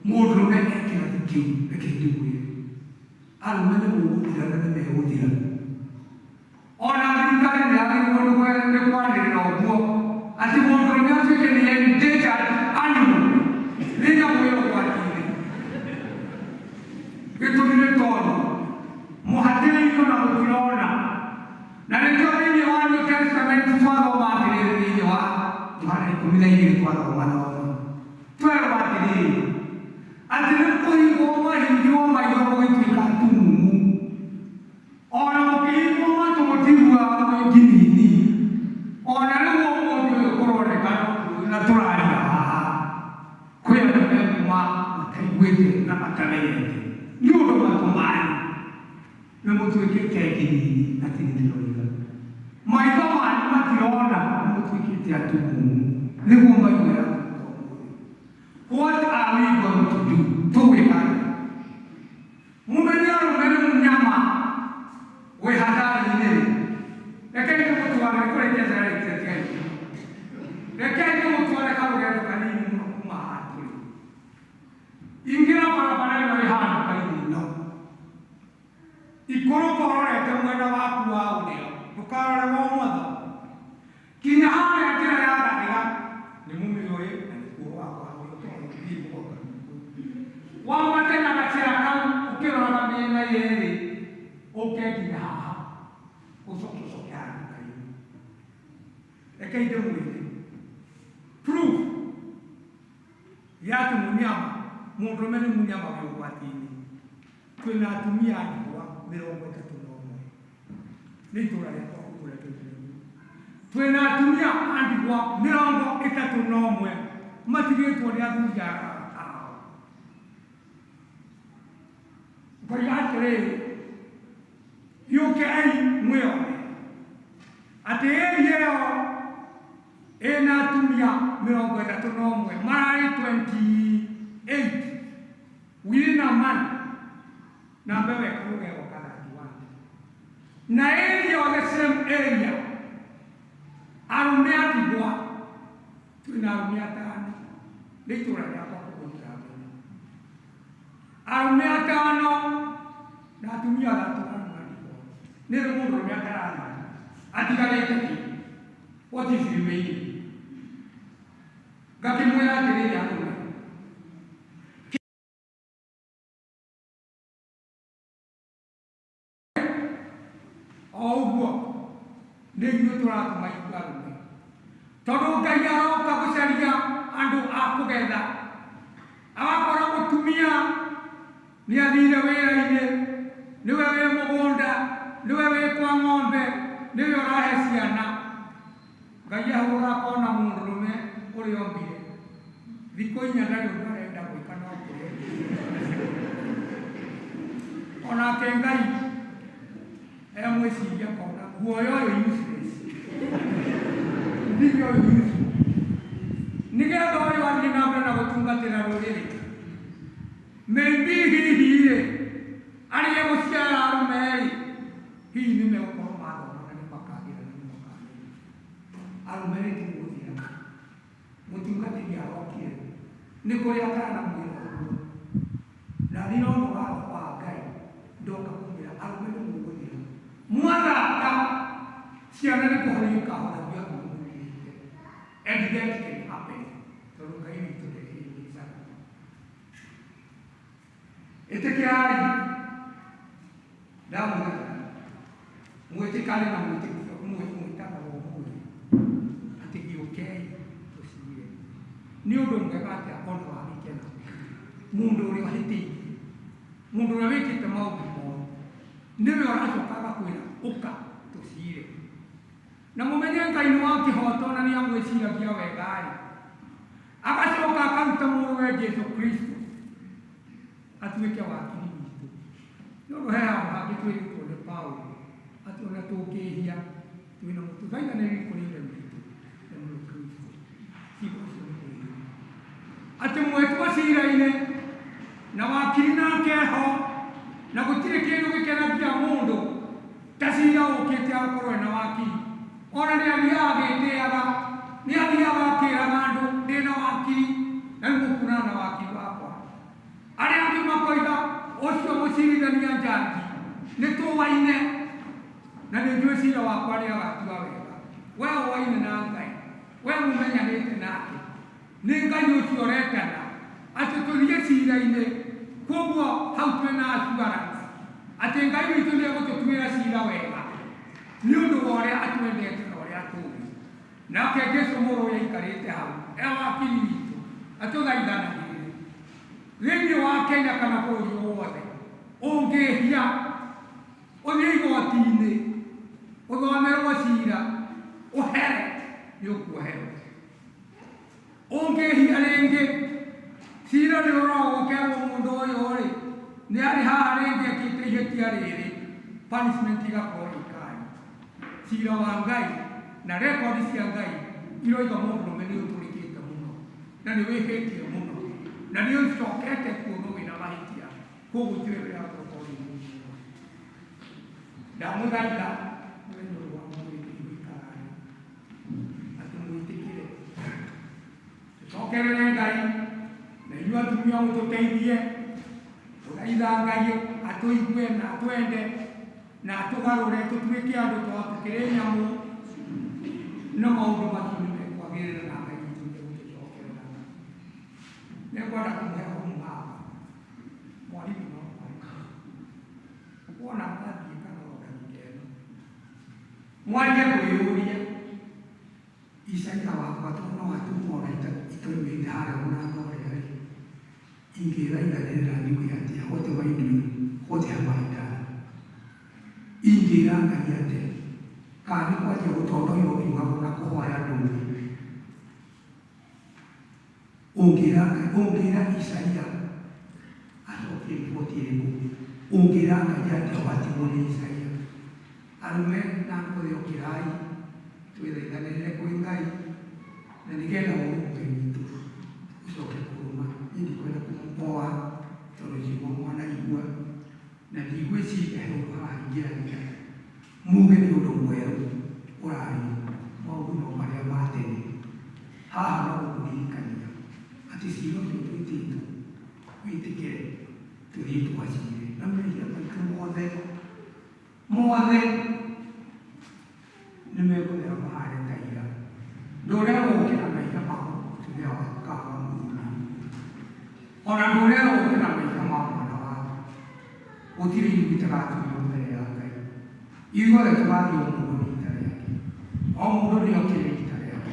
Mũndũrũme e kĩrathi kĩu, reke ndĩmwĩre, arũme nĩ mũgũthira na nĩ megũthira. Ona thirikari nĩ yagĩrĩirwo nĩ kwanĩrĩra ũguo atĩ mũndũrũme atuĩke nĩ endangered animal, nĩ nyamũ ĩ ũgwati-inĩ. Gĩtũmi nĩ tondũ mũhatĩrĩirio na mũtirona. Na nĩkĩo thĩinĩ wa New Testament twathoma atĩrĩrĩ, thĩinĩ wa Johana 12 twathoma thoma twerwo atĩrĩrĩ atĩ nĩ kũhingwo Mũtuĩkĩte nginini na ti ndĩroiga. Maitho manyu matirona, mũtuĩkĩte atumumu nĩguo maigue. What are we going to do? Tũgwĩka atĩa? Mũmenye arũme nĩ mũnyama wĩ hatari-inĩ. Rekei tũmũtware kũrĩkia njĩra tigai. Rekei tũmũtware karũgendo kanini mũno kuma haha tũrĩ. Ingĩra barabara ĩno ĩ haha nduka-inĩ ĩno. Ikũrũka ũrorete mwena waku wa ũrĩo, ndũkarore wa ũmotho. Kinya harĩa njĩra ya Gathiga, nĩ mũmĩũĩ na nĩkuo wakwa thiĩ mũgoka. Wambate na gacĩra kau ũkĩroraga mĩena yerĩ, ũke nginya haha, ũcoke ũcoke haha nduka-inĩ. Rekei ndĩmwĩre proof ya atĩ mũnyama, mũndũrũme nĩ mũnyama wĩ ũgwati-inĩ. Twĩna atumia a ndigwa 31 nĩ itũra rĩakwa kũrĩa tũikaraga. Twĩna atumia a ndigwa 31 matigĩtwo nĩ athuri ao. Ngoiga atĩrĩrĩ, gĩũkei mwĩone atĩ area ĩyo ĩna atumia 31 mararĩ 28 within a month, namba ĩyo ĩkũrũga ĩgoka 31. Na area o the same area, arũme a ndigwa twĩna arũme atano, nĩ itũra rĩakwa kũguo ndĩramenya. Arũme atano na atumia athatũ arũme a ndigwa. Nĩ rĩ mũndũrũme atararĩ atigarĩte kĩ? What is remaining? Ngakĩmwĩra atĩrĩrĩ, arũme, o ũguo nĩ ithuĩ tũratũma ithuĩ arũme, tondũ Ngai aroka gũcaria andũ a kũgetha, agakora mũtumia nĩ athire wĩra-inĩ, nĩwe wĩ mũgũnda, nĩwe wĩ kwa ng'ombe, nĩwe ũrahe ciana. Ngai ahũra akona mũndũrũme ũrĩa ombire thikũ 4 ndarĩ ũndũ arenda gwĩka no kũrĩa. Onake Ngai emwĩciria akona guoya ũyũ useless, ndige ũyũ useless, nĩgetha ũyũ athiĩ na mbere na gũtungatĩra rũrĩrĩ. Maybe hihi rĩ, arĩa gũciara arũme rĩ, hihi nĩ megũkorwo mathoma na nĩ makagĩra na nĩ makamenya. Arũme rĩ, tũgũthira mũtungatĩri arokire nĩ kũrĩa ataranamwĩra ũguo, na niĩ no ũndũ wa roho wa Ngai ndoka kũmwĩra arũme nĩ mũgũthira. Mwathaka ciana nĩ kũhoria ikahoragia arũme mũthirĩte, and that can happen tondũ Ngai witũ ndehĩrĩcaga. Ĩtĩkĩrai ndamwĩra mwĩtĩkane na mwĩtĩkio mwĩtaga ũmũthĩ atĩ gĩũkei tũcire. Nĩ ũndũ mwega atĩa ona wa gĩkeno mũndũ ũrĩa ũhĩtĩirie, mũndũ ũrĩa wĩkĩte maũndũ moru, nĩwe ũracoka agakwĩra ũka tũcire. Na mũmenye Ngai nĩ wa kĩhoto na nĩ amwĩciragia wega-rĩ, agacoka akaruta mũrũwe Jesu Kristo atuĩke wakiri witũ. Nĩ ũndũ he handũ hangĩ twĩrĩtwo nĩ Paulo atĩ ona tũngĩhia twĩna mũtũthaithanĩrĩri kũrĩ Ithe witũ na nĩwe Kristo. Ciugo icio nĩ kwĩhia atĩ mwetwo cira-inĩ na wakiri nake ho, na gũtirĩ kĩndũ gĩkenagia mũndũ ta cira ũkĩte agakorwo ena wakiri. Ona nĩ athiaga agĩtĩaga, nĩ athiaga akĩraga andũ ndĩna wakiri na rĩu mũkuonana na wakiri wakwa. Arĩa angĩ makoiga ũcio mũcirithania njanji nĩ tũwaine na nĩ njũĩ cira wakwa nĩ agatua wega. We ũwaine na Ngai, we mũmenyanĩte nake, nĩ Ngai ũcio ũretana atĩ tũthiĩ cira-inĩ. Koguo hau twĩna assurance atĩ Ngai witũ nĩ egũtũtuĩra cira wega nĩ ũndũ wa ũrĩa atwendete na ũrĩa atũũĩ. Nake Jesu mũrũ ũrĩa aikarĩte hau e wakiri witũ atũthaithanagĩrĩre thĩinĩ wa Kenya kana bũrũri o wothe. Ũngĩhia ũthiĩ igoti-inĩ ũthomerwo cira ũhere, nĩ ũkuoherwo. Ũngĩhia rĩngĩ cira nĩ ũroragwo ũkerwo mũndũ ũyũ rĩ nĩ arĩ haha rĩngĩ ekĩte ihĩtia rĩrĩ. Punishment igakorwo ĩ kali. Cira wa Ngai na rekondi cia Ngai iroiga mũndũrũme nĩ ũtũrĩkĩte mũno na nĩ wĩhĩtie mũno na nĩ ũcokete kuonwo wĩna mahĩtia, koguo tirĩ wĩra gũkorwo wĩ mũndũ. Ndamũthaitha mũthenya ũyũ wa ũmũthĩ gũikara atĩ mwĩtĩkĩre tũcokerere Ngai na inyuĩ atumia mũtũteithie gũthaitha Ngai atũigue na atwende na atũgarũre tũtuĩke andũ tondũ tũkĩrĩ nyamũ na maũndũ macio nĩ mekwagĩrĩra na Ngai witũ nĩegũtũcokerera. Nĩngwenda kũmũhe homework mwarimũ no mwarimũ wona mwathiĩ kanoro kahinda ĩno mwanjie kwĩyũria Isaia wakwa tondũ no atumwo ona itoimĩte harĩa mũrango ũrĩa rĩ, ingĩthaithanĩrĩra njuge atĩa? What am I doing? What have I done? Ingĩra Ngai atĩa? Kana nĩ kwanjia gũtondorio ũkiugagwo na kũhoya ndũĩ? Ũngĩra Ngai, ũngĩra Isaia acokie riboti ĩrĩkũ? Ũngĩra Ngai atĩa watigwo nĩ Isaia? Arũme na andũ othe ũkĩrai twĩthaithanĩrĩre kwĩ Ngai na nĩgetha ũrũmwe witũ ũcoke kũrũma. Niĩ ndikwenda kũmũboa tondũ ciugo mwanaigua na ndigwĩciria he ũndũ haha ingĩaria muge nĩ ũndũ mwerũ ũrario, maũndũ no marĩa ma tene. Haha no gũkũririkania atĩ cira ũcio twĩtĩtwo wĩtĩkĩre tũthiĩ tũgacire na mehia maitũ mothe mothe nĩ megũthera mahane ta ira. Ndũrerwo ũke na mehia ma mũtumia waku kana ma mũthuri, ona ndũrerwo ũke na mehia ma mwana waku. Gũtirĩ ithuĩ itagatuirwo mbere ya Ngai. Ithuothe tũgathiĩ o mũndũ rita rĩake, o mũndũ nĩ okire rita rĩake,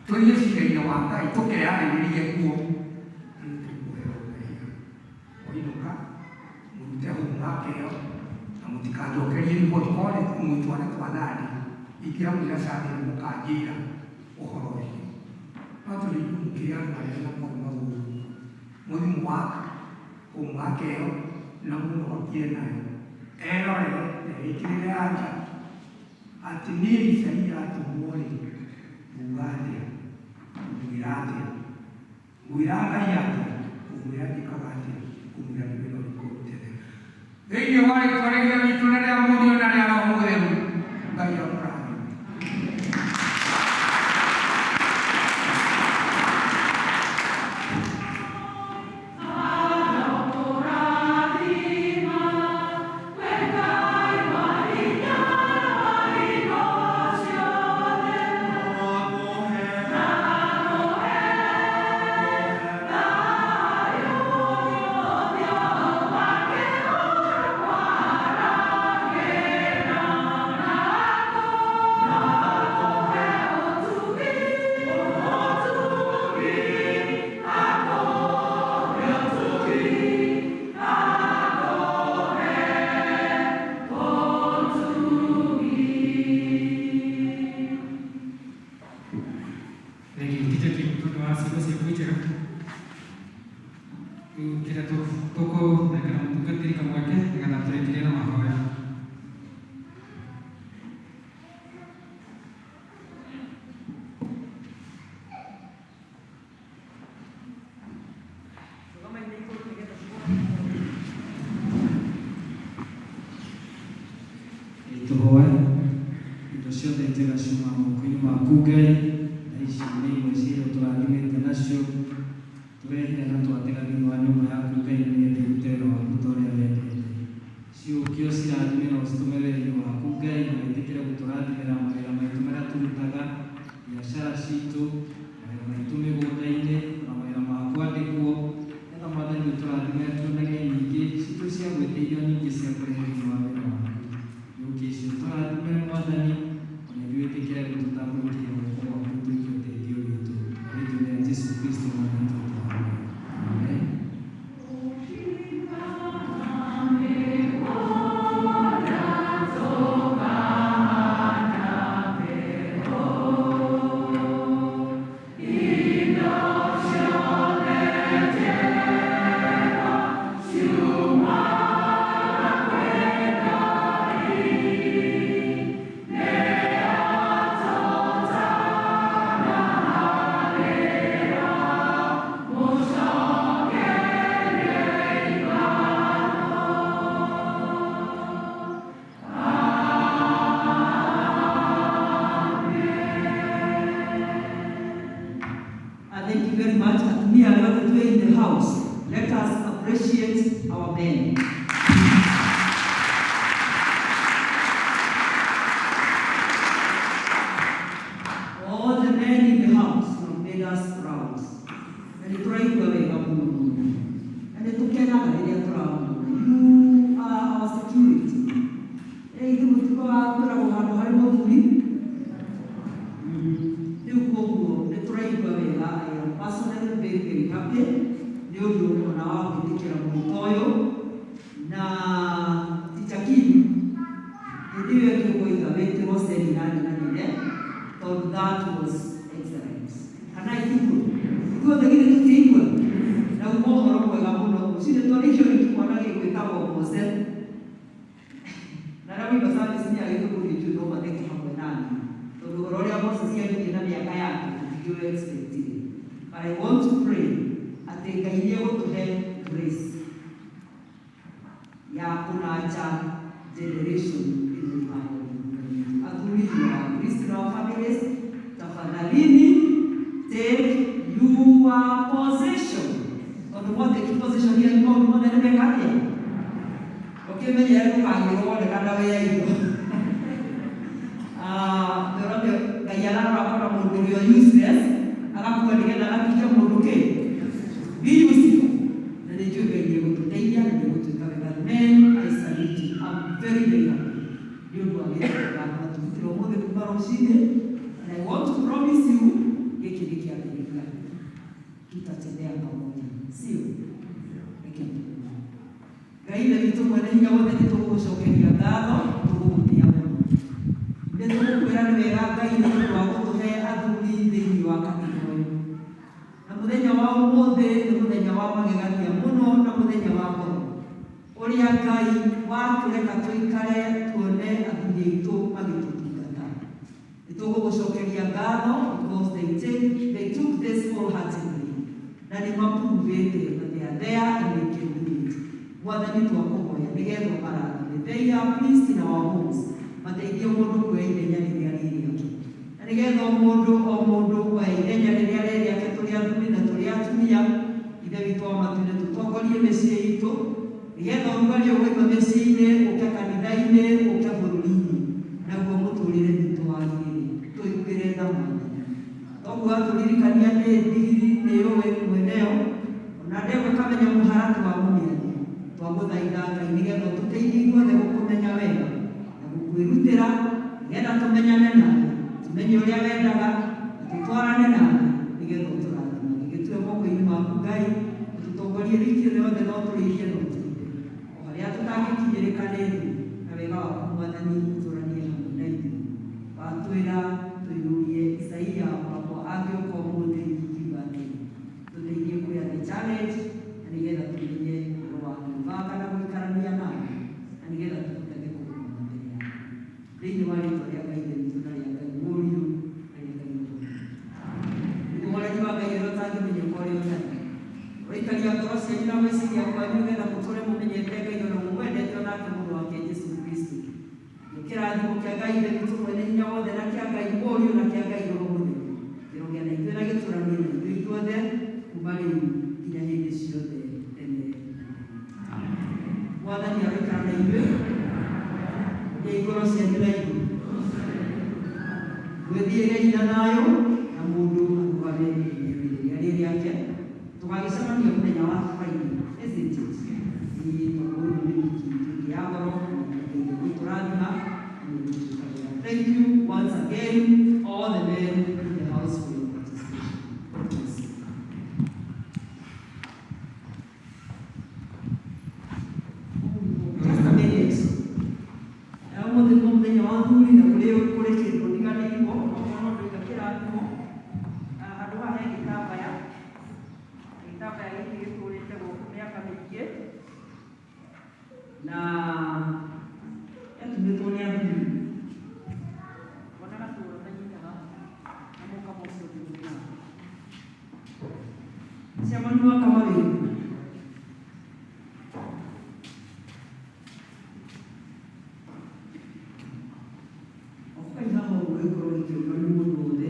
tũthiĩ cira-inĩ wa Ngai tũkeyarĩrĩrie kuo na nĩ tũkũherwo mehia. Wainũka mũrute homework ĩyo na mũtikanjokerie riboti korwo nĩ mwĩ twana twa thandi ingĩramwĩra Sunday nĩ mũkanjĩra ũhoro ũcio. No tondũ inyuĩ mũkĩrĩ andũ arĩa na moĩ maũndũ, mũthiĩ mũwaka homework ĩyo na mũnokire nayo erorere na ĩkĩrĩre anja atĩ niĩ Isaia atũmwo rĩ nguga atĩa, ngũmwĩra atĩa, ngwĩra Ngai atĩa, ngũmwĩra njĩkaga atĩa, ngũmwĩra nĩ wĩra ũrĩkũ ndutĩte. Thĩinĩ wa rĩtwa rĩa Ithe witũ na rĩa Mũriũ na rĩa Roho Mũtheru, Ngai amũrathime. Thank you, Teacher Kim, tondũ wa ciugo ciaku njega. Rĩu kĩrĩa tũkũnengera mũtungatĩri kamweke nĩgetha tũrĩkĩrie na mahoya. Rũgama-inĩ igũrũ nĩgetha tuone. Tũhoe indo ciothe njega ciumaga moko-inĩ maku Ngai, na ici nĩ imwe cia iria ũtũrathimĩte nacio. Tũrehire na twatega thĩinĩ wa nyũmba yaku Ngai na nĩgetha irute wĩra waku ta ũrĩa wendete. Ciũkio cirathime na ũcitũme wĩra-inĩ waku Ngai, na wĩtĩkĩre gũtũrathimĩra mawĩra maitũ marĩa tũrutaga, biacara citũ, mawĩra maitũ mĩgũnda-inĩ, na mawĩra ma kwandĩkwo, nĩgetha Mwathani ũtũrathime tuonage nyingĩ citũ cia gwĩteithia nyingĩ cia kũrehe thĩinĩ wa wĩra waku. Yũki icio tũrathime Mwathani, ona ithuĩ wĩtĩkĩre gũtũtambũrũkĩria guoko gwaku ũtuĩke ũteithio witũ. Na rĩĩtwa rĩa Jesũ Kristo Mwathani witũ twahoya. Amen. Thank you. much. Atumia arĩa othe twĩ in the house, let us appreciate our men. All the men in the house have made us proud. Na nĩ tũraigua wega mũno mũno. Na nĩ tũkenaga rĩrĩa tũramona. You are our security. Ithuĩ mũtikoragwo kwĩragwo handũ harĩ mũthuri. Rĩu koguo nĩ tũraigua wega. I am personally very very happy nĩ ũndũ ona wa gwĩtĩkĩra mwĩto ũyũ na Teacher Kim hĩndĩ ĩyo ĩngĩ ũkoiga wĩtĩrwo semina nene nene tondũ that was excellent. Kana itiguo ithuothe githĩ tũtiigua na uma ũhoro mwega mũno rũcinĩ twarĩkio nĩ kĩmwana gĩgwĩtagwo Mose na arĩa maima service nĩ agĩtũkũria njũĩ no matheke hamwe nani tondũ ũhoro ũrĩa Moses aririe na mĩaka yake tũtingĩũ expectire. But I want to pray atĩ Ngai nĩ egũtũhe grace ya kũnanja generation ĩno ĩhana. Athuri, you are priest in our families, tafadhalini take your position tondũ mwatake position yanyu maũndũ mothe nĩ meka atĩa ũkĩmenyere ndũkagĩrwo wonekana wĩ aiyo. Ndĩrona Ngai ararora akona mũndũ ũrĩa useless agakua nĩgetha agatuĩke mũndũ kĩ be useful na nĩ njũĩ Ngai nĩegũtũteithia na nĩegũtuĩka wega. Men, I salute you. I'm very very happy nĩ ũndũ wa gĩthomo gĩakwa tũrutire ũmũthĩ kuma rũcinĩ, and I want to promise you gĩkĩ nĩ kĩambĩrĩria, tutatembea pamoja, sio? Reke tũkũma Ngai ithe witũ mwene hinya wothe, nĩ tũgũgũcokeria ngatho, tũgũgũtĩa mũno, nĩ tũgũkwĩra nĩ wega Ngai nĩ ũndũ wa gũtũhe athuri thĩinĩ wa kanitha ũyũ, na mũthenya wa ũmũthĩ nĩ mũthenya wa magegania mũno na mũthenya wa goro ũrĩa Ngai watũreka tũikare tuone athuri aitũ magĩtũtungata. Nĩ tũgũgũcokeria ngatho because they took this wholeheartedly na nĩ mapuruvĩte that they are there and they can do it. Mwathani, twakũhoya nĩgetha ũmarathime. They are pleased in our homes. Mateithie mũndũ kuoya ithenya rĩrĩa rĩ rĩake na nĩgetha o mũndũ o mũndũ oe ithenya rĩrĩa rĩ rĩake, tũrĩ athuri na tũrĩ atumia. Ithe witũ wa matu-inĩ, tũtongorie mĩciĩ itũ nĩgetha ũrugarĩ ũgũima mĩciĩ-inĩ ũke kanitha-inĩ ũke bũrũri-inĩ naguo mũtũrĩre witũ wagĩrĩre. Tũiguĩre tha Mwathani, toguo watũririkania nĩ ndigiri nĩ yũĩ mweneyo ona ndegwa ĩkamenya mũharatĩ wa mũmĩaria. Twagũthaitha Ngai nĩgetha ũtũteithie ithuothe gũkũmenya wega na gũkwĩrutĩra nĩgetha tũmenyane nawe, tũmenye ũrĩa wendaga na tũtwarane nawe nĩgetha ũtũrathimage. Gĩtue moko-inĩ maku Ngai, ũtũtongorie wiki ĩno yothe no tũrĩithie no tũithe o harĩa tũtangĩkinyĩrĩka nĩ thũ, na wega waku Mwathani ũtũranie hamwe na ithuĩ. Watwĩra tũiyũrie Isaia wakwa angĩũka ũmũthĩ ingiuga atĩrĩ tũteithie kuoya the challenge na nĩgetha tũmenye ũhoro wa gwĩbanga na gũikarania nawe na nĩgetha tũhotage kũrũgama mbere yaku thĩinĩ wa rĩtwa rĩa Ngai Ithe witũ na rĩa Ngai Mũriũ na rĩa Ngai Roho. Nĩguo mwathani wa Ngai ũrĩa ũtangĩmenyeka ũrĩa ũtariĩ ũraikaria ngoro cianyu na gwĩciria kwanyu nĩgetha mũtũre mũmenyete Ngai ona mũmwendete onake Mũrũ wake Jesũ Kristo. Kĩrathimo kĩa Ngai Ithe witũ mwene hinya wothe na kĩa Ngai Mũriũ na kĩa Ngai Roho Mũtheru kĩrogĩa na ithuĩ na gĩtũranie na ithuĩ ithuothe kuma rĩu nginya hĩndĩ ciothe tene na tene. Mwathani aroikara na ithuĩ. Ũria ngoro cianyu na igũrũ, mwĩthiĩrei na thayũ na mũndũ arũgame ithenya rĩrĩa rĩ rĩake. Tũgagĩcemania mũthenya wa Friday, isn't it? Ĩĩ, tondũ ũyũ nĩ wiki ĩngĩ ya goro na Ngai gũtũrathima na nĩegũtuĩka wega. Thank you once again, all the men in the house, for your participation. God bless you. Just a minute. Na ũmũthĩ nĩ mũthenya wa athuri na kũrĩ kũrĩ kĩndũ ndiganĩirwo okorwo no ndoiga kĩrathimo. Handũ haha he gĩtambaya, gĩtambaya gĩkĩ gĩtũrĩte gũkũ mĩaka mĩingĩ na gĩatumĩtwo nĩ athuri. Wonaga tũũra manyitaga na mũkama ũcio ũngĩ mũrĩ nake. Chairman wa Kamawĩra. Okai haha ũguo gĩkorwo gĩkĩonwo nĩ mũndũ wothe.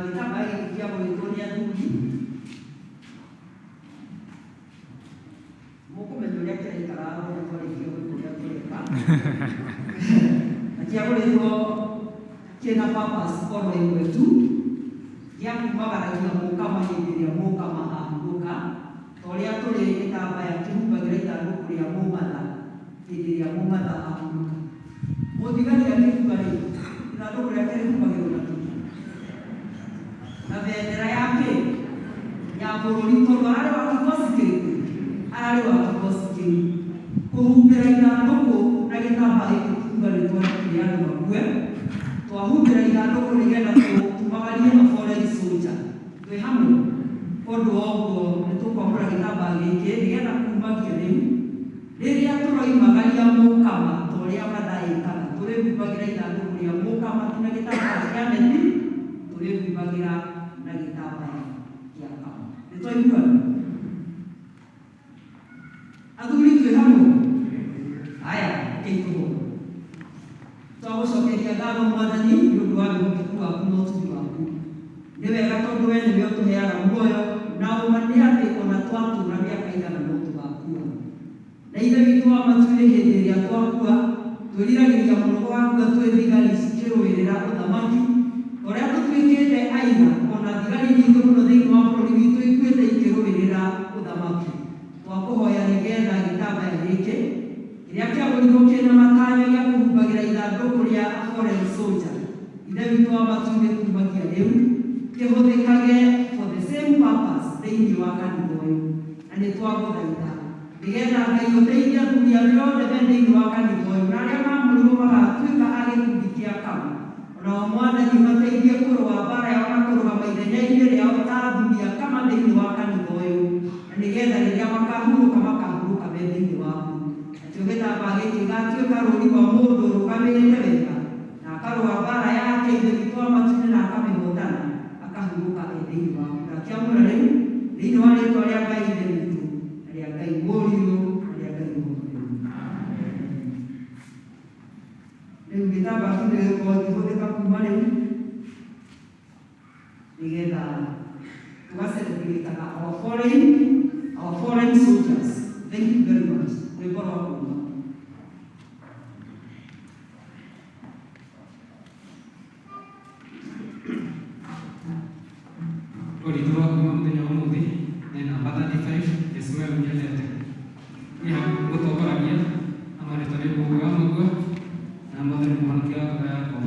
Gĩtambaya gĩkĩ kĩamũrĩtwo nĩ athuri kĩna purpose oro ĩmwe tu gĩa kumagaragia mũkama hĩndĩ ĩrĩa mũkama ahurũka, ta ũrĩa tũrĩ gĩtambaya kĩhumbagĩra ithandũkũ rĩa mũmatha hĩndĩ ĩrĩa mũmatha ahurũka. Mũthigari akĩkua rĩ, ithandũkũ rĩake rĩhumbagĩrwo na kĩ? Na bendera yake ya bũrũri, tondũ ararĩ wa kikosi kĩrĩkũ? Ararĩ wa kikosi kĩu. Kũhumbĩra ithandũkũ na gĩtambaya gĩkĩ kuga nĩ twandĩkire andũ makue, twahumbĩra ithandũkũ nĩgetha tumagarie a foreign soldier. Twĩ hamwe? Ũndũ wa ũguo nĩ tũkwamũra gĩtambaya gĩkĩ nĩgetha kumagia rĩu rĩrĩa tũroimagaria mũkama ta ũrĩa matha ĩkaga, tũrĩhumbagĩra ithandũkũ rĩa mũkama ti na gĩtambaya kĩa neti, tũrĩhumbagĩra na gĩtambaya kĩa kama. Nĩ twaiguana? Athuri twĩ hamwe? Haya, rekei tũhoe. Twagũcokeria ngatho Mwathani nĩ ũndũ wa wĩhokeku waku na ũtugi waku. Nĩ wega tondũ we nĩwe ũtũheaga muoyo, na ũma nĩ atĩ ona twatũũra mĩaka igana no tũgakua. Na Ithe witũ wa matu-inĩ, hĩndĩ ĩrĩa twakua, twĩriragĩria mũno gũgakua twĩ thigari cikĩrũĩrĩra ũthamaki, ũrĩa tũtuĩkĩte aira ona thigari nyingĩ mũno thĩinĩ wa bũrũri witũ ikuĩte ikĩrũĩrĩra ũthamaki. Twakũhoya nĩgetha gĩtambaya gĩkĩ kĩrĩa kĩagũrirwo kĩna matanya gĩa kũhumbagĩra ithandũkũ rĩa a foreign soldier, Ithe witũ wa matu-inĩ, kumagia rĩu kĩhũthĩkage for the same purpose thĩinĩ wa kanitha ũyũ. Na nĩ twagũthaitha nĩgetha Ngai ũteithie athuri arĩa othe me thĩinĩ wa kanitha ũyũ na arĩa mamũrirwo magatuĩka a gĩkundi kĩa kama, onao Mwathani mateithie kũrũa mbara yao na kũrũgama ithenya-inĩ rĩao ta athuri a kama thĩinĩ wa kanitha ũyũ, na nĩgetha rĩrĩa makahurũka makahurũka me thĩinĩ waku. Nakĩo gĩtambaya gĩkĩ gĩgatuĩka rũũri rwa mũndũ ũrũgamĩte wega na akarũa mbara yake, Ithe witũ wa matu-inĩ, na akamĩhotana, akahurũka e thĩinĩ waku. Ndakĩamũra rĩu thĩinĩ wa rĩtwa rĩa Ngai Ithe witũ na rĩa Ngai Mũriũ na rĩa Ngai Roho Mũtheru. Rĩu gĩtambaya kĩu gĩgũkorwo gĩkĩhũthĩka kuma rĩu nĩgetha tũgacelebrataga our foreign soldiers. Thank you very much. Rwĩmbo rwa kuma. Ũritũ wa kuma mũthenya wa ũmũthĩ nĩ namba 35, Jesũ we ũnyendete. Niĩ gũtongoragia na marĩtwa nĩ Mũgũi wa Mũgua na Mwathani mũhonokia wa ngoro yakwa.